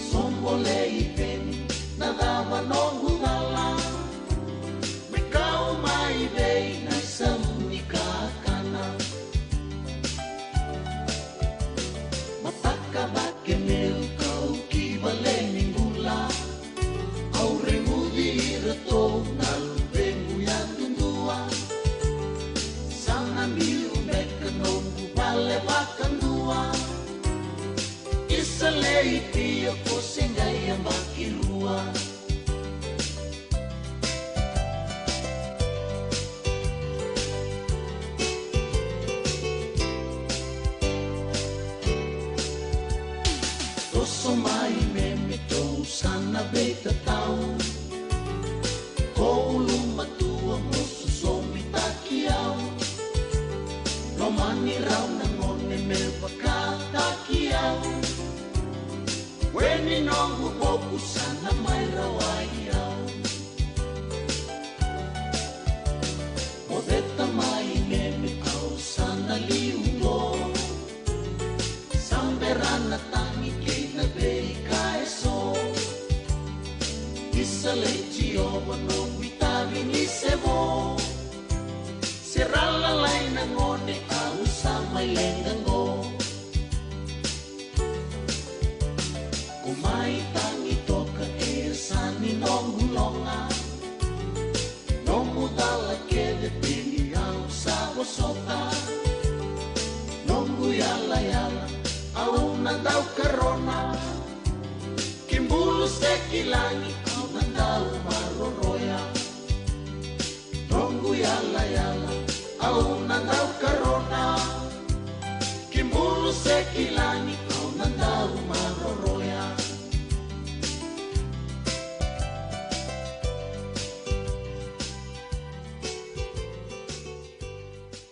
Sobo lei peni na cava noqu cala, me kau mai vei na isau ni kakana. Mataka vake meu kau ki vale ni bula, au reguci iratou na luvequ yadudua. Sa na biu beka noqu vale vakadua. Isa lei pio ko se qai yabaki rua. Toso mai me me tou sa na veitatau. Ko ulumatua mo sosomitaki au. Lomani rau na gone me vakataki au. Ai leqa qo. Ko mai tagi toka e sa ni noqu loga. Nomu cala kece pini au sa vosota. Noqu yalayala au na dau karona. Ki bulu se ki lagi au na dau maroroya. Noqu yalayala au na dau karona. Ki bulu se ki lagi